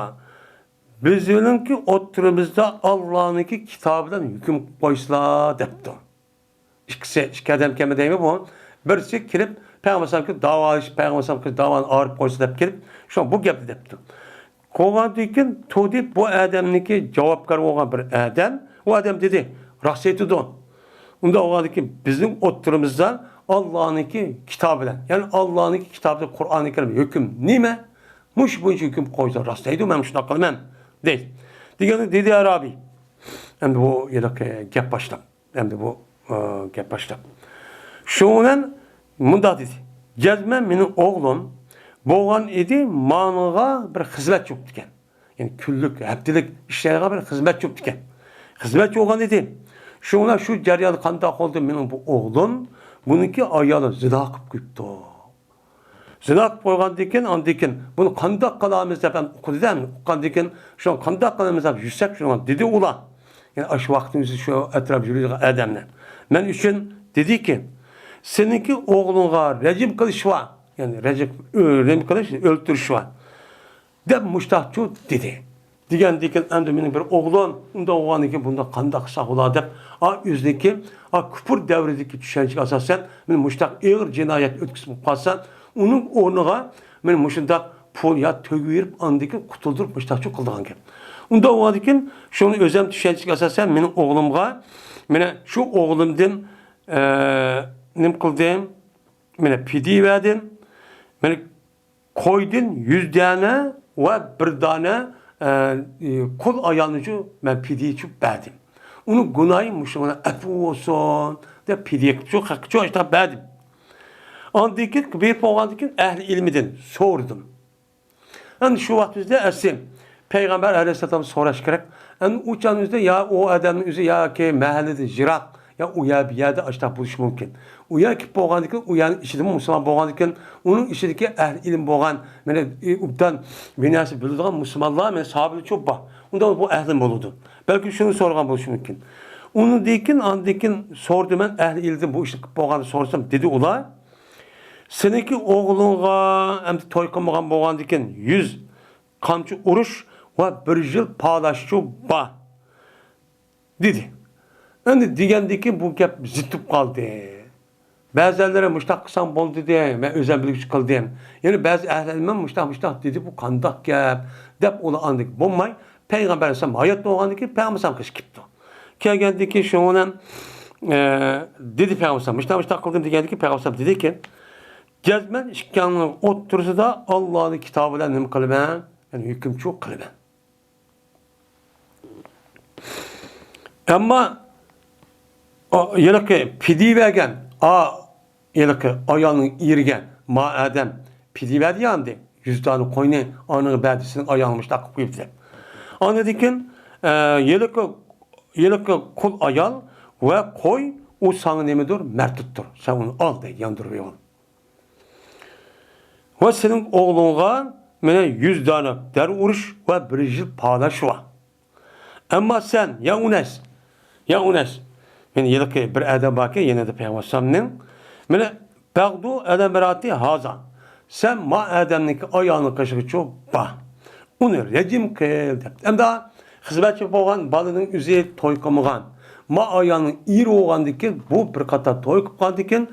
بىزنىڭكى ئوتتۇرىمىزدا ئاللانىڭكى كىتابى بىلەن ھۆكۈم قىلىپ قويسىلا، دەپتۇ. ئىككىسى، ئىككى ئادەمكەنمۇ دەيمەن بۇ. بىرسى كېلىپ، پەيغەمبەر ئەلەيھىسسالامغا داۋالىشىپ، پەيغەمبەر ئەلەيھىسسالامغا داۋانى ئايرىپ قويسا دەپ كېلىپ، شۇ بۇ گەپنى دەپتۇ. قويغاندىن كېيىن تۇردى بۇ ئادەمنىڭكى جاۋابكار بولغان بىر ئادەم. ئۇ ئادەم دېدى، راست ئېيتىدۇ. ئۇنداق بولغاندىن كېيىن بىزنىڭ ئوتتۇرىمىزدا ئاللانىڭكى كىتابى بىلەن، يەنى ئاللانىڭكى كىتابى قۇرئانى كەرىم ھۆكۈم نېمە؟ مۇشۇ بويىچە ھۆكۈم قويسا راست دەيدۇ، مەن شۇنداق قىلىمەن، دەيدۇ. دېگەندە دېدى ئەرابىي. ئەمدى بۇ ھېلىقى گەپ باشلاپ. ئەمدى بۇ، ئە، گەپ باشلاپ. شۇنىڭ بىلەن مۇنداق دېدى. جەزمەن مېنىڭ ئوغلۇم بولغان ئىدى، ماڭا بىر خىزمەتچى بوپتىكەن. يەنى كۈنلۈك، ھەپتىلىك ئىشلەيدىغان بىر خىزمەتچى بوپتىكەن. خىزمەتچى بولغان ئىدى. شۇڭا شۇ جەرياندا قانداق بولدى؟ مېنىڭ بۇ ئوغلۇم، بۇنىڭكى ئايالى زىنا قىلىپ قويۇپتۇ. زىنا قىلىپ قويغاندىن كېيىن، ئاندىن كېيىن بۇنى قانداق قىلامىز دەپ ھەم ئۇقتى-دە، ئۇققاندىن كېيىن، شۇنى قانداق قىلىمىز دەپ يۈرسەك، شۇنى دېدى ئۇلار. يەنى ئاشۇ ۋاقىتنىڭ ئۆزى شۇ ئەتراپ يۈرىدىغان ئادەملەر. مەن ئۈچۈن دېدىكى، سېنىڭكى ئوغلۇڭغا رەجىم قىلىش بار. يەنى رەجىم، ئۆ-، رەجىم قىلىش، ئۆلتۈرۈش بار. دەپ مۇشتاقچۇ دېدى. دېگەندىكىن ئەمدى مېنىڭ بىر ئوغلۇم، ئۇنداق بولغاندىكىن بۇنداق قانداق قىلساق بولا دەپ، ئا، ئۆزىنىڭكى، ئا، كۇپۇر دەۋرىدىكى چۈشەنچىگە ئاساسەن، مېنى مۇشتاق ئېغىر جىنايەت ئۆتكۈزۈپ قالسا، ئۇنىڭ ئورنىغا مېنى مۇشۇنداق پۇل يا تۆگە بېرىپ، ئاندىن كېيىن قۇتۇلدۇرۇپ مۇشتاقچۇ قىلىدىغان گەپ. ئۇنداق بولغاندىكىن، شۇنى ئۆزۈم چۈشەنچىگە ئاساسەن، مېنىڭ ئوغلۇمغا، مانا شۇ ئوغلۇمدىن، ئە، نېمە قىلدىم؟ مانا پىدىيە بەردىم. مانا قويدىن يۈز دانە ۋە بىر دانە، ئە، قۇل ئايالنىچۇ مەن پىدىيەچۇ بەردىم. ئۇنىڭ گۇناھى مۇشۇ مانا ئەپۇ بولسۇن دەپ پىدىيە قىلىپچۇ، خەققىچۇ ئاشۇنداق بەردىم. ئاندىن كېيىن، بېرىپ بولغاندىن كېيىن ئەھلى ئىلمىدىن سورىدىم. ئەمدى شۇ ۋاقتىمىزدا ئەسلى پەيغەمبەر ئەلەيھىسسالام سوراش كېرەك. ئەمدى ئۇ چاغنىڭ ئۆزىدە يا ئۇ ئادەمنىڭ ئۆزى ياكى مەھەللىدىن يىراق، يا ئۇ يەر، بۇ يەردە ئاشۇنداق بولۇشى مۇمكىن. ئۇ يەر كېلىپ بولغاندىن كېيىن، ئۇ يەرنىڭ ئىچىدىمۇ مۇسۇلمان بولغاندىن كېيىن، ئۇنىڭ ئىچىدىكى ئەھلى ئىلىم بولغان، مانا، ئوبدان بىر نەرسە بىلىدىغان مۇسۇلمانلار، مانا، ساھابىلەرچۇ بار. ئۇندا بۇ ئەھلىم بولىدۇ. بەلكى شۇنى سورىغان بولۇشى مۇمكىن. ئۇنىڭدىن كېيىن، ئاندىن كېيىن سورىدىم مەن، ئەھلى ئىلىمدىن بۇ ئىشنى قىلىپ بولغاندا سورىسام، دېدى ئۇلار، سېنىڭكى ئوغلۇڭغا ئەمدى توي قىلمىغان بولغاندىكىن يۈز قامچا ئۇرۇش ۋە بىر يىل پالاش بار، دېدى. ئەمدى دېگەندىكىن بۇ گەپ زىتىپ قالدى. بەزەنلىرى مۇشتاق قىلساڭ بولدى دېدى، مەن ئۆزۈم بىلگۈچە قىلدىم. يەنە بەزى ئەھلى ئىلىم مۇشتاق، مۇشتاق دېدى، بۇ قانداق گەپ دەپ ئۇلار ئاندىن بولماي، پەيغەمبەر ئەلەيھىسسالام ھايات بولغاندىن كېيىن پەيغەمبەر ئەلەيھىسسالام قېشىغا كېلىپتۇ. كەلگەندىن كېيىن شۇنى، ئە، دېدى پەيغەمبەر ئەلەيھىسسالام، مۇشتاق، مۇشتاق قىلدىم دېگەندىن كېيىن پەيغەمبەر ئەلەيھىسسالام دېدىكى، جەزمەن ئىككىڭلارنىڭ ئوتتۇرىسىدا ئاللانىڭ كىتابى بىلەن نېمە قىلىمەن؟ يەنى ھۆكۈمچى قىلىمەن. ئەمما، ئا، ھېلىقى پىدىيە بەرگەن، ئا، ھېلىقى ئايالنىڭ ئېرىگە ما ئادەم پىدىيە بەردى يا ئەمدى. يۈز دانە قوينى ئانىڭغا بەردى، سېنىڭ ئايالىڭ مۇشۇنداق قىلىپ قويۇپتۇ دەپ. ئاندىن كېيىن، ئە، ھېلىقى، ھېلىقى قۇل ئايال ۋە قوي، ئۇ ساڭا نېمىدۇر؟ مەردۇتتۇر. سەن ئۇنى ئال دەيدۇ، ياندۇرۇپ ئېلىڭ. ۋە سېنىڭ ئوغلۇڭغا مانا يۈز دانە دەر ئۇرۇش ۋە بىر يىل پالاش بار. ئەمما سەن، يا ئۇنەس، يا ئۇنەس، مانا ھېلىقى بىر ئادەم باركەن يېنىدا پەيغەمبەر ئەلەيھىسسالامنىڭ، مانا بەغدۇ ئەلەمراتى ھازا، سەن ما ئادەمنىڭكى ئايالىنىڭ قېشىغىچۇ بار. ئۇنى رەجىم قىل دەپتۇ. ئەمدى خىزمەتچى بولغان بالىنىڭ ئۆزى توي قىلمىغان. ما ئايالنىڭ ئېرى بولغاندىكىن، بۇ بىر قاتار توي قىلىپ قالغاندىكىن،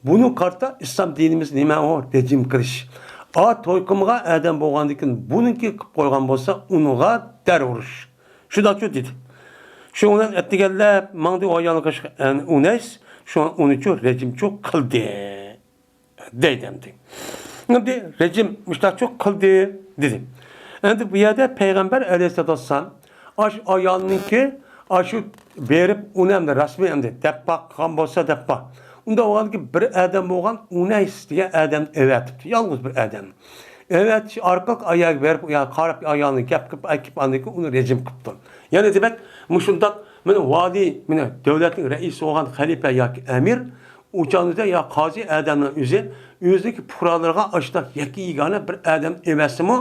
بۇنى قارىتا ئىسلام دىنىمىز نېمە ئۇ؟ رەجىم قىلىش. ئا توي قىلمىغان ئادەم بولغاندىكىن، بۇنىڭكى قىلىپ قويغان بولسا، ئۇنىڭغا دەر ئۇرۇش. شۇنداقچۇ دېدى. شۇنىڭ بىلەن ئەتىگەنلەپ ماڭدى ئۇ ئايالنىڭ قېشىغا ئۇنەس، شۇڭا ئۇنىچۇ رەجىمچۇ قىلدى. دەيدۇ ئەمدى. ئەمدى رەجىم مۇشتاقچۇ قىلدى دېدى. ئەمدى بۇ يەردە پەيغەمبەر ئەلەيھىسسالاتۇ ۋەسسالام ئاشۇ ئايالنىڭكى، ئاشۇ بېرىپ ئۇنى ئەمدى رەسمىي ئەمدى دەپ باققان بولسا دەپ باق. ئۇنداق بولغاندىكىن بىر ئادەم بولغان ئۇنەيس دېگەن ئادەمنى ئەۋەتىپتۇ. يالغۇز بىر ئادەم. ئەۋەتىش ئارقىلىق ئايالغا بېرىپ، ئۇ يەرگە قاراپ، ئايالنى گەپ قىلىپ ئەكىپ، ئاندىن كېيىن ئۇنى رەجىم قىپتۇ. يەنى دېمەك، مۇشۇنداق مانا ۋالىي، مانا دۆلەتنىڭ رەئىسى بولغان خەلىپە ياكى ئەمىر، ئۇ چاغدا يا قازى ئادەمنىڭ ئۆزى، ئۆزىنىڭكى پۇقرالىرىغا ئاشۇنداق يەككە يېگانە بىر ئادەم ئەۋەتسىمۇ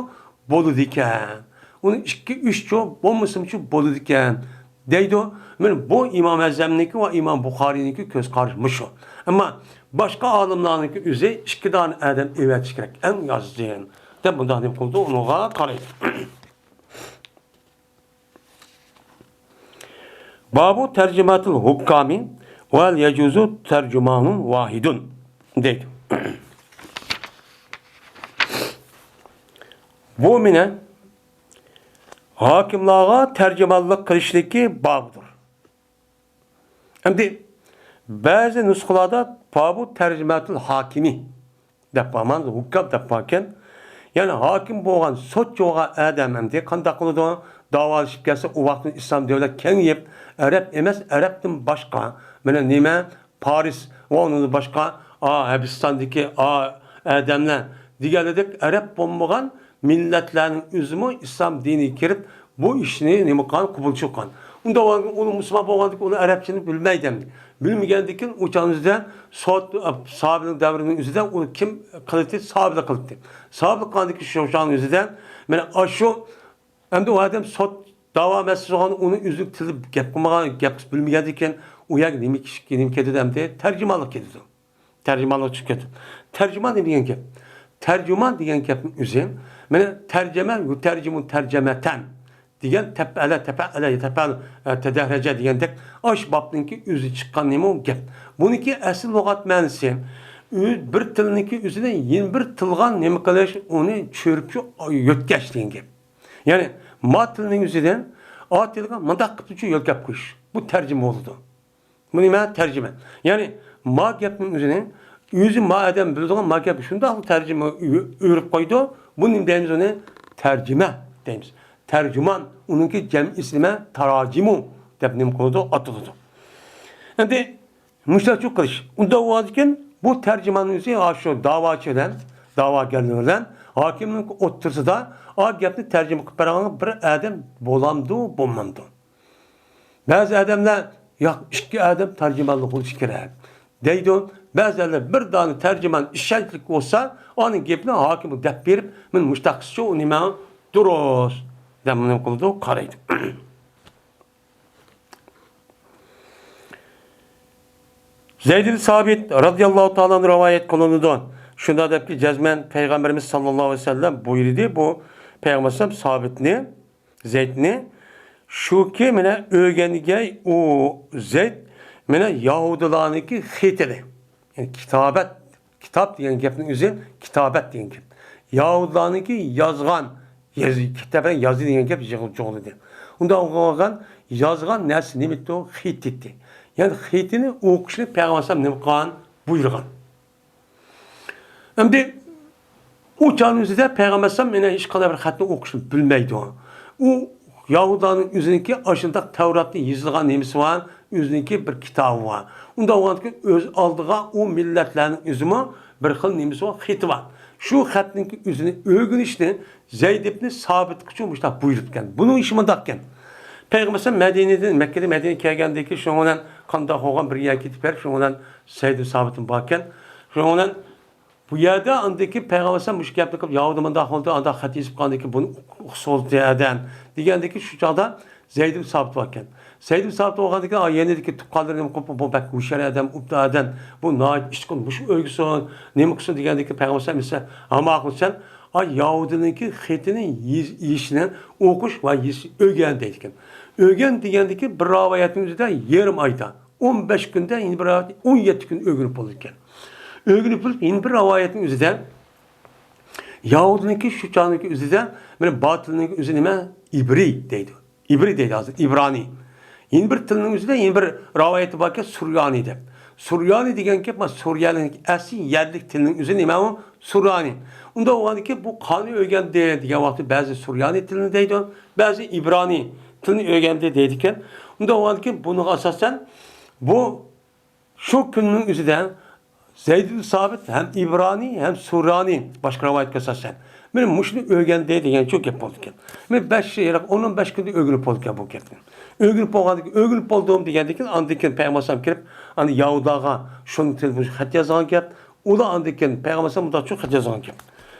بولىدىكەن. ئۇنى ئىككى، ئۈچچۇ بولمىسىمۇچۇ بولىدىكەن، دەيدۇ. مانا بۇ ئىمام ئەزەمنىڭكى ۋە ئىمام بۇخارىينىڭكى كۆز قارىشى مۇشۇ. ئەمما باشقا ئالىملارنىڭكى ئۆزى ئىككى دانە ئادەم ئەۋەتىش كېرەك، ئەڭ ياخشىسى، دەپ مۇنداق نېمە قىلىدۇ، ئۇنىڭغا قارايدۇ. بابۇ تەرجىماتىل ھۇككامى ۋە يەجۇزۇ تەرجىمانۇن ۋاھىدۇن دەيدۇ. بۇ مانا ھاكىملارغا تەرجىمانلىق قىلىشلىكى بابىدۇر. ئەمدى بەزى نۇسخىلاردا بابۇ تەرجىماتىل ھاكىمى دەپ بارمان، ھۇككام دەپ باركەن. يەنى ھاكىم بولغان، سوتچى بولغان ئادەم ئەمدى قانداق قىلىدۇ؟ داۋالىشىپ كەلسە، ئۇ ۋاقىتتا ئىسلام دۆلەت كېڭىيىپ، ئەرەب ئەمەس، ئەرەبتىن باشقا، مانا نېمە، پارس ۋە ئۇنىڭدىن باشقا، ئا، ھەبىستاندىكى، ئا، ئادەملەر دېگەنلىدەك ئەرەب بولمىغان مىللەتلەرنىڭ ئۆزىمۇ ئىسلام دىنىگە كىرىپ، بۇ ئىشنى نېمە قىلغان، قوبۇلچىلىق قىلغان. ئۇندا ئۇنى مۇسۇلمان بولغاندىكىن ئۇنى ئەرەبچىنى بىلمەيدۇ ئەمدى. بىلمىگەندىكىن ئۇ چاغنىڭ ئۆزىدە سوت، ساھابىنىڭ دەۋرىنىڭ ئۆزىدە ئۇنى كىم قىلدى؟ ساھابىلەر قىلدى. ساھابىلەر قىلغاندىكىن شۇ چاغنىڭ ئۆزىدە مانا ئاشۇ ئەمدى ئۇ ئادەم سوت داۋا مەسىلىسى بولغان ئۇنى ئۆزى تىلى گەپ قىلمىغان، گەپ قىلىپ بىلمىگەندىكىن ئۇ يەرگە نېمە كىشى، نېمە كېتىدۇ ئەمدى؟ تەرجىمانلىق كېتىدۇ. تەرجىمانلىق چۈشۈپ كېتىدۇ. تەرجىمان نېمە دېگەن گەپ؟ تەرجىمان دېگەن گەپنىڭ ئۆزى، مانا تەرجىمە، يۇتەرجىمۇ تەرجىمەتەن دېگەن تەپئەلە، تەپەئەلە، يەتەپئەلۇ، ئە، تەدەھرەجە دېگەندەك، ئاش بابنىڭكى ئۆزى چىققان نېمە ئۇ گەپ. بۇنىڭكى ئەسلى لۇغەت مەنىسى، ئۆ-، بىر تىلنىڭكى ئۆزىنى يەنە بىر تىلغا نېمە قىلىش، ئۇنى چۆرۈپ شۇ يۆتكەش دېگەن گەپ. يەنى ما تىلنىڭ ئۆزىدىن ئا تىلغا مۇنداق قىلىپ شۇ يۆتكەپ قويۇش. بۇ تەرجىمە بولىدۇ. بۇ نېمە؟ تەرجىمە. يەنى ما گەپنىڭ ئۆزىنى، ئۆزى ما ئادەم بىلىدىغان ما گەپ شۇنداق تەرجىمە ئۆ-، ئۆرۈپ قويىدۇ. بۇ نېمە دەيمىز ئۇنى؟ تەرجىمە دەيمىز. تەرجىمان، ئۇنىڭكى جەمئىسى نېمە؟ تاراجىمۇ دەپ نېمە قىلىدۇ؟ ئاتىلىدۇ. ئەمدى مۇشۇنداق قىلىش. ئۇنداق بولغاندىكىن بۇ تەرجىماننىڭ ئۆزى شۇ داۋاچى بىلەن، داۋاگەرلىرى بىلەن ھاكىمنىڭ ئوتتۇرىسىدا ئا گەپنى تەرجىمە قىلىپ بەرگەن بىر ئادەم بولامدۇ، بولمامدۇ؟ بەزى ئادەملەر، ياق، ئىككى ئادەم تەرجىمانلىق بولۇشى كېرەك دەيدۇ. بەزىلەر بىر دانە تەرجىمان ئىشەنچلىك بولسا، ئانىڭ گېپىنى ھاكىمغا دەپ بېرىپ، مانا مۇشۇنداق قىلسىچۇ، ئۇ نېمە دۇرۇس دەپ نېمە قىلىدۇ، قارايدۇ. زەيد ئىبن سابىت رازىياللاھۇ تائالا ئەنھۇ رىۋايەت قىلىنىدۇ. شۇنداق دەپكى، جەزمەن پەيغەمبىرىمىز ساللاللاھۇ ئەلەيھى ۋەسەللەم بۇيرۇدى، بۇ پەيغەمبەر ئەلەيھىسسالام سابىتنى، زەيدنى، شۇكى، مانا ئۆگەنگەي ئۇ زەيد، مانا يەھۇدىيلارنىڭكى خېتىنى، يەنى كىتابەت، كىتاب دېگەن گەپنىڭ ئۆزى كىتابەت دېگەن گەپ. يەھۇدىيلارنىڭكى يازغان، يازى، كىتابەت يازى دېگەن گەپ يىغ-، جۇغلىدى. ئۇنداق بولغان يازغان نەرسە نېمە ئىدى؟ خېتى ئىدى. يەنى خېتىنى ئوقۇشنى پەيغەمبەر ئەلەيھىسسالام نېمە قىلغان؟ بۇيرۇغان. ئەمدى ئۇ چاغنىڭ ئۆزىدە پەيغەمبەر ئەلەيھىسسالام يەنە ھېچقانداق بىر خەتنى ئوقۇشنى بىلمەيدۇ. ئۇ يەھۇدىيلارنىڭ ئۆزىنىڭكى ئاشۇنداق تەۋراتتا يېزىلغان نېمىسى بار، ئۆزىنىڭكى بىر كىتابى بار. ئۇنداق بولغاندىكىن ئۆز ئالدىغا ئۇ مىللەتلەرنىڭ ئۆزىمۇ بىر خىل نېمىسى بار، خېتى بار. شۇ خەتنىڭكى ئۆزىنى ئۆگىنىشنى زەيد ئىبنى سابىتقىچۇ مۇشۇنداق بۇيرۇپتىكەن. بۇنىڭ ئىشى مۇنداقكەن. پەيغەمبەر ئەلەيھىسسالام مەدىنىدىن، مەككىدىن مەدىنىگە كەلگەندىن كېيىن شۇنىڭ بىلەن قانداق بولغان بىر يەرگە كېتىپ بەرىپ، شۇنىڭ بىلەن زەيد ئىبن سابىتمۇ باركەن. شۇنىڭ بىلەن بۇ يەردە ئاندىن كېيىن پەيغەمبەر ئەلەيھىسسالام مۇشۇ گەپنى قىلىپ، يەھۇدىي مۇنداق بولدى، ئانداق خەت يېزىپ قالغاندىن كېيىن بۇنى ئۇقسۇلدى ئادەم دېگەندىن كېيىن شۇ چاغدا زەيد ئىبن سابىت باركەن. زەيد ئىبن سابىت بولغاندىن كېيىن، ئا، يېنىدىكى تۇغقانلىرى نېمە قىلىپ، بۇ بەك ھوشيار ئادەم، ئوبدان ئادەم، بۇ ناھايىتى ئىشقىلىپ مۇشۇ ئۆگىسۇن، نېمە قىلسۇن دېگەندىن كېيىن پەيغەمبەر ئەلەيھىسسالام ئەمسە، ئاما قىلسەن، ئا، يەھۇدىينىڭكى خېتىنى يېز-، يېزىشنى، ئوقۇش ۋە يېزىشنى ئۆگەن دەيدىكەن. ئۆگەن دېگەندىكى بىر رىۋايەتنىڭ ئۆزىدە يېرىم ئايدا، ئون بەش كۈندە، يەنە بىر رىۋايەت ئون يەتتە كۈن ئۆگىنىپ بولىدىكەن. ئۆگىنىپ بولۇپ، يەنە بىر رىۋايەتنىڭ ئۆزىدە يەھۇدىينىڭكى شۇ چاغنىڭكى ئۆزىدە، مانا باتىلنىڭكى ئۆزى نېمە؟ ئىبرىي دەيدۇ. ئىبرىي دەيدۇ ھازىر، ئىبرانىي. يەنە بىر تىلنىڭ ئۆزىدە يەنە بىر رىۋايىتى باركەن، سۇريانىي دەپ. سۇريانىي دېگەن گەپ، مانا سۇريانىينىڭ ئەسلى يەرلىك تىلنىڭ ئۆزى نېمە ئۇ؟ سۇريانىي. ئۇنداق بولغاندىكىن بۇ قانى ئۆگەندى دېگەن ۋاقىتتا بەزى سۇريانىي تىلنى دەيدۇ، بەزى ئىبرانىي تىلنى ئۆگەندى دەيدىكەن. ئۇنداق بولغاندىكىن بۇنىڭغا ئاساسەن بۇ شۇ كۈننىڭ ئۆزىدە زەيد ئىبن سابىت ھەم ئىبرانىي ھەم سۇرانىي باشقا رىۋايەتكە ئاساسەن، مانا مۇشۇنى ئۆگەندى دېگەن شۇ گەپ بولىدىكەن. مانا بەش يىل، ئون، ئون بەش كۈندە ئۆگىنىپ بولىدىكەن بۇ گەپنى. ئۆگىنىپ بولغاندىن كېيىن، ئۆگىنىپ بولدۇم دېگەندىن كېيىن، ئاندىن كېيىن پەيغەمبەر ئەلەيھىسسالام كىرىپ، ئانا يەھۇدىيلارغا شۇنىڭ تىلى بويىچە خەت يازغان گەپ. ئۇلار ئاندىن كېيىن پەيغەمبەر ئەلەيھىسسالام مۇنداقچە خەت يازغان گەپ.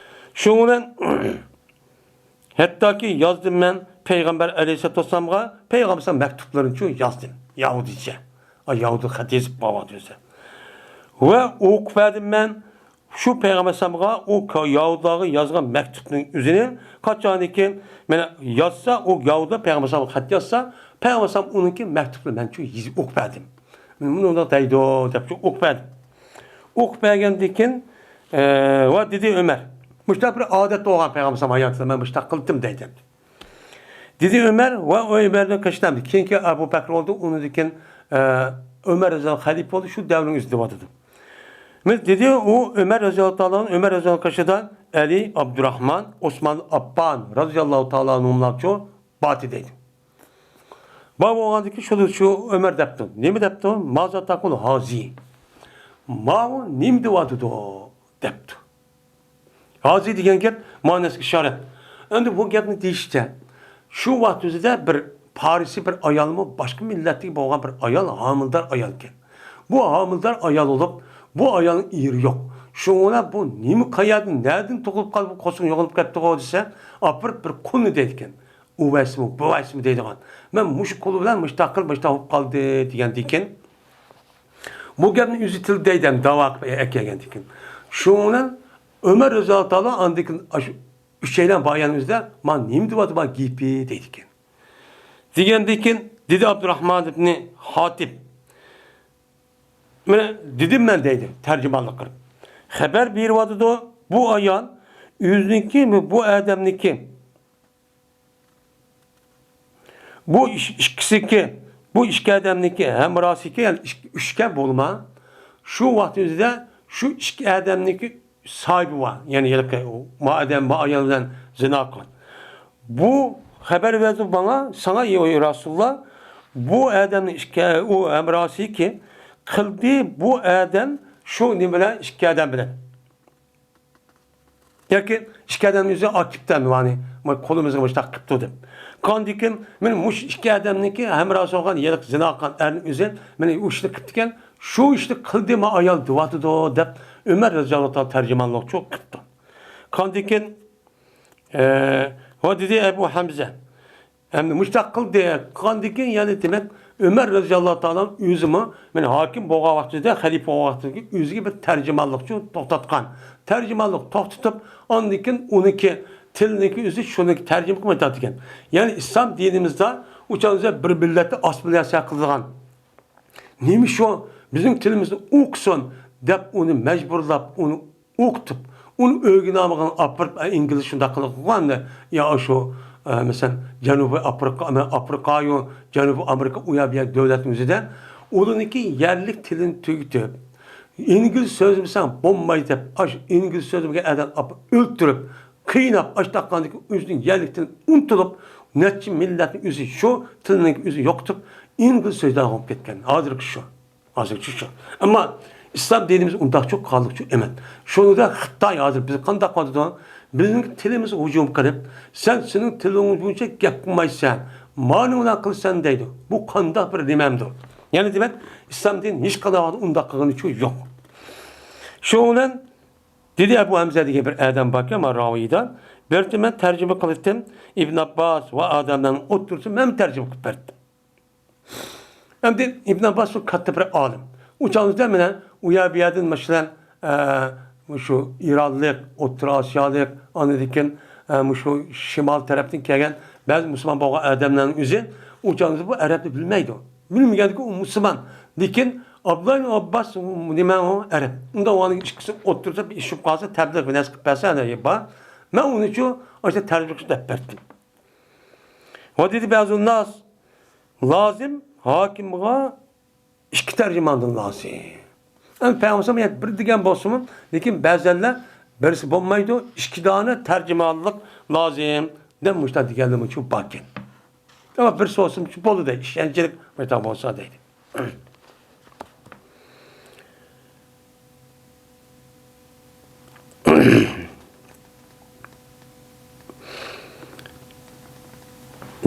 شۇنىڭ بىلەن ھەتتاكى يازدىم مەن پەيغەمبەر ئەلەيھىسسالاتۇ ۋەسسالامغا، پەيغەمبەر ئەلەيھىسسالام مەكتۇپلىرىنىچۇ يازدىم يەھۇدىيچە. ئا، يەھۇدىي خەت يېزىپ بارغان ئۆزى. ۋە ئوقۇپ بەردىم مەن شۇ پەيغەمبەر ئەلەيھىسسالامغا ئۇ يەھۇدىيلارغا يازغان مەكتۇپنىڭ ئۆزىنى، قاچانكى مانا يازسا، ئۇ يەھۇدىيلار پەيغەمبەر ئەلەيھىسسالامغا خەت يازسا، پەيغەمبەر ئەلەيھىسسالام ئۇنىڭكى مەكتۇپىنى مەنچۇ يېزىپ ئوقۇپ بەردىم. مۇنداق دەيدۇ دەپچۇ ئوقۇپ بەردىم. ئوقۇپ بەرگەندىن كېيىن، ئە، ۋە دېدى ئۆمەر، مۇشۇنداق بىر ئادەت بولغان پەيغەمبەر ئەلەيھىسسالام ھاياتىدا، مەن مۇشۇنداق قىلدىم دەيدۇ. دېدى ئۆمەر ۋە ئۆمەردىن قېشىدامدى. كېيىنكى ئەبۇ بەكرى بولدى، ئۇنىڭدىن كېيىن، ئە، ئۆمەر رەزىياللاھۇ خەلىپە بولدى، شۇ دەۋرنىڭ ئۆزىدە دەۋاتىدۇ. مەن دېدى، ئۇ ئۆمەر رەزىياللاھۇ تائالا ئەنھۇ، ئۆمەر رەزىياللاھۇ قېشىدا ئەلى، ئابدۇراخمان، ئوسمان، ئاپپان رەزىياللاھۇ تائالا ئەنھۇملارچۇ باتى دەيدۇ. بار بولغاندىكى شۇ، شۇ ئۆمەر دەپتۇ. نېمە دەپتۇ؟ مازا تەقۇلۇ ھازى. ماۋۇ نېمە دەۋاتىدۇ؟ دەپتۇ. ھازى دېگەن گەپ ماناسىغا ئىشارەت. ئەمدى بۇ گەپنى دېيىشىچە، شۇ ۋاقىت ئۆزىدە بىر پارسىي بىر ئايالمۇ، باشقا مىللەتتىكى بولغان بىر ئايال، ھامىلىدار ئايال ئىكەن. بۇ ھامىلىدار ئايال بولۇپ، بۇ ئايالنىڭ ئېرى يوق. شۇڭا بۇ نېمە قەيەردىن، نەدىن تۇغۇلۇپ قالدى، بۇ قورسىقىڭ يوغىنىپ كەتتىغۇ دېسە، ئاپىرىپ بىر قۇلنى دەيدىكەن. ئۇۋەيسمۇ، بۇۋەيسمۇ دەيدىغان. مەن مۇشۇ قۇل بىلەن مۇشتاق قىل، مۇشتاق بولۇپ قالدى دېگەندىكىن. بۇ گەپنى ئۆزى تىلدا دەيدۇ، داۋا قىلىپ ئەكەلگەندىكىن. شۇنىڭ بىلەن ئۆمەر رەزىياللاھۇ تائالا ئاندىن كېيىن ئاشۇ ئۈچەيلەن بارغان ئۆزىدە، مانا نېمە دەۋاتىدۇ، مانا گېپى دەيدىكەن. دېگەندىن كېيىن دېدى ئابدۇراخمان ئىبنى ھاتىم. مانا دېدىم مەن دەيدۇ، تەرجىمانلىق قىلىپ. خەۋەر بېرىۋاتىدۇ، بۇ ئايال ئۆزىنىڭكى، بۇ ئادەمنىڭكى، بۇ ئىش-، ئىككىسىكى، بۇ ئىككى ئادەمنىڭكى ھەمراھسىكى، يەنى ئىككى، ئۈچكە بولما. شۇ ۋاقىت ئۆزىدە شۇ ئىككى ئادەمنىڭكى ساھىبى بار. يەنى ھېلىقى ما ئادەم، ما ئايال بىلەن زىنا قىلغان. بۇ خەۋەر بەردى ماڭا، ساڭا، ئەي رەسۇلۇللا، بۇ ئادەمنىڭ ئىككى، ئۇ ھەمراھسىكى قىلدى، بۇ ئادەم شۇ نېمە بىلەن، ئىككى ئادەم بىلەن. ياكى ئىككى ئادەمنىڭ ئۆزى ئاكىپتە مانا قولىمىزغا مۇشۇنداق قىپتۇ دەپ. قاندىكىن مەن مۇشۇ ئىككى ئادەمنىڭكى ھەمراھسى بولغان ھېلىقى زىنا قىلغان ئەرنىڭ ئۆزى مانا ئۇ ئىشنى قىپتىكەن، شۇ ئىشنى قىلدى ما ئايال دېۋاتىدۇ دەپ ئۆمەر رەزىياللاھۇ تائالا تەرجىمانلىقچۇ قىپتۇ. قاندىكىن، ئە، ۋە دېدى ئەبۇ ھەمزە. ئەمدى مۇشتاق قىلدى، قىلغاندىن كېيىن يەنە دېمەك، ئۆمەر رەزىياللاھۇ تائالا ئۆزىمۇ، مەن ھاكىم بولغان ۋاقتىدا، خەلىپە بولغان ۋاقتىدا ئۆزىگە بىر تەرجىمانلىقچۇ توختاتقان. تەرجىمانلىق توختىتىپ، ئاندىن كېيىن ئۇنىڭكى تىلىنىڭكى ئۆزى شۇنىڭكى تەرجىمە قىلىپ ئېيتاتتىكەن. يەنى ئىسلام دىنىمىزدا ئۇ چاغدا بىر مىللەتنى ئاسسىمىلياتسىيە قىلىدىغان، نېمە شۇ؟ بىزنىڭ تىلىمىزنى ئوقۇسۇن دەپ ئۇنى مەجبۇرلاپ، ئۇنى ئوقۇتۇپ، ئۇنى ئۆگىنەلمىگەن ئاپىرىپ، ئە، ئىنگلىز شۇنداق قىلغان، يا شۇ، ئە، مەسىلەن، جەنۇبىي ئافرىقا، ئەمە، ئافرىقايۇ، جەنۇبىي ئامېرىكا، ئۇ يەر بۇ يەر دۆلەتنىڭ ئۆزىدە ئۇلارنىڭكى يەرلىك تىلىنى تۈگىتىپ، ئىنگلىز سۆزلىمىسەڭ بولمايدۇ دەپ، ئاشۇ ئىنگلىز سۆزلىمىگەن ئادەم ئاپىرىپ ئۆلتۈرۈپ، قىيناپ، ئاشتاق قاندىكى ئۆزىنىڭ يەرلىك تىلىنى ئۇنتۇلۇپ، نەچچە مىللەتنى ئۆزى شۇ تىلنىڭ ئۆزى يوقىتىپ، ئىنگلىز سۆزلەرگە بولۇپ كەتكەن. ھازىرقى شۇ. ھازىرقى شۇ. ئەمما ئىسلام دىنىمىز ئۇنداقچۇ قالدۇقچۇ ئەمەس. شۇنىڭدا خىتاي ھازىر بىز قانداق قىلىدۇ؟ بىزنىڭ تىلىمىزغا ھۇجۇم قىلىپ، سەن سېنىڭ تىلىڭ بويىچە گەپ قىلمايسەن، مانى بىلەن قىلىسەن دەيدۇ. بۇ قانداق بىر نېمەمدۇ؟ يەنى دېمەك، ئىسلام دىنى ھېچقانداق ۋاقىتتا ئۇنداق قىلغىنىچۇ يوق. شۇنىڭ بىلەن دېدى ئەبۇ ھەمزە دېگەن بىر ئادەم باركەن، مانا راۋىيدا. بىر مەن تەرجىمە قىلىتتىم، ئىبن ئابباس ۋە ئادەملەرنىڭ ئوتتۇرىسىدا مەن تەرجىمە قىلىپ بەردىم. ئەمدى ئىبن ئابباس بۇ كاتتا بىر ئالىم. ئۇ چاغدا مانا ئۇ يەر بۇ يەردىن، مەسىلەن، ئە، مۇشۇ ئىرانلىق، ئوتتۇرا ئاسىيالىق، ئاندىن كېيىن، ئە، مۇشۇ شىمال تەرەپتىن كەلگەن بەزى مۇسۇلمان بولغان ئادەملەرنىڭ ئۆزى ئۇ چاغدا بۇ ئەرەبنى بىلمەيدۇ. بىلمىگەندىكىن ئۇ مۇسۇلمان. لېكىن ئابدۇللا ئىبن ئابباس نېمە ئۇ ئەرەب. ئۇندا ئۇنىڭ ئىككىسى ئوتتۇرىسىدا بىر ئىش چۈشۈپ قالسا، تەبلىغ بىر نەرسە قىلىپ بەرسە، ئەنە بار. مەن ئۇنىچۇ ئاشۇ تەرجىمە قىلىپ دەپ بەردىم. ۋە دېدى بەزۇ ناس، لازىم ھاكىمغا ئىككى تەرجىماندىن لازىم. ئەمما پەيغەمبەر يەنە بىر دېگەن بولسىمۇ، لېكىن بەزەنلەر بىرسى بولمايدۇ، ئىككى دانە تەرجىمانلىق لازىم دەپ مۇشۇنداق دېگەنلىرىمۇ باركەن. ئەمما بىرسى بولسىمۇ بولدى دەيدۇ، ئىشەنچلىك مۇشۇنداق بولسا دەيدۇ.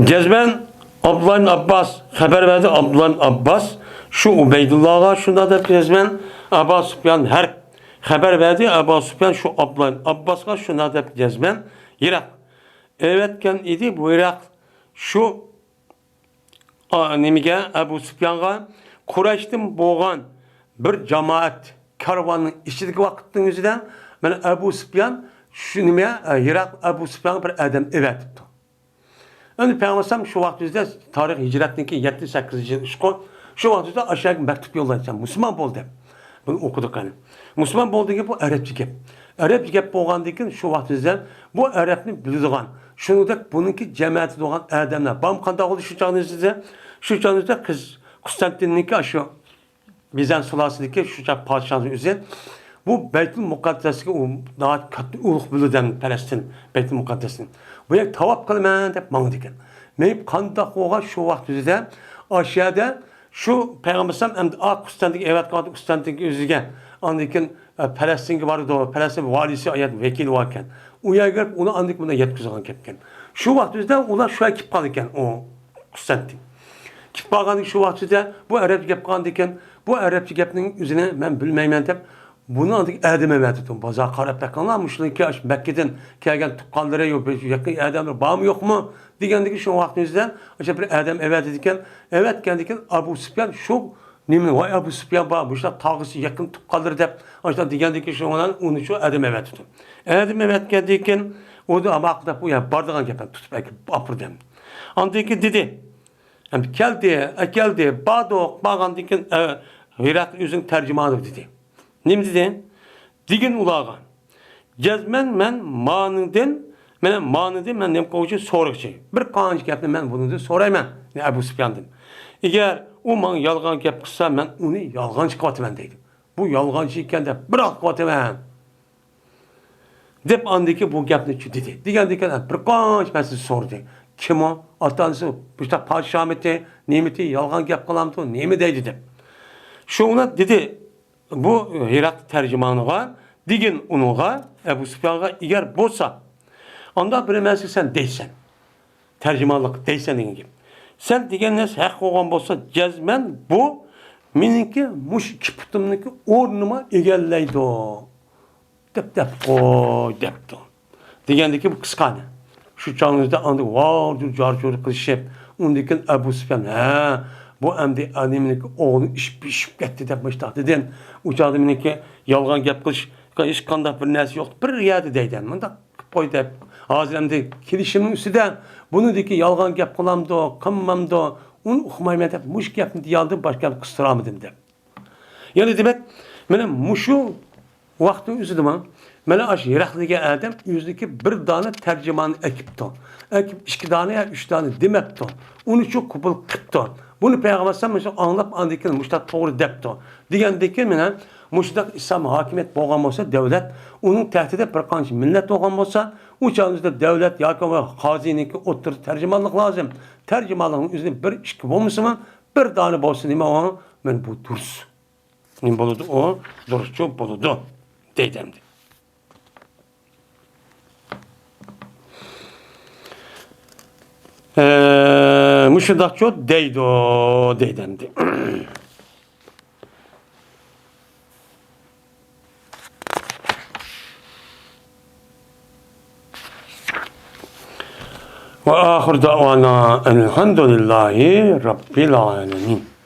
جەزمەن ئابدۇللا ئىبن ئابباس خەۋەر بەردى. ئابدۇللا ئىبن ئابباس شۇ ئۇبەيدۇللاغا شۇنداق دەپ جەزمەن ئەبا سۇپيان ھەرب خەۋەر بەردى. ئەبا سۇپيان شۇ ئابدۇللا ئىبن ئابباسقا شۇنداق دەپ جەزمەن ھېراق ئەۋەتكەن ئىدى. بۇ ھېراق شۇ ئا، نېمىگە، ئەبۇ سۇپيانغا قۇرەيشتىن بولغان بىر جامائەت كارۋاننىڭ ئىچىدىكى ۋاقىتنىڭ ئۆزىدە، مانا، ئەبۇ سۇپيان شۇ نېمە، ئە، ھېراق ئەبۇ سۇپيانغا بىر ئادەم ئەۋەتىپتۇ. ئەمدى پەيغەمبەر شۇ ۋاقىت ئۆزىدە، تارىخ ھىجرەتنىڭكى يەتتە سەككىزىنچى يىل ئىشقۇ، شۇ ۋاقىت ئۆزىدە ئاشۇ يەرگە مەكتۇپ يوللايدۇ، سەن مۇسۇلمان بول دەپ. بۇنى ئوقۇدۇق قېنى. مۇسۇلمان بولدى دېگەن بۇ ئەرەبچە گەپ. ئەرەبچە گەپ بولغاندىن كېيىن شۇ ۋاقىت ئۆزىدە بۇ ئەرەبنى بىلىدىغان، شۇنىڭدەك بۇنىڭكى جەمەتىدە بولغان ئادەملەر بارمۇ؟ قانداق بولدى شۇ چاغنىڭ ئۆزىدە؟ شۇ چاغنىڭ ئۆزىدە قىز قۇستانتىننىڭكى ئاشۇ بىزەنت سۇلالىسىدىكى شۇ چاغ پادىشاھنىڭ ئۆزى بۇ بەيتۇل مۇقەددەسكە ئۇ ناھايىتى كاتتا ئۇلۇغ بىلىدۇ ئەمدى پەلەستىن، بەيتۇل مۇقەددەسنى. بۇ يەرگە تاۋاپ قىلىمەن دەپ ماڭىدىكەن. مېڭىپ قانداق بولغان شۇ ۋاقىت ئۆزىدە ئاشۇ يەردە شۇ پەيغەمبەر ئەلەيھىسسالام ئەمدى ئا قۇستانتىنگە ئەۋەتكەن ۋاقتى قۇستانتىنگە ئۆزىگە، ئاندىن كېيىن، ئە، پەلەستىنگە بارىدۇ، پەلەستىن ۋالىيسى ئايەت ۋەكىلى باركەن. ئۇ يەرگە بېرىپ ئۇنى ئاندىن كېيىن مۇنداق يەتكۈزگەن گەپكەن. شۇ ۋاقىت ئۆزىدە ئۇلار شۇ يەرگە كېلىپ قالىدىكەن. ئۇ قۇسەتتى. كېتىپ قالغاندىكىن شۇ ۋاقىتتا بۇ ئەرەبچە گەپ قىلغاندىكىن، بۇ ئەرەبچە گەپنىڭ ئۆزىنى مەن بىلمەيمەن دەپ، بۇنى ئاندىن ئادەم ئەۋەتىدۇ. بازار قاراپ بېقىڭلار، مۇشۇنىڭكى ئاشۇ مەككىدىن كەلگەن تۇغقانلىرى، ياكى يېقىن ئادەملىرى بارمۇ يوقمۇ دېگەندىكىن، شۇ ۋاقىتنىڭ ئۆزىدە ئاشۇ بىر ئادەم ئەۋەتىدىكەن. ئەۋەتكەندىكىن ئابۇ سۇپيان شۇ نېمىنى، ۋاي ئابۇ سۇپيان بار، مۇشۇلار تاغىسى يېقىن تۇغقانلىرى دەپ ئاشۇنداق دېگەندىكىن، شۇنىڭ بىلەن ئۇنى شۇ ئادەم ئەۋەتىدۇ. ئادەم ئەۋەتكەندىكىن ئۇ ئاماق دەپ ئۇ يەر بارىدىغان گەپنى تۇتۇپ ئەكىپ ئاپىرىدۇ. ئاندىن كېيىن دېدى، ئەمدى كەلدى، ئەكەلدى، باردۇق، بارغاندىن كېيىن، ئە، ھېراقلى ئۆزۈڭ تەرجىمانى دېدى. نېمە دېدى؟ دېگىن ئۇلارغا. جەزمەن مەن مانىدىن، مەن مانىدىن مەن نېمە قىلغۇچى سورىغۇچى. بىر قانچە گەپنى مەن بۇنىڭدىن سورايمەن، يەنى ئەبۇ سۇپياندىن. ئەگەر ئۇ ماڭا يالغان گەپ قىلسا، مەن ئۇنى يالغانچى قىلىۋاتىمەن دەيدۇ. بۇ يالغانچى ئىكەن دەپ بىراق قىلىۋاتىمەن. دەپ ئاندىكى بۇ گەپنى چۈ دېدى. دېگەندىكىن بىر قانچە مەسىلە سورىدى. كىم ئۇ؟ ئاتا-ئانىسى مۇشۇنداق پادىشاھمىتى، نېمىتى، يالغان گەپ قىلامتۇ، نېمە دەيدۇ دەپ. شۇڭا دېدى، بۇ ھېراقلى تەرجىمانىغا، دېگىن ئۇنىڭغا، ئەبۇ سۇپيانغا، ئەگەر بولسا، ئانداق بىر نەرسە سەن دەيسەن، تەرجىمانلىق دەيسەن دېگەن گەپ. سەن دېگەن نەرسە ھەق بولغان بولسا، جەزمەن بۇ مېنىڭكى مۇشۇ ئىككى پۇتۇمنىڭكى ئورنىنىمۇ ئىگىلەيدۇ. دەپ، دەپ قوي، دەپتۇ. دېگەندىكى بۇ قىسقانە. شۇ چاغىمىزدا ئاندىن ۋاۋ دەپ جار-جۇر قىلىشىپ، ئۇندىن كېيىن ئەبۇ سۇپيان، ھە، بۇ ئەمدى ئانىمنىڭكى ئوغلى ئىش پىشىپ كەتتى دەپ مۇشتاق دېدىم. ئۇ چاغدا مېنىڭكى يالغان گەپ قىلىش ھېچقانداق بىر نەرسە يوق. بىر يەردە دەيدۇ، مۇنداق قىلىپ قوي دەپ. ھازىر ئەمدى كېلىشىمنىڭ ئۈستىدە بۇنىڭدىكى يالغان گەپ قىلامدۇ، قىلمامدۇ، ئۇنى ئۇقمايمەن دەپ مۇشۇ گەپنى دېيەلدىم، باشقا گەپ قىستۇرالمىدىم دەپ. يەنى دېمەك، مانا مۇشۇ ۋاقىتنىڭ ئۆزىدىمۇ، مانا ئاشۇ ھېراقلى دېگەن ئادەم ئۆزىنىڭكى بىر دانە تەرجىماننى ئەكىپتۇ. ئەكىپ ئىككى دانە يا ئۈچ دانە دېمەپتۇ. ئۇنى شۇ قوبۇل قىپتۇ. بۇنى پەيغەمبەر ئەلەيھىسسالام مۇشۇ ئاڭلاپ، ئاندىن كېيىن مۇشۇنداق توغرا دەپتۇ. دېگەندىن كېيىن مانا مۇشۇنداق ئىسلام ھاكىمىيەت بولغان بولسا، دۆلەت، ئۇنىڭ تەھتىدە بىر قانچە مىللەت بولغان بولسا، ئۇ چاغدا دۆلەت ياكى قازىنىڭكى ئوتتۇرىدا تەرجىمانلىق لازىم. تەرجىمانلىقنىڭ ئۆزىنى بىر ئىككى بولمىسىمۇ، بىر دانە بولسا نېمە ئۇ؟ مانا بۇ دۇرۇس. نېمە بولىدۇ ئۇ؟ دۇرۇسچۇ بولىدۇ دەيدۇ ئەمدى. ئە، مۇشۇنداقچۇ دەيدۇ، دەيدۇ ئەمدى. وآخر دعوانا أن الحمد لله رب العالمين.